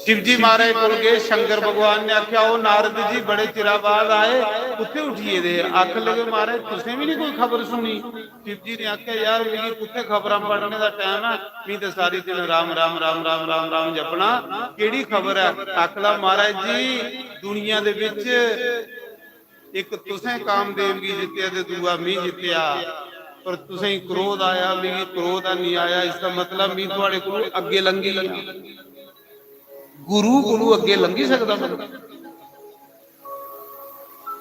शिव जी महाराज कोल गए, शंकर भगवान ने आख्या, "ओ नारद जी, बड़े चिरा बाद आए, कुत्थे उठी गेदे?" आखन लगे, "महाराज, तुसें भी नहीं कोई खबर सुनी?" शिव जी ने आख्या, "यार, मिगी कुत्थे खबरां पढ़ने दा टाइम है, मी ते सारी दिन राम, राम, राम, राम, राम, राम जपना, केड़ी खबर है?" आखला, "महाराज जी, दुनिया दे विच इक तुसें कामदेव गी जित्तेआ ते दूआ मी जित्तेआ, पर तुसें क्रोध आया, मिगी क्रोध नहीं आया, इसका मतलब मी थुआड़े कोल अग्गे लंघी गेआ।" गुरु कोलू अग्गे लंघी सकदा बंदा?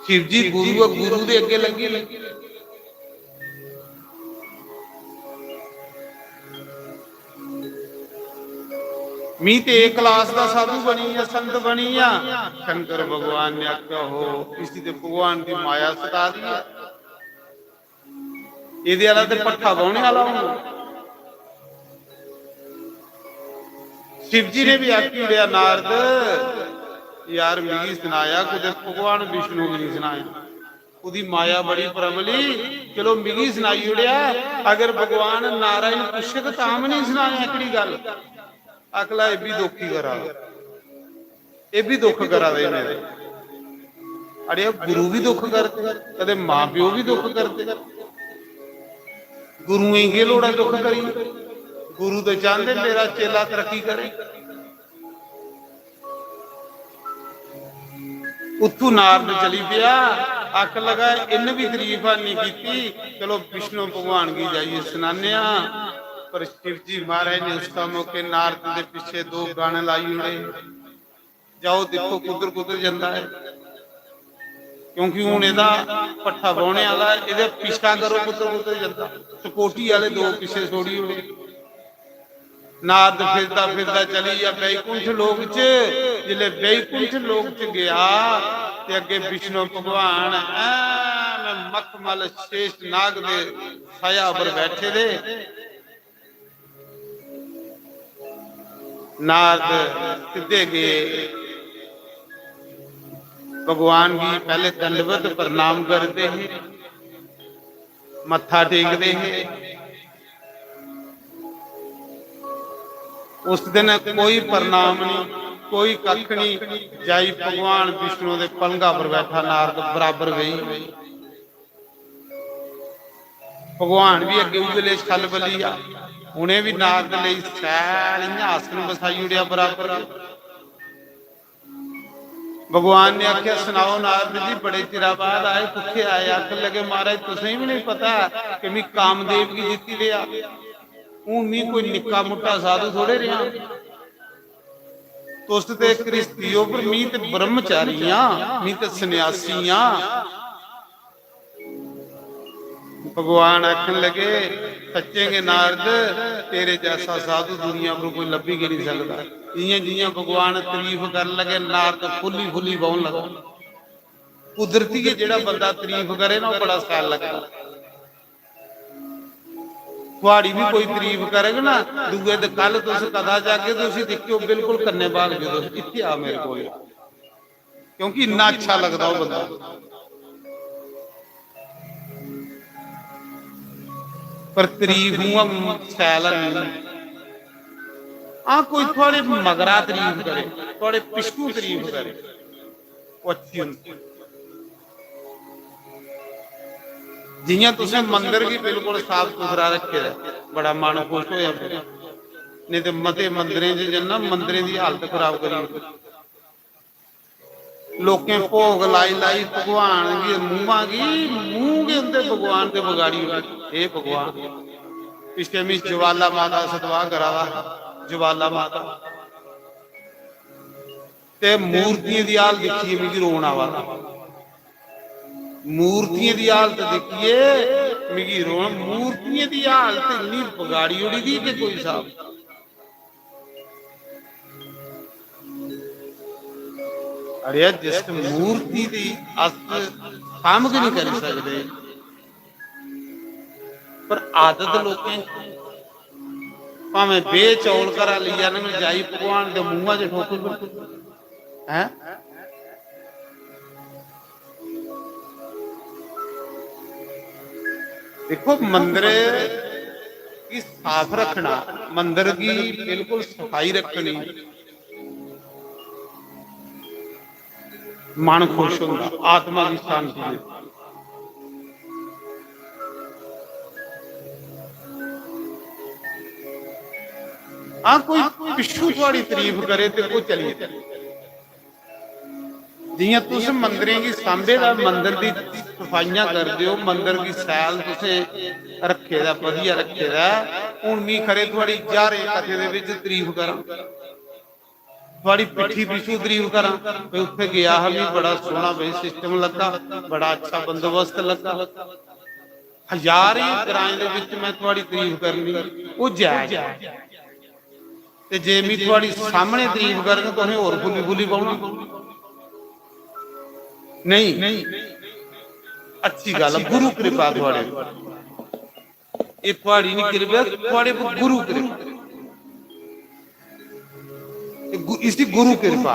शिव जी गुरु ऐ, गुरु दे अग्गे लंघी नहीं। मी ते ए क्लास दा साधु बनी आ, संत बनी आ। शंकर भगवान ने आख्या, "हो, इसी ते भगवान दी माया सता दी है।" एदे आला ते भट्ठा बौहने आला होना। शिव जी ने भी आखी ओड़ेआ, "नारद, यार, मिगी सनाया, कुतै भगवान विष्णु गी नहीं सनाया। ओदी माया बड़ी प्रबली, चलो, मिगी सनाई ओड़ेआ। अगर भगवान नारायण पुच्छग, तां भी नहीं सनाया एकड़ी गल्ल।" अगला, "एह् बी दुखी करा दा।" एह् बी दुख करा दे मेरे। अड़ेआ, गुरु बी दुख करदे, कदे मां प्यो बी दुख करदे। गुरुएं गी केह् लोड़ ऐ दुख करियै? गुरु ते चांह्दे मेरा चेला तरक्की करे। उत्थू नारद चली पेआ, आखन लगा, "इन्न बी तरीफ हानी कीती, चलो विष्णु भगवान गी जाइयै सनाने आं।" पर शिव जी महाराज ने उस मौके नारद दे पिच्छे दो गण लाई ओड़े। जाओ दिक्खो कुद्धर कुद्धर जंदा ऐ, क्योंकि हून एह्दा भट्ठा बौह्ने आह्ला ऐ, एह्दा पिच्छा करो कुद्धर कुद्धर जंदा। सकोटी आह्ले दो पिच्छे छोड़ी ओड़े। नारद फिरदा फिरदा चली गेआ बैकुंठ लोक च। जिसले बैकुंठ लोक च गया ते अग्गे विष्णु भगवान ऐन मखमल शेष नाग दे छाया पर बैठे दे। नारद सिद्धे गे, भगवान गी पैह्ले दंडवत प्रणाम करदे हे, मत्था टेकदे हे। उस दिन कोई प्रणाम नहीं, कोई कक्ख नहीं। जाई भगवान विष्णु दे पलंगा पर बैठा नारद बराबर बेही। भगवान भी अग्गे उ'ऐ लेई छल बल्ली आ। उ'नें भी नारद लेई शैल इ'यां आसन बसाई ओड़ेआ बराबर। भगवान ने आखेआ, "सनाओ नारद जी, बड़े चिरा बाद आए, कुत्थे आए?" आखन लगे, "महाराज, तुसें भी नहीं पता कि मी कामदेव गी जित्ती लेआ। हून मी कोई निक्का मुट्टा साधु थोड़े रेहा। तुस ते गृहस्थी ओ, पर मी ते ब्रह्मचारी आं, मी ते सन्यासी आं।" भगवान आखन लगे, "सच्चें गै नारद, तेरे जैसा साधु दुनिया पर कोई लब्भी गै नहीं सकदा।" जियां जियां भगवान तारीफ करन लगे, नारद फुल्ली फुल्ली बौहन लगा। कुदरती गै जेह्ड़ा बंदा तारीफ करे ना, ओह् बड़ा शैल लगदा। थुआड़ी भी कोई तारीफ करग ना, दूए दे, कल तुस कथा जागे ते उसी दिक्खेओ, बिल्कुल कन्ने भाग जो तुस, "इत्थे आ मेरे कोल।" क्योंकि इन्ना अच्छा लगदा ओह् बंदा। पर तारीफ उ'आं शैल है नहीं। हां, कोई थुआड़े मगरा तारीफ करे, थुआड़े पिछकू तारीफ करे, ओह् अच्छी होंदी। जियां तुसें मंदर गी बिल्कुल साफ सुथरा रक्खे दा, बड़ा मन खुश होया मेरा। नहीं ते मते मंदरें च जन्ना, मंदरें दी हालत खराब करी ओड़ी। लोकें भोग लाई लाई भगवान गी, मुंहा गी, मुंह गै उंदे भगवान दे बगाड़ी ओड़े। हे भगवान, पिछले मी ज्वाला माता सतवाह करा दा हा, ज्वाला माता, ते मूर्तियें दी हाल दिक्खियै मिगी रोन आवा दा। मूर्तियें दी हालत दिक्खियै मिगी रोन, मूर्तियें दी हालत इन्नी बगाड़ी ओड़ी दी कि कोई स्हाब। अड़ेआ, जिस मूर्ति दी अस सामग्री करी सकदे, पर आदत लोकें, भामें बे चौल घरा लेई जान, जाई भगवान दे मुंहा च ठोकर, हैं? देखो, मंदर गी साफ रखना, मंदर गी बिल्कुल सफाई रखनी, मन खुश होंदा, आत्मा गी शांति मिलदी। हां, कोई पिच्छू थुआड़ी तारीफ करे ते ओह चली जाए। जियां तुस मंदरें गी सांभे दा, मंदर दी सफाइयां करदे हो, मंदर दी सैल तुसें रक्खे दा, बधिया रक्खे दा, हून मी खरे थुआड़ी ज्हारें कथें दे विच तारीफ करां, थुआड़ी पिट्ठी पिच्छू तारीफ करां, भई उत्थे गया हा, मी बड़ा सोहना भई system लग्गा, बड़ा अच्छा बंदोबस्त लग्गा। हजारें ग्राएं दे विच मैं थुआड़ी तारीफ करनी, ओह जायज ऐ। ते जे मी थुआड़ी सामने तारीफ करन, तुसें होर फुल्ली फुल्ली पौना। नहीं, अच्छी गल्ल, गुरु कृपा थुआड़े। एह थुआड़ी नहीं कृपा, थुआड़े पर गुरु कृपा। एह गु-, इसी गुरु कृपा,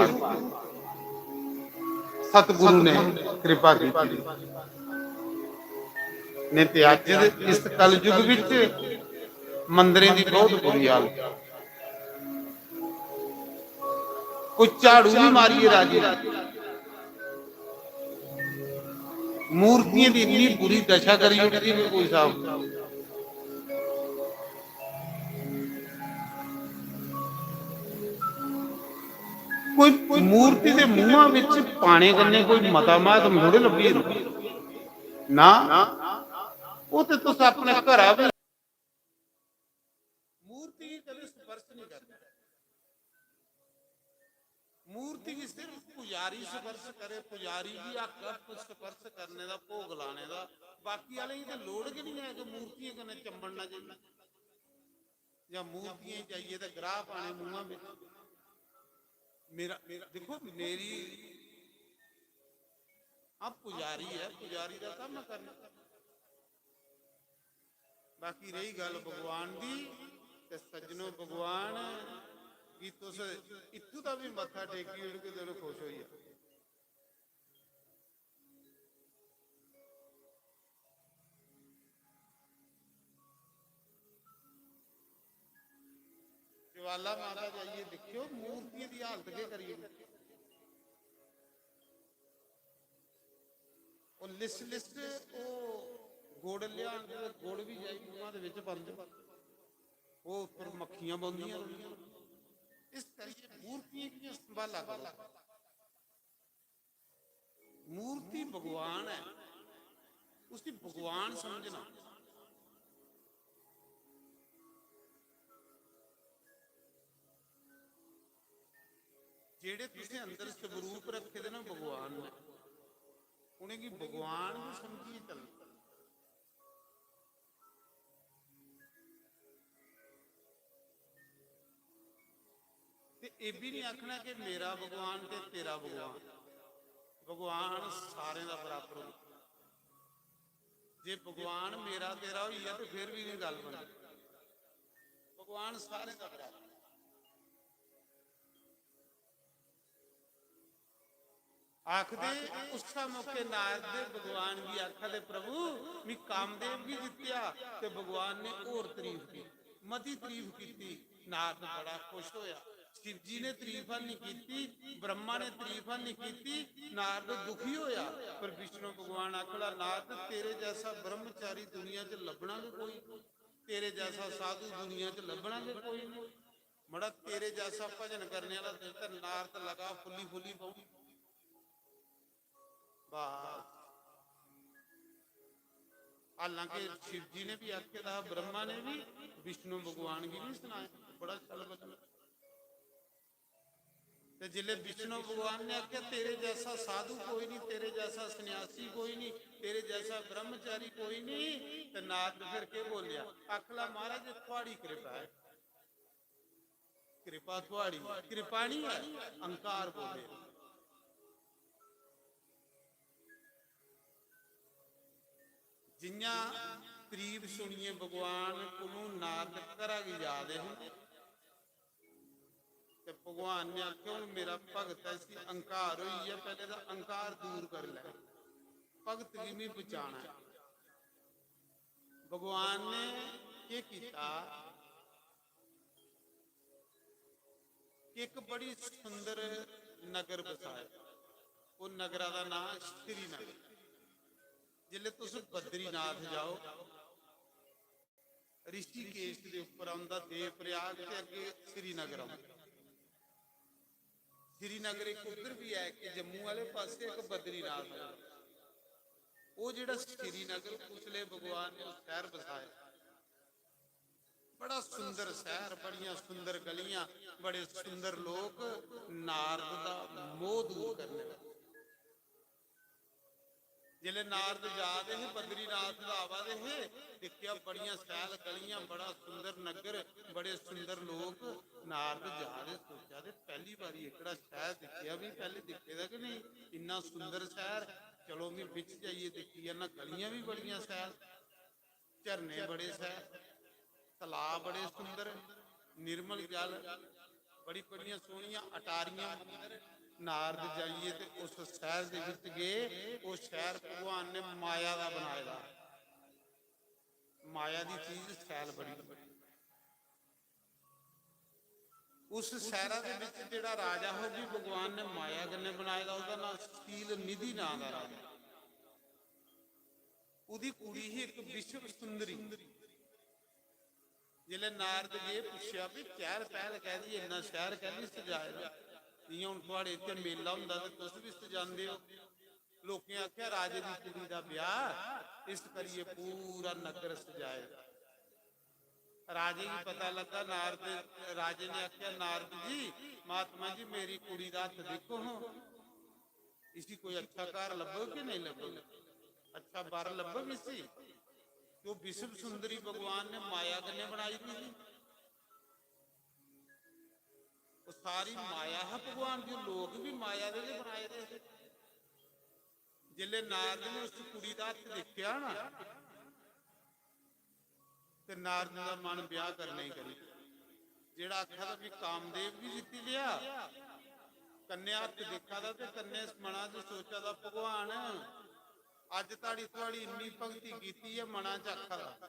सतगुरु ने कृपा की। नहीं ते अज्ज इस कलयुग विच मंदरें दी बहुत बुरी हालत। कोई झाड़ू भी मारिए राजी नहीं। मूर्तियें दी इन्नी बुरी दशा करी ओड़ी दी कोई साहब। कोई मूर्ति दे मुंहा विच पाने कन्नै कोई मता महात्म थोड़े लब्भी जंदा। ना, ओह ते तुस अपने घरा भी मूर्ति गी कदें स्पर्श नहीं करना। मूर्ति गी सिर्फ पुजारी स्पर्श करे, पुजारी गी हक ऐ स्पर्श करने दा, भोग लाने दा। बाकी आह्लें गी ते लोड़ गै नहीं ऐ कि मूर्तियें कन्नै चंबड़ना चाहिए जां मूर्तियें च आइयै ते ग्राह पाने मूंहां बिच। मेरा, मेरा, दिक्खो, मेरी, हां, पुजारी ऐ, पुजारी दा कम्म करना। बाकी रेही गल्ल भगवान दी, ते सज्जनो, भगवान गी तुस इत्थूं दा बी मत्था टेकी ओड़गे ते उ'नें खुश होई जाना। ज्वाला माता जाइयै दिक्खेओ, मूर्तियें दी हालत केह् करी ओड़ी। ओह् लिस लिस ओह् गुड़ लेआन ते गुड़ बी जाई मुंहा दे बिच पांदे। ओह् उप्पर मक्खियां बौंह्दियां रौंह्दियां। इस करियै मूर्तियें गी संभाला करो। मूर्ति भगवान ऐ, उसी भगवान समझना। जेह्ड़े तुसें अंदर स्वरूप रक्खे दे ना भगवान ने, उ'नेंगी भगवान गी समझियै चलना। ते एह् बी निं आखना कि मेरा भगवान ते तेरा भगवान। भगवान सारें दा बराबर होंदा। जे भगवान मेरा तेरा होई गेआ ते फिर बी निं गल्ल बनदी। भगवान सारें दा बराबर। आखदे, उस्सै मौके नारद भगवान गी आखा दे, "प्रभु, मी कामदेव गी जित्तेआ।" ते भगवान ने होर तारीफ की, मती तारीफ कीती। नारद बड़ा खुश होया। शिव जी ने तारीफ हल नहीं कीती, ब्रह्मा ने तारीफ हल नहीं कीती, नारद दुखी होया। पर विष्णु भगवान आखला, "नारद, तेरे जैसा ब्रह्मचारी दुनिया च लब्भना गै कोई, तेरे जैसा साधु दुनिया च लब्भना गै कोई नहीं।" मड़ा, तेरे जैसा भजन करने वाला दिल ते नारद लगा फुल्ली फुल्ली पौनी। बस। हालांकि शिव जी ने भी आखे दा हा, ब्रह्मा ने भी, विष्णु भगवान गी भी सनाया, बड़ा शैल वचन। ते जिसले विष्णु भगवान ने आख्या, "तेरे जैसा साधु कोई नहीं, तेरे जैसा सन्यासी कोई नहीं, तेरे जैसा ब्रह्मचारी कोई नहीं," ते नारद फिर के बोलिया? आखला, "महाराज, ये थुआड़ी कृपा है।" कृपा थुआड़ी, कृपा नहीं है, अहंकार बोले। जियां तारीफ सुनिए भगवान कोलू नारद घरा गी जा दे हे, ते भगवान ने आखेआ, "हून मेरा भगत ऐ, इसी अहंकार होई गेआ, पैह्ले दा अहंकार दूर करी लै, भगत गी मी बचाना ऐ।" भगवान ने केह् कीता? कि इक बड़ी सुंदर नगर बसाया। ओह् नगरा दा नांऽ श्रीनगर। जिसलै तुस बद्रीनाथ जाओ, ऋषिकेश दे उप्पर औंदा देवप्रयाग ते अग्गें श्रीनगर औंदा। श्रीनगर इक उद्धर बी ऐ, इक जम्मू आह्ले पासै, इक बद्रीनाथ आह्ले पासै। ओह् जेह्ड़ा श्रीनगर, उसलै भगवान ने ओह् शैह्र बसाया। बड़ा सुंदर शैह्र, बड़ियां सुंदर गलियां, बड़े सुंदर लोक, नारद दा मोह् दूर करने वाले। जिसलै नारद जा दे हे, बद्रीनाथ दा आवा दे हे, दिक्खेआ बड़ियां शैल गलियां, बड़ा सुंदर नग्गर, बड़े सुंदर लोक। नारद जा दे, सोचा दे, "पैह्ली बारी एह्कड़ा शैह्र दिक्खेआ, में पैह्ले दिक्खे दा गै नेईं, इन्ना सुंदर शैह्र, चलो, में बिच्च जाइयै दिक्खी आना, गलियां बी बड़ियां शैल, झरने बड़े शैल, तलाऽ बड़े सुंदर, निर्मल जल, बड़ी बड़ियां सोह्नियां अटारियां मंदर।" नारद जाइयै ते उस शैह्र दे बिच्च गे। ओह् शैह्र भगवान ने माया दा बनाए दा, माया दी चीज शैल बड़ी। उस शैह्रा दे बिच्च जेह्ड़ा राजा हा, ओह् बी भगवान ने माया कन्नै बनाए दा। ओह्दा नांऽ शील निधि नांऽ दा राजा। ओह्दी कुड़ी ही इक विश्व सुंदरी। जिसलै नारद गे, पुच्छेआ, "भी चैह्ल पैह्ल कैह्दी, इन्ना शैह्र कैह्ली सजाए दा? जि'यां हून थुआढ़े इत्थै मेला होंदा ते तुस बी सजांदे ओ।" लोकें आखेआ, "राजे दी कुड़ी दा ब्याह्, इस करियै पूरा नग्गर सजाए दा।" राजे गी पता लग्गा, नारद राजे ने आखेआ, "नारद जी, महात्मा जी, मेरी कुड़ी दा हत्थ दिक्खो हां, इसी कोई अच्छा घर लब्भग कि नेईं लब्भग, अच्छा बर लब्भग इसी?" ते ओह् विश्व सुंदरी भगवान ने माया कन्नै बनाई दी ही। ओह् सारी माया हा भगवान दी, लोक बी माया दे गै बनाए दे हे। जिसलै नारद ने उस कुड़ी दा हत्थ दिक्खेआ ना, ते नारद दा मन ब्याह् करने गी करी। जेह्ड़ा आखा दा, "भी कामदेव गी जित्ती लेआ।" कन्नै हत्थ दिक्खा दा ते कन्नै इस मना च सोचा दा, "भगवान, अज्ज धोड़ी थुआढ़ी इन्नी भक्ति कीती ऐ, मना च आखा दा,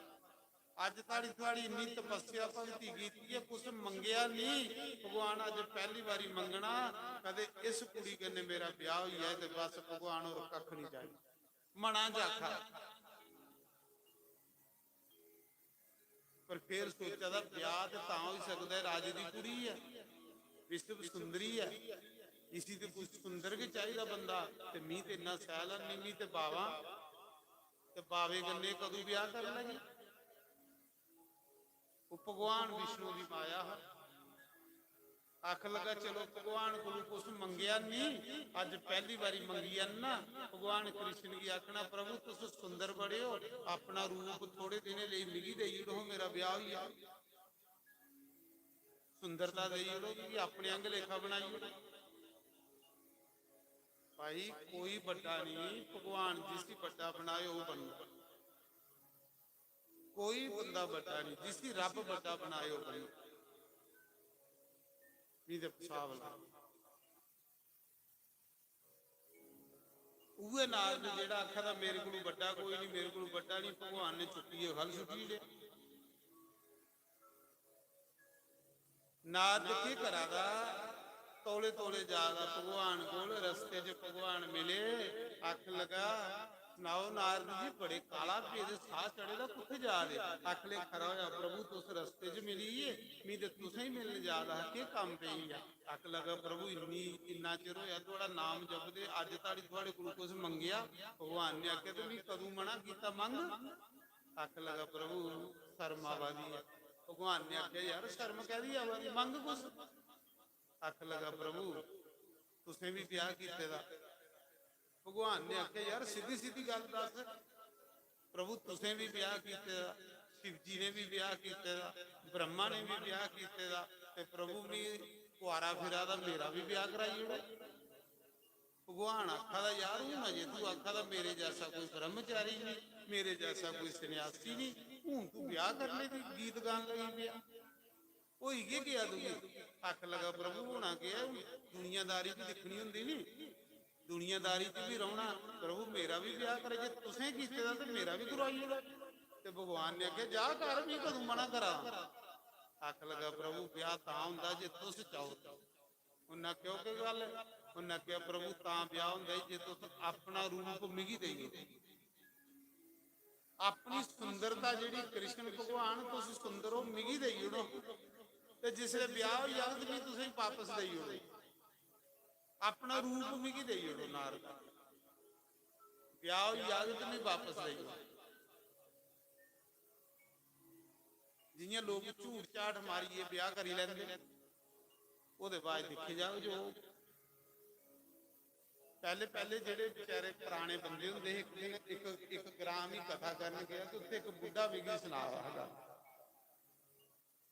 अज्ज धोड़ी थुआढ़ी इन्नी तपस्या भक्ति कीती ऐ, कुछ मंगेआ निं। भगवान, अज्ज पैह्ली बारी मंगना, कदें इस कुड़ी कन्नै मेरा ब्याह् होई जाए ते बस भगवान, होर कक्ख निं चाहिदा।" मना च आखा दा। पर फिर सोचा दा, ब्याह् ते तां होई सकदा ऐ, राजे दी कुड़ी ऐ, विश्व सुंदरी ऐ, इसी ते कुछ सुंदर गै चाहिदा बंदा। ते मी ते इन्ना सैह्ल निं, मी ते बावा, ते बावे कन्नै कदूं ब्याह् करी लैगी? ओह् भगवान विष्णु दी माया हा। आखन लगा, "चलो, भगवान कोलू कुछ मंगेआ निं, अज्ज पैह्ली बारी मंगी आना।" भगवान कृष्ण गी आखना, "प्रभु, तुस सुंदर बड़े ओ, अपना रूप थोड़े दिनें लेई मिगी देई ओड़ो, मेरा ब्याह् होई जा।" सुंदरता देई ओड़ो, मिगी अपने आंह्गर लेखा बनाई ओड़ो। भाई, कोई बड्डा निं, भगवान जिसी बड्डा बनाए, ओह् बनदा। कोई बंदा बड्डा निं, जिसी रब्ब बड्डा बनाए, ओह् बनदा। मी ते पेशाब ला। उ'ऐ नारद जेह्ड़ा आखा दा, "मेरे कोलू बड्डा कोई निं, मेरे कोलू बड्डा निं", भगवान ने चुक्कियै ख'ल्ल सुट्टी ओड़ेआ। नारद केह् करा दा? तौले तौले जा दा भगवान कोल। रस्ते च भगवान मिले, आखन लगा, "सनाओ नारद जी, बड़े काला पेदे, साह् चढ़े दा, कुत्थै जा दे?" आखन लगे, "खरा होआ प्रभु, तुस रस्ते च मिली गे, मी ते तुसें ही मिलन जा दा हा, केह् कम्म पेई गेआ?" आखन लगा, "प्रभु, इन्नी, इन्ना चिर होआ थुआढ़ा नाम जपदे, अज्ज धोड़ी थुआढ़े कोल कुछ मंगेआ?" भगवान ने आखेआ, "ते मी कदूं मना कीता, मंग।" आखन लगा, "प्रभु, शर्म आवा दी ऐ।" भगवान ने आखेआ, "यार, शर्म कैह्दी आवा दी, मंग कुछ।" आखन लगा, "प्रभु, तुसें बी ब्याह् कीते दा।" भगवान ने आखेआ, "यार, सिद्धी सिद्धी गल्ल दस्स, प्रभु, तुसें बी ब्याह् कीते दा, शिव जी ने बी ब्याह् कीते दा, ब्रह्मा ने बी ब्याह् कीते दा, ते प्रभु, मी कुआरा फिरा दा, मेरा बी ब्याह् कराई ओड़ो।" भगवान आखा दा, "यार, हून अजें तू आखा दा, मेरे जैसा कोई ब्रह्मचारी निं, मेरे जैसा कोई सन्यासी निं, हून तू ब्याह् करने दी गीत गान लगी पेआ, होई गै गेआ तुगी।" आखन लगा, "प्रभु, होना केह् ऐ, हून दुनियादारी बी दिक्खनी होंदी निं, दुनियादारी च बी रौह्ना। प्रभु, मेरा बी ब्याह् करो, जे तुसें कीते दा ते मेरा बी करोआई ओड़ो।" ते भगवान ने आखेआ, "जा घर, मी कदूं मना करा दा?" आखन लगा, "प्रभु, ब्याह् तां होंदा जे तुस चाहो।" उन्नै आखेआ, "ओह् केह् गल्ल ऐ?" उन्नै आखेआ, "प्रभु, तां ब्याह होंदा ऐ जे तुस अपना रूप मिगी देई ओड़ो, अपनी सुंदरता जेह्ड़ी कृष्ण भगवान तुस सुंदर ओ, मिगी देई ओड़ो, ते जिसलै ब्याह होई जाग ते फ्ही तुसेंगी बापस देई ओड़ो, अपना रूप मिगी देई ओड़ो नारद, ब्याह होई जाग ते मिगी बापस देई ओड़ो।" जियां लोक झूठ झाठ मारियै ब्याह करी लैंदे, ओह्दे बाद दिक्खे जाओ जो पैह्ले पैह्ले जेह्ड़े बेचारे पराने बंदे होंदे हे, इक दिन इक इक ग्रां दी कथा करन गेआ ते उत्थै इक बुड्ढा मिगी सना दा हा गल्ल।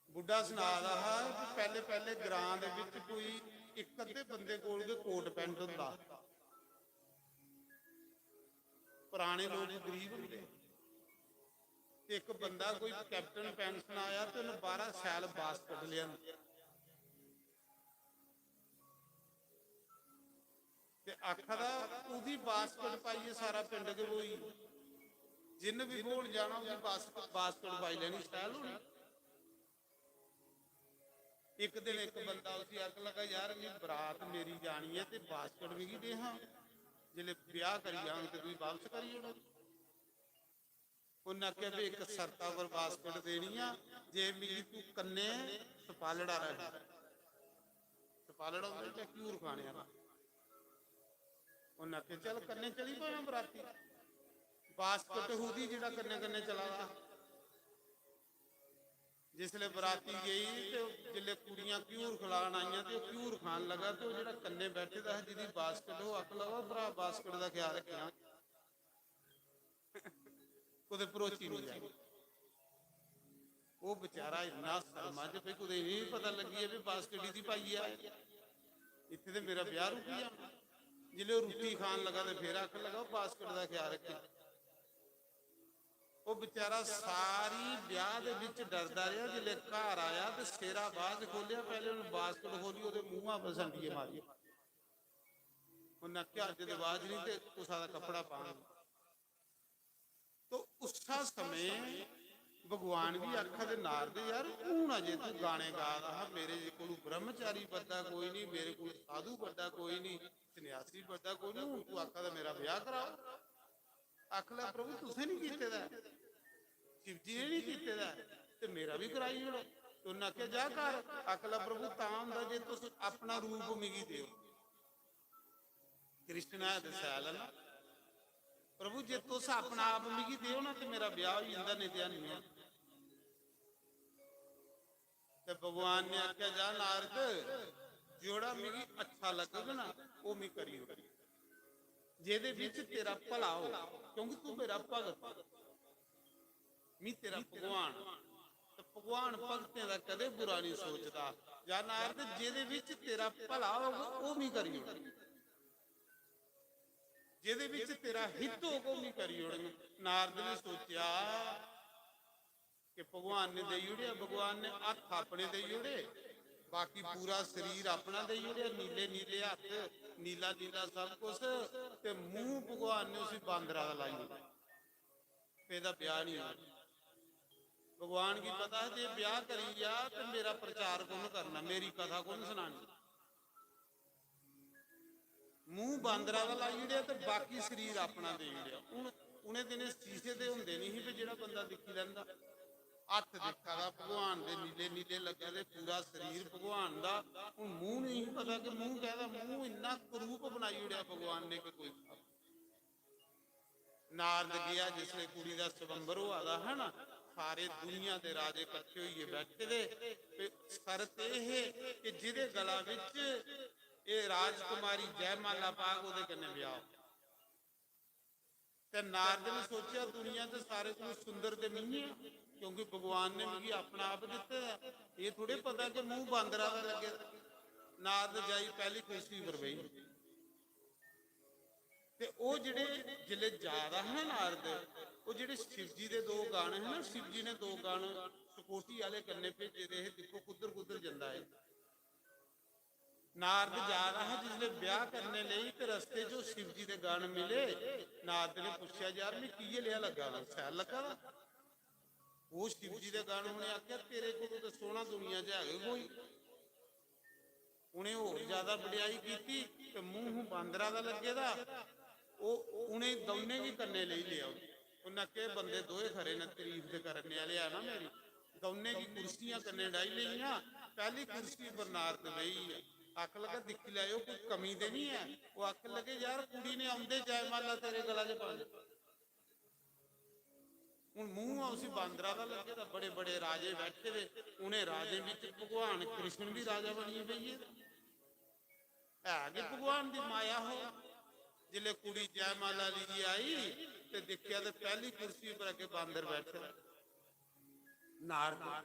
बुड्ढा सना दा हा कि पैह्ले पैह्ले ग्रां दे बिच कोई इक अद्धे बंदे कोल गै कोट पैंट होंदा हा। पराने लोक गरीब होंदे। ते इक बंदा कोई कैप्टन पैंट सना आया ते उन्नै बाह्रा शैल बास्कट लेआंदी। ते आखा दा, "ओह्दी बास्कट पाइयै सारा पिंड गै ब्होई। जिन्न बी ब्होन जाना, ओह्दी बास्कट, बास्कट पाई लैनी, शैल होनी।" इक दिन इक बंदा उसी आखन लगा, "यार, मी बरात मेरी जानी ऐ ते बास्कट मिगी दे हां, जिसलै ब्याह करी जाङ ते तुगी बापस करी ओड़ङ।" उन्नै आखेआ, "भी इक शर्ता पर बास्कट देनी आ, जे मिगी तू कन्नै सपालड़ा रख।" सपालड़ा होंदा जेह्ड़ा घ्यूर खाने आह्ला। उन्नै आखेआ, "चल, कन्नै चली पौना बराती।" बास्कट ओह्दी जेह्ड़ा कन्नै कन्नै चला दा। जिसलै बराती गेई ते जिसलै कुड़ियां घ्यूर खलान आइयां ते ओह् घ्यूर खान लगा ते ओह् जेह्ड़ा कन्नै बैठे दा हा, जिदी बास्कट, ओह् आखन लगा, "भ्रा, बास्कट दा ख्याल रक्खेआं, कुतै भरोची निं जाए।" ओह् बेचारा इन्ना सदमा च, भाई, कुतै इ'नें बी पता लग्गी जाए, भाई, बास्कट दी पाइयै आए, इत्थै ते मेरा ब्याह रुकी जाना। जिसलै ओह् रुट्टी खान लगा ते फिर आखन लगा, "ओह् बास्कट दा ख्याल रक्खेआं।" ओह् बेचारा सारी ब्याह दे बिच डरदा रेहा, जिसलै घर आया ते सेरा बाद च खोलेआ, पैह्ले उन्नै बास्कट खोली, ओह्दे मूंहा पर संडिये मारी। उन्नै आखेआ, "अज्ज दे बाद च निं ते कुसै दा कपड़ा पांग।" तो उस्सै समें भगवान बी आखा दे, "नारद यार, हून अजे तू गाने गा दा हा, मेरे कोलू ब्रह्मचारी बड्डा कोई निं, मेरे कोलू साधु बड्डा कोई निं, सन्यासी बड्डा कोई निं, हून तू आखा दा मेरा ब्याह कराओ।" आखन लगा, "प्रभु, तुसें निं कीते दा ऐ, शिव जी ने निं कीते दा ऐ, ते मेरा बी कराई ओड़ो।" ते उन्नै आखेआ, "जा घर।" आखन लगा, "प्रभु, तां होंदा जे तुस अपना रूप मिगी देओ।" कृष्ण है ते सैल ना, "प्रभु, जे तुस अपना आप मिगी देओ ना, ते मेरा ब्याह होई जंदा, नेईं ते निं होना।" ते भगवान ने आखेआ, "जा नारद, जेह्ड़ा मिगी अच्छा लग्गग ना, ओह् मी करी ओड़, जेह्दे बिच तेरा भला हो, क्योंकि तू मेरा भगत, मी तेरा भगवान, ते भगवान भगतें दा कदें बुरा निं सोचदा। जा नारद, जेह्दे बिच तेरा भला होग, ओह् मी करी ओड़, जेह्दे बिच तेरा हित होग, ओह् मी करी ओड़ङ।" नारद ने सोचेआ, कि भगवान ने देई ओड़ेआ, भगवान ने हत्थ अपने देई ओड़े, बाकी पूरा शरीर अपना देई ओड़ेआ, नीले नीले हत्थ, नीला नीला सब कुछ, ते मूंह भगवान ने उसी बांदरा दा लाई ओड़ेआ। एह्दा ब्याह निं होना। भगवान गी पता हा जे ब्याह करी जा ते मेरा प्रचार कु'न करना, मेरी कथा कु'न सनानी। मूंह बांदरा दा लाई ओड़ेआ ते बाकी शरीर अपना देई ओड़ेआ। हून उ'नें दिनें शीशे ते होंदे निं ही, भी जेह्ड़ा बंदा दिक्खी लैंदा। हत्थ दिक्खा दा भगवान दे नीले नीले लग्गे दे, पूरा शरीर भगवान दा। हून मूंह निं ही पता कि मूंह कैह्दा, मूंह इन्ना करूप बनाई ओड़ेआ भगवान ने कि कोई नारद गेआ, जिसलै कुड़ी दा स्वयंवर होआ दा हा ना, सारे दुनिया दे राजे कट्ठे होइयै बैठे दे, ते शर्त एह् हे कि जेह्दे गला बिच एह् राजकुमारी जयमाला पाग, ओह्दे कन्नै ब्याह हो। ते नारद ने सोचेआ, "दुनिया दे सारे कोला सुंदर ते मिगी ऐ, क्योंकि भगवान ने मिगी अपना आप दित्ते दा। एह् थोड़े पता कि मूंह बांदरा दा लग्गे दा।" नारद जाई पैह्ली कुर्सी पर बेही। ते ओह् जेह्ड़े, जिसलै जा दा हा ना नारद, ओह् जेह्ड़े शिव जी दे दो गण हे ना, शिव जी ने दो गण सकोटी आह्ले कन्नै भेजे दे हे, दिक्खो कुद्धर कुद्धर जंदा ऐ। नारद जा दा हा जिसलै ब्याह करने लेई, ते रस्ते च ओह् शिव जी दे गण मिले। नारद ने पुच्छेआ, "यार, मिगी कि'यै लेहा लग्गा दा, शैल लग्गा दा?" ओह् शिव जी दे गण, उ'नें आखेआ, "तेरे कोलू ते सोह्ना दुनिया च है गै कोई।" उ'नें होर ज्यादा बड़ेआई कीती ते मूंह बांदरा दा लग्गे दा, ओह् उ'नें दौनें गी कन्नै लेई लेआ। उ'नें आखेआ, "बंदे दोए खरे न, तरीफ ते करने आह्ले ऐ ना मेरी।" दौनें गी कुर्सियां कन्नै डाही लेइयां। पैह्ली कुर्सी पर नारद बेही गेआ। आखन लगा, "दिक्खी लैओ, कोई कमी ते निं ऐ।" ओह् आखन लगे, "यार, कुड़ी ने औंदे जयमाला तेरे गला च पानी।" हून मूंह ऐ उसी बांदरा दा लग्गे दा, बड़े बड़े राजे बैठे दे, उ'नें राजें बिच भगवान कृष्ण बी राजा बनियै बेही गेदा। है गै भगवान दी माया हो। जिसलै कुड़ी जयमाला लेइयै आई ते दिक्खेआ ते पैह्ली कुर्सी पर अग्गें बांदर बैठे दा। नारद,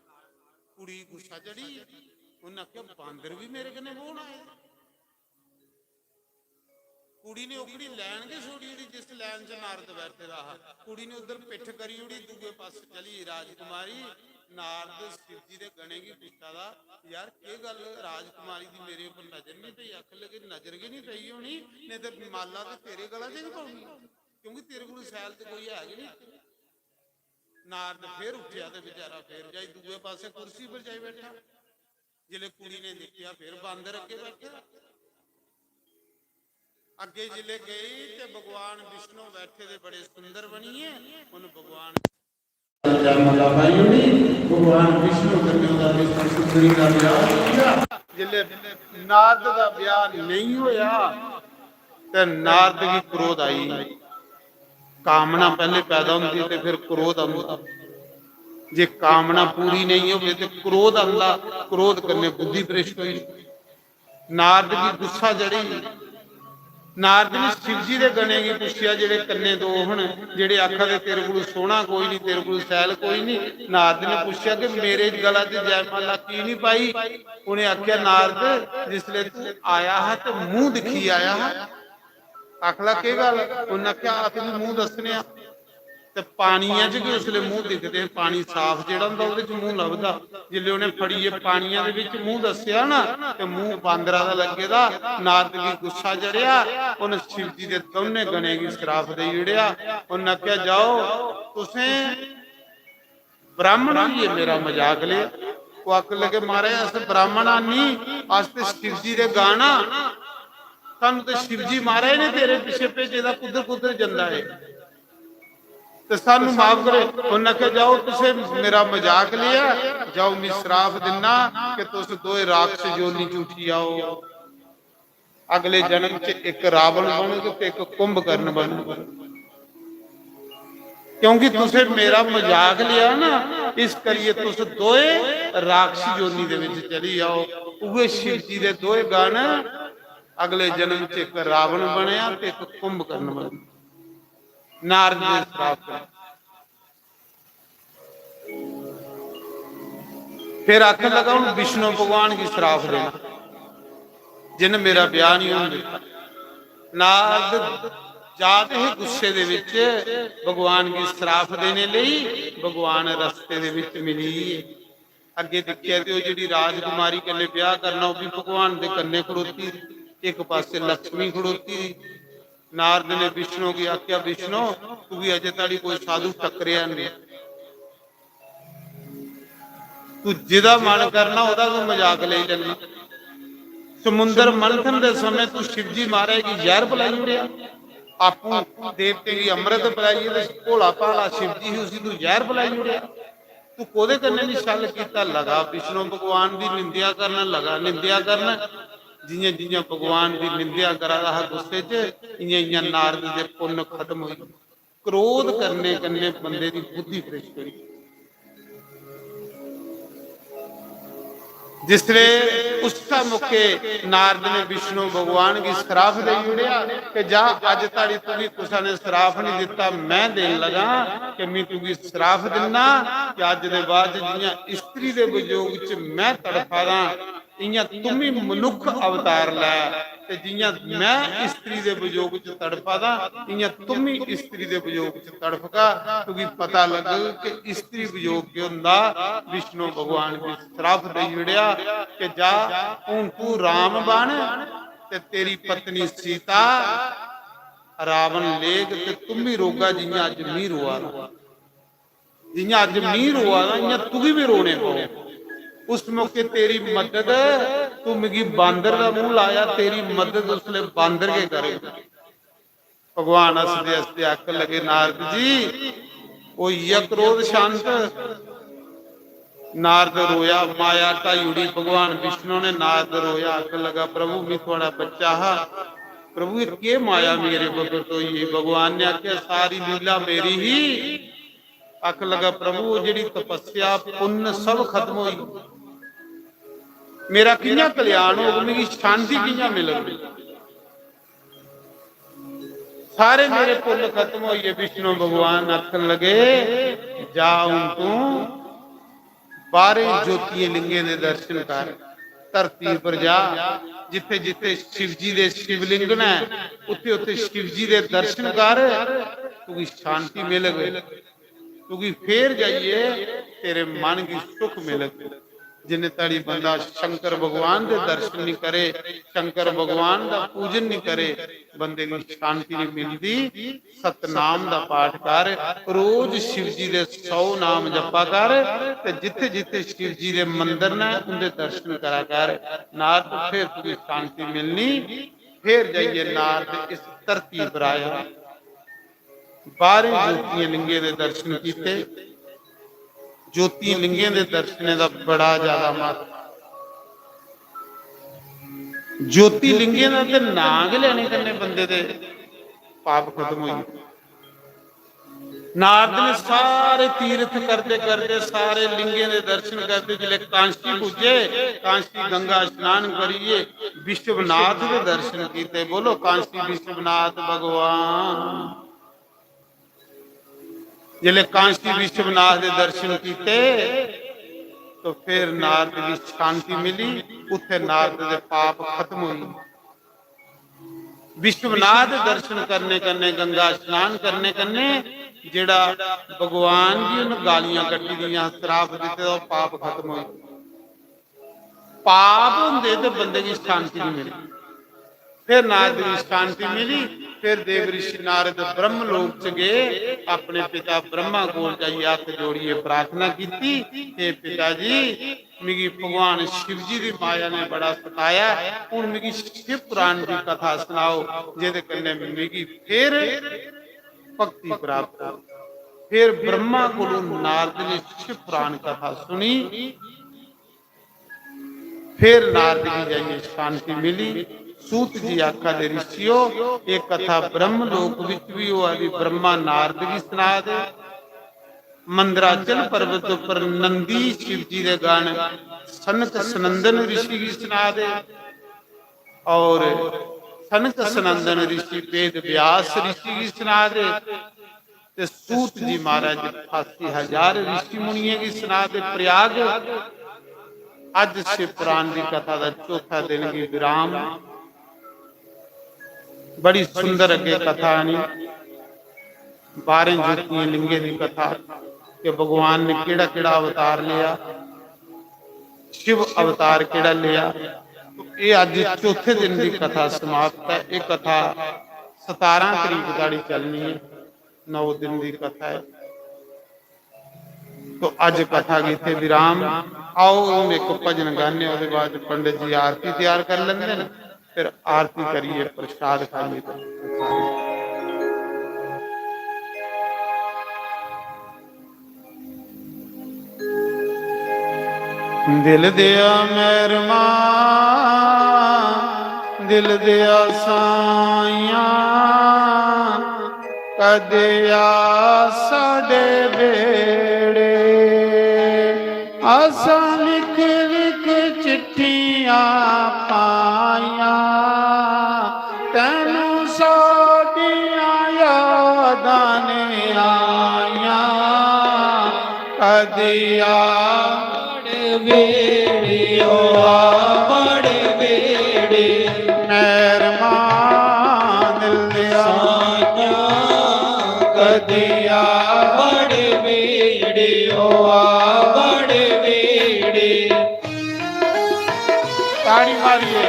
कुड़ी गी गुस्सा चढ़ी, उन्नै आखेआ, "बांदर बी मेरे कन्नै बौह्न आए।" कुड़ी ने ओकड़ी लैन गै छोड़ी ओड़ी जिस लैन च नारद बैठे दा हा। कुड़ी ने उद्धर पिट्ठ करी ओड़ी, दूए पासै चली गेई राजकुमारी। नारद शिव जी दे गणें गी पुच्छा दा, "यार, केह् गल्ल राजकुमारी दी मेरे उप्पर नजर निं पेई?" आखन लगे, "नजर गै निं पेई होनी, नेईं ते माला ते तेरे गला च गै पौनी, क्योंकि तेरे कोल सैल ते कोई है गै निं।" नारद फिर उट्ठेआ ते बेचारा फिर जाई दूए पासै कुर्सी पर जाई बैठा। जिसलै कुड़ी ने दिक्खेआ, फिर बांदर अग्गें बैठे दा। अग्गें जिसलै गई ते भगवान विष्णु बैठे दे बड़े सुंदर बनियै, उन भगवान जयमाला पाई ओड़ी। भगवान विष्णु कन्नै ओह्दा विष्णु सुंदरी दा ब्याह होई गेआ। जिसलै नारद दा ब्याह नेईं होया ते नारद गी क्रोध आई। कामना पैह्ले पैदा होंदी ते फिर क्रोध औंदा। जे कामना पूरी नेईं होवे ते क्रोध आंदा, क्रोध कन्नै बुद्धि भ्रष्ट होई। नारद गी गुस्सा चढ़ी। नारद ने शिव जी दे गणें गी पुच्छेआ, जेह्ड़े कन्ने दो हन, जेह्ड़े आखा दे, "तेरे कोल सोहना कोई निं, तेरे कोल सैल कोई निं।" नारद ने पुच्छेआ कि मेरे गला च जयमाला की निं पाई? उ'नें आखेआ, "नारद, जिसलै तू आया हा ते मूंह दिक्खी आया हा।" आखला, "केह् गल्ल?" उ'न्नै आखेआ, "अस बी मूंह दस्सने आं।" ते पानियै च बी उसलै मूंह दिखदे हे, पानी साफ जेह्ड़ा होंदा, ओह्दे च मूंह लभदा। जिसलै उ'नें फड़ियै पानियै दे बिच मूंह दस्सेआ ना, ते मूंह बांदरा दा लग्गे दा। नारद गी गुस्सा चढ़ेआ, उ'न्न शिव जी दे दौनें गणें गी श्राप देई ओड़ेआ। उ'न्न आखेआ, "जाओ, तुसें ब्राह्मण होइयै मेरा मजाक लेआ।" ओह् आखन लगे, "महाराज, अस ब्राह्मण आं निं, अस ते शिव जी दे गण आं। सानूं ते शिव जी महाराज ने तेरे पिच्छे भेजे दा, कुद्धर कुद्धर जंदा ऐ, ते सानूं माफ करे।" उ'न्नै आखेआ, "जाओ, तुसें मेरा मजाक लेआ, जाओ, मी श्राप दिन्ना कि तुस दोए राक्षस योनि च उठी आओ।" अगले जन्म च इक रावण बनग ते इक कुंभकर्ण बनग, क्योंकि तुसें मेरा मजाक लेआ ना, इस करियै तुस दोए राक्षस योनि दे बिच चली जाओ। उ'ऐ शिव जी दे दोए गण, अगले जन्म च इक रावण बनेआ ते इक कुंभकर्ण बनेआ। नारद दे श्राप कन्नै। फिर आखन लगा, "हून विष्णु भगवान गी श्राप देना, जिन्न मेरा ब्याह नहीं होन दित्ता।" नारद जात हे गुस्से दे विच भगवान गी श्राप देने लेई, भगवान रस्ते दे विच मिली गे। अग्गे दिक्खेआ ते ओह् जेह्ड़ी राजकुमारी कन्नै ब्याह करना, ओह् भी भगवान दे कन्नै खड़ोती, इक पासे लक्ष्मी खड़ोती। नारद ने विष्णु गी आखेआ, "विष्णु, तुगी अजें धोड़ी कोई साधु टक्करेआ नेईं। तू जेह्दा मन करना, ओह्दा तू मजाक लेई लैन्ना। समुंदर मंथन दे समें तू शिवजी महाराज गी जैह्र पलाई ओड़ेआ, आपूं देवतें गी अमृत पलाइयै ते भोला भाला शिवजी ही, उसी तू जैह्र पलाई ओड़ेआ। तू कोह्दे कन्नै निं छल कीता?" लगा विष्णु भगवान दी निंदेआ करन, लगा निंदेआ करन। जि'यां जि'यां भगवान दी निंदेआ करा दा हा गुस्से च, इ'यां इ'यां नारद दे पुन्न खत्म होई गे। क्रोध करने कन्नै बंदे दी बुद्धि भ्रष्ट होई। जिसले उस्सै मौके नारद ने विष्णु भगवान गी श्राप देई ओड़ेआ कि जा, अज्ज धोड़ी तुगी कुसै ने श्राप नहीं दित्ता, मैं देन लगा कि मैं तुगी श्राप दिन्ना कि अज्ज दे बाद च जि'यां स्त्री दे वियोग च मैं तड़फा दा, इ'यां तुमी मनुक्ख अवतार लै, ते जि'यां मैं स्त्री दे वियोग च तड़फा दा, इ'यां तुमी स्त्री दे वियोग च तड़फगा। तुगी पता लगग कि स्त्री वियोग केह् होंदा। विष्णु भगवान गी श्राप देई ओड़ेआ कि जा, हून तू राम बन ते तेरी पत्नी सीता रावण लेग, ते तुमी रोगा जि'यां अज्ज मी रोआ दा। जि'यां अज्ज मी रोआ दा, इ'यां तुगी बी रोने पौने। उस मौके तेरी मदद, तू मिगी बांदर दा मूंह लाया, तेरी मदद उसले बांदर गै करे। भगवान हसदे हसदे आखन लगे, नारद जी, होई गेआ क्रोध शांत। नारद रोया, माया ढाई उड़ी भगवान विष्णु ने। नारद रोया, आखन लगा, प्रभु, मैं थुआड़ा बच्चा हा, प्रभु, ये केह् माया मेरे प्रगट होई? भगवान ने आखेआ, सारी लीला मेरी ही। आखन लगा, प्रभु, ओह् जेह्ड़ी तपस्या, पुन्न सब खत्म होई, मेरा कि'यां कल्याण होग, मिगी शांति कि'यां मिलग? सारे मेरे पुन्न खत्म होई गे। विष्णु भगवान आखन लगे, जा हूं तू बाहरें ज्योतियें लिंगें दे दर्शन कर, धरती पर जा, जिथे जिथे शिव जी दे शिवलिंग न, उत्थे उत्थे शिव जी दे दर्शन कर, तुगी शांति मिलग। तुगी फेर जाइए तेरे मन गी सुख मिलग। जिन्ने धड़ी बंदा शंकर भगवान दे दर्शन नहीं करे, शंकर भगवान दा पूजन नहीं करे, बंदे गी शांति नहीं मिलदी। सतनाम दा पाठ कर, रोज शिव जी दे सौ नाम जपा कर, ते जिथे जिथे शिव जी दे मंदर न, उंदे दर्शन करा कर। नारद, फिर तुगी शांति मिलनी। फिर जाइए नारद इस धरती पर आया। बाहरें ज्योतियें लिंगें दे दर्शन कीते। ज्योतियें लिंगें दे दर्शनें दा बड़ा ज्यादा महत्व। ज्योतिलिंगें दा ते नांऽ गै लैने कन्नै बंदे दे पाप खत्म होई जंदे। नारद ने सारे तीर्थ करदे करदे, सारे लिंगें दे दर्शन करदे, जिसलै कांशी पुज्जे, कांशी गंगा स्नान करियै विश्वनाथ दे दर्शन कीते। बोलो, कांशी विश्वनाथ भगवान। जिसलै कांशी विश्वनाथ दे दर्शन कीते, तो फिर नारद गी शांति मिली। उत्थे नारद दे पाप खत्म होई। विश्वनाथ दे दर्शन करने कन्नै, गंगा स्नान करने कन्नै, जेड़ा भगवान गी उन गालियां कड्ढी दियां, श्राप दित्ते दा, ओह् पाप खत्म होई। पाप होंदे ते बंदे गी शांति नहीं मिलदी। फिर नारद गी शांति मिली। फिर देव ऋषि नारद ब्रह्म लोक च गए, अपने पिता ब्रह्मा कोल जाइए हत्थ जोड़िए प्रार्थना कीती, हे पिता जी, मिगी भगवान शिव जी दी माया ने बड़ा सताया है, हुन मिगी शिव पुराण दी कथा सनाओ, जेदे कन्नै मिगी फिर भक्ति प्राप्त हो। फिर ब्रह्मा कोलों नारद ने शिव पुराण कथा सुनी। फिर नारद गी जाइए शांति मिली। सूत जी आखा दे, ऋषियो, ये कथा ब्रह्म लोक विच भी होआ दी, ब्रह्मा नारद गी सना दे। मंदराचल पर्वत पर नंदी शिव जी दे गण, सनक सनंदन ऋषि गी सना दे, और सनक सनंदन ऋषि वेद व्यास ऋषि गी सना दे। ते सूत जी महाराज अठासी हजार ऋषि मुनियें गी सना दे प्रयाग। अज शिव पुराण दी कथा दा चौथा दिन गी विराम। बड़ी सुंदर अगे कथा आनी, बारह ज्योतियें लिंगें दी कथा, कि भगवान ने केड़ा केड़ा अवतार लिया, शिव अवतार केड़ा लिया। तो ये अज चौथे दिन दी कथा समाप्त है। ये कथा सतारह तरीक दाड़ी चलनी है। नौ दिन दी कथा है। तो अज कथा गी इत्थे विराम। आओ, हुन इक भजन गाने, ओदे बाद पंडित जी आरती तैयार कर लेंदे न, फिर आरती करिए प्रसाद खाइए। दिल दिया मेहरमा, दिल दिया साइया, कदे आ साडे बेड़े। असां लिख लिख चिट्ठियां पाइयां, तैनू साडियां यादां ने आइयां। कदे आ बड़े वेड़े, ओ आ बड़े वेड़े, मेहरबान दिल दे साइयां, कदे आ बड़े वेड़े, ओ आ बड़े वेड़े। ताड़ी मारिए।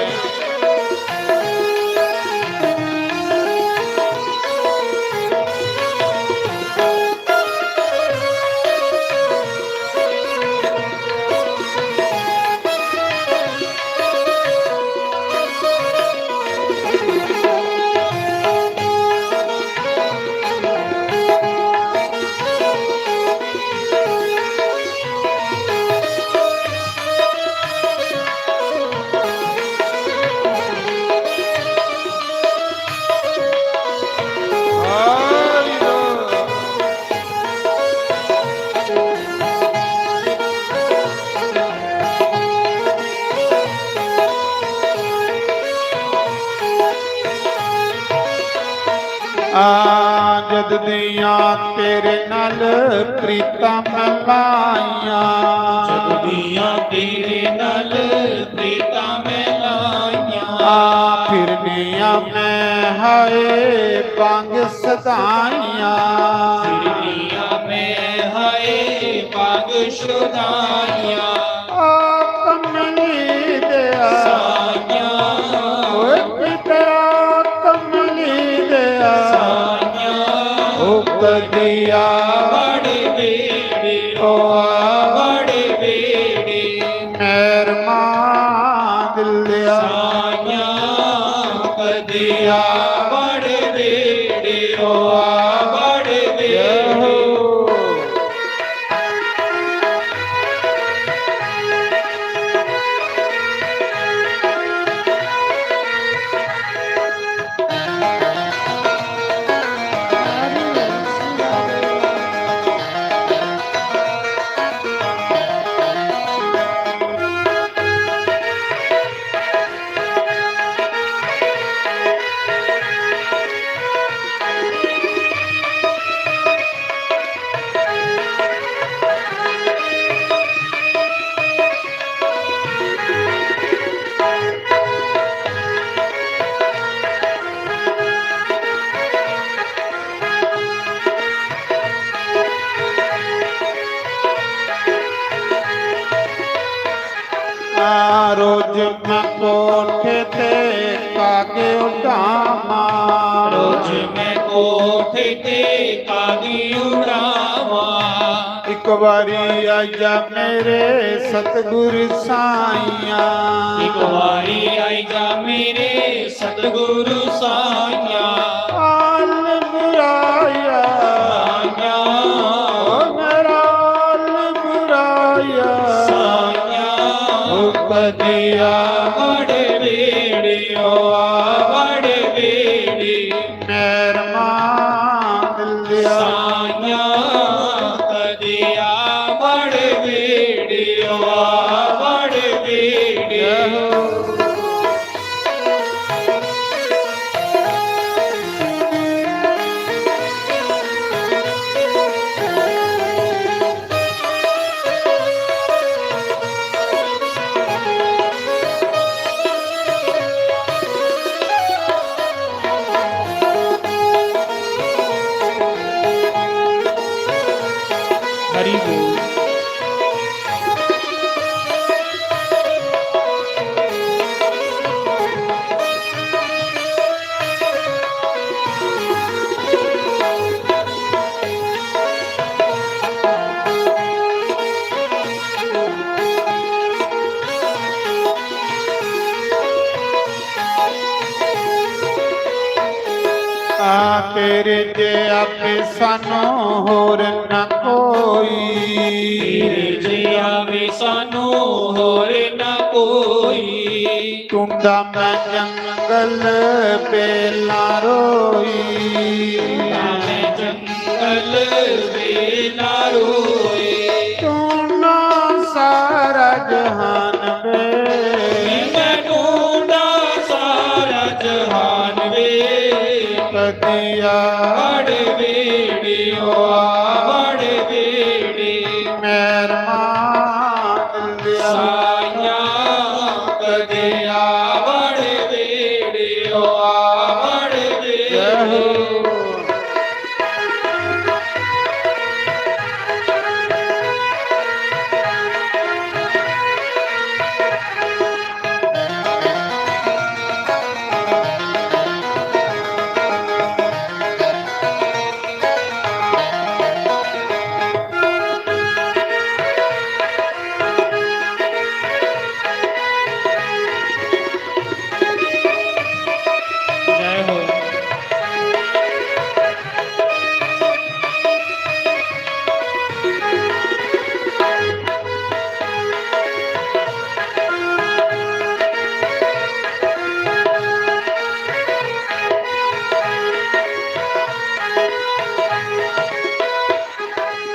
जद दियां तेरे नाल प्रीतां मैं लाइयां। जद दियां तेरे नाल प्रीतां मैं लाइयां। फिरनियां मैं हाय बांग सदाइयां। फिरनियां मैं हाय बांग सदाइयां। ओ कमली दया। साइयां। ओए पितरा कमली दया। साइयां। ओ कदिया। बड़ बेड़ी, ओ बड़ बेड़ी। मेहरमा दिल दया। साइयां। कदिया। बड़ बेड़ी, ओ बड़ बेड़ी। रोज मैं कोठे ते कागे उड़ावां। रोज मैं कोठे ते कागे उड़ावां। एक बारी आई जा मेरे सतगुरु साइयां। एक बारी आई जा मेरे सतगुरु साइयां। हाल बुराया। साइयां। ओ मेरा हाल बुराया। साइयां। ओ कदिया। बड़ बेड़ी, ओ बड़ बेड़ी। मेहरमा दिल दया। साइयां। कदिया। बड़ बेड़ी, ओ बड़ बेड़ी। हरि बोल। आ, तेरे जेहा भी सानू होर न कोई। तेरे जेहा भी सानू होर न कोई। ढूंढा मैं जंगल बेला रोई। ढूंढा मैं जंगल बेला रोई। ढूंढा सारा जहान वे। मैं ढूंढा सारा जहान वे। कदिया। बड़ बेड़ी, ओ बड़ बेड़ी। मेहरमा दिल दया। साइयां। कदिया। बड़ बेड़ी, ओ बड़ बेड़ी। जय हो। जय हो।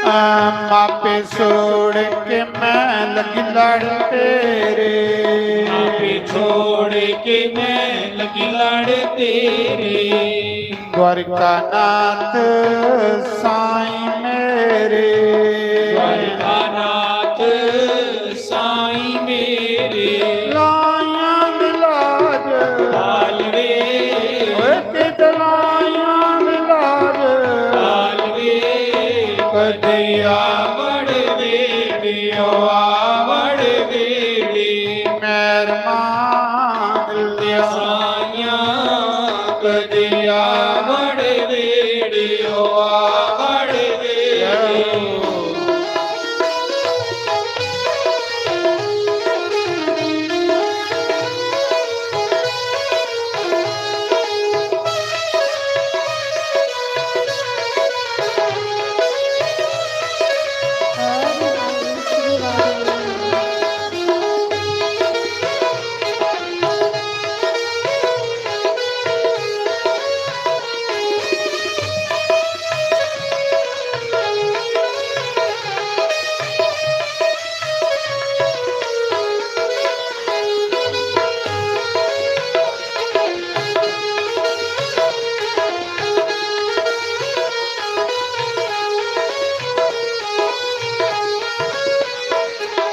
आ, मापे छोड़ के मैं लगी लड़ तेरे। मापे छोड़ के मैं लगी लड़ तेरे। द्वारिकानाथ साईं मेरे, द्वारिकानाथ साईं मेरे, लायां लाज पालवे, ओए कित लायां लाज पालवे, कदी आवड़ वेड़ियो, आवड़ वेड़ी मेहरबान दिया साइयां, कदी आवड़ वेड़ियो, आवड़ वेड़ियो।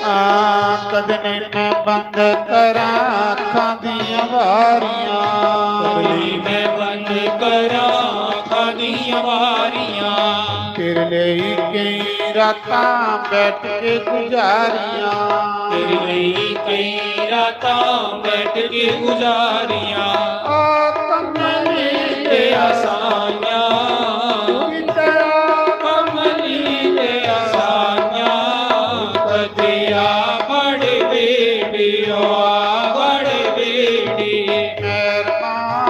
आ, कदने मैं बंद करां अखां दियां वारियां। कदने मैं बंद करां अखां दियां वारियां। तेरे लेई कई रातां बैठ के गुजारियां। तेरे लेई कई रातां बैठ के गुजारियां। आ कमली दे आसाइयां। कमली दे आसाइयां। कदी आवड़ वेड़ियो, आवड़ वेड़ी मेहरबान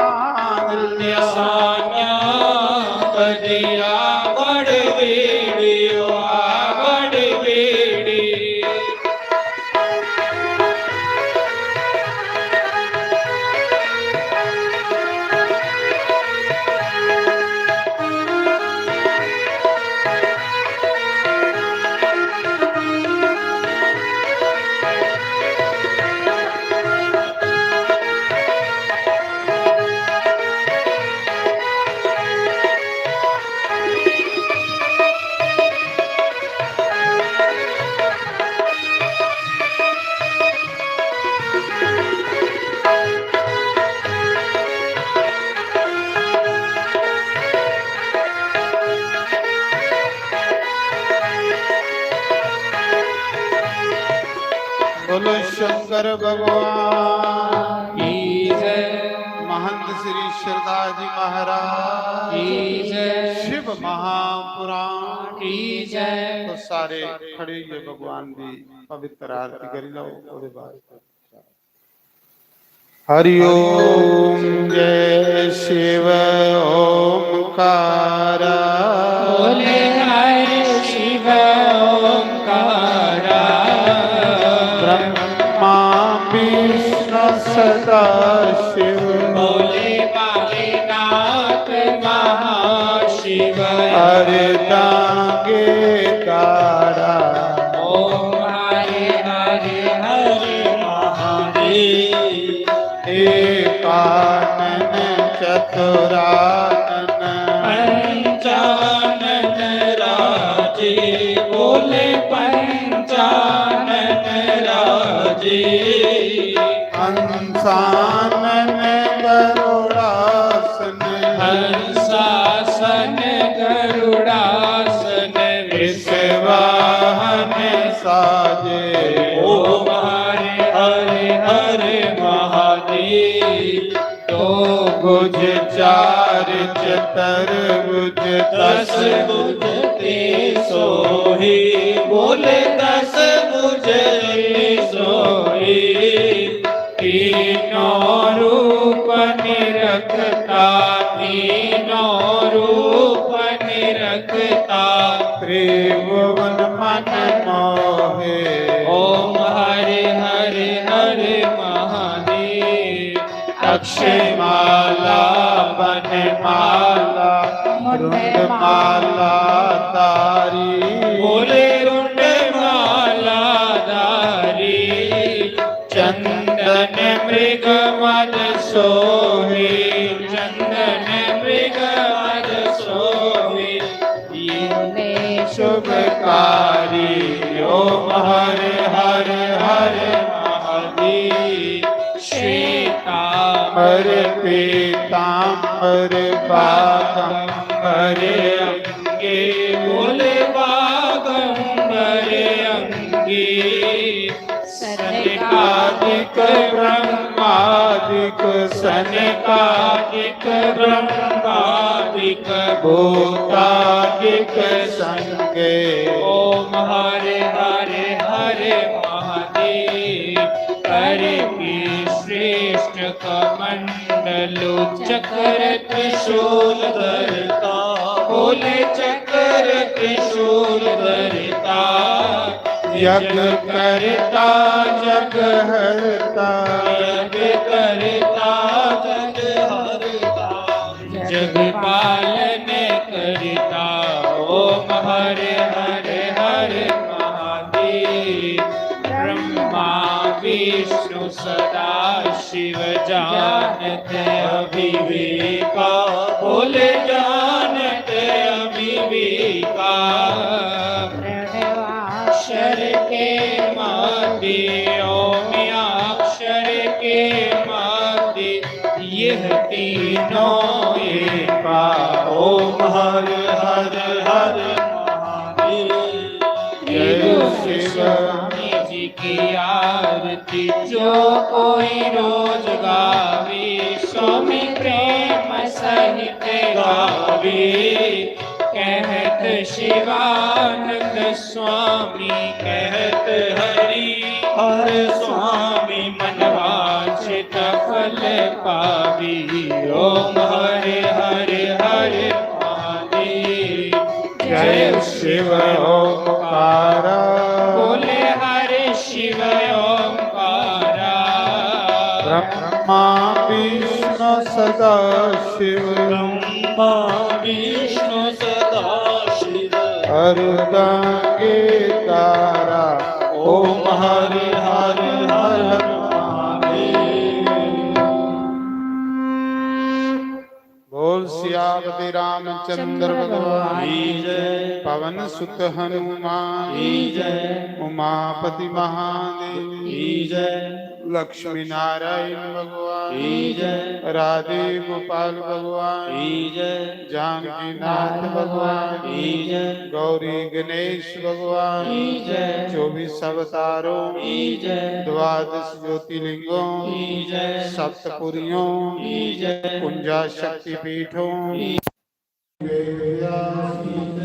दिया साइयां। कदी आवड़ वेड़ियो, आवड़ वेड़ी। बोलो शंकर भगवान की जय। महंत श्री श्रद्धा जी महाराज की जय। शिव महापुराण की जय। तो सारे खड़े हुए भगवान की पवित्र आरती करी लो। ओदे बाद हरि ओम जय शिव ओमकारा। बोले हरि शिव ओमकारा। ब्रह्मा विष्णु सदा शिव। बोले बालीनाथ महाशिव। अर्धांगिकारा। ओम हरे हरे हरे महादेव। एकानन चतुरानन। पंचानन राजे। बोले पंचानन राजे। हंसानन गरुड़ासन। हंसासन गरुड़ासन। विष वाहन साजे। ओम हरे हरे हरे महादेव। दो भुज चार चतुर्भुज दस भुज ते सोहे। बोले दस भुज ते सोहे। तीनों रूप निरखता, तीनों रूप निरखता। त्रिभुवन मन मोहे। ओम हरे हरे हरे महादेव। अक्षय माला बन माला रुंड माला धारी। बोले रुंड माला धारी। चंदन मृग मद सोहे। चंदन मृग हर हर हर महादेव। श्वेतांबर पीतांबर बागंबर अंगे। बोले बागंबर अंगे। सनकादिक ब्रह्मादिक सनकादिक ब्रह्मादिक भूतादिक संगे। ओम हरे हरे हरे महादेव। हरे के श्रेष्ठ कमंडलु चक्र त्रिशूल धरता। बोले चक्र त्रिशूल धरता। यज्ञ करता जग हरता। यज्ञ करता जग हरता। जग पालन करता। ओम हरे हरे हरे महादेव। ब्रह्मा विष्णु सदा शिव जानते अविवेका। बोले जानते अविवेका। प्रणवाक्षर के माते ओम अक्षर के माते। यह तीनों एका। ओम हर हर हर महादेव। जय शिव। स्वामी जी की आरती जो कोई रोज गावे, स्वामी प्रेम सहित गावे। कहत शिवानंद स्वामी कहत हरि हर स्वामी, मनवांछित फल पावी। ओम हरे हरे हरे महादेव। जय शिव ओंकारा। बोले हरे शिव ओंकारा। ब्रह्मा विष्णु सदा शिव। ब्रह्मा विष्णु सदा शिव। अर्धांगितारा। ओम हरि हरि हर महादेव। बोल सियापति रामचंद्र भगवान की जय। पवन सुत हनुमान की जय। उमापति महादेव की जय। लक्ष्मी नारायण भगवान की जय। राधे गोपाल भगवान की जय। जानकी नाथ भगवान की जय। गौरी गणेश भगवान की जय। चौबीस अवतारों की जय। द्वादश ज्योतिर्लिंगों की जय। सप्तपुरियों की जय। कुंजा शक्ति पीठों की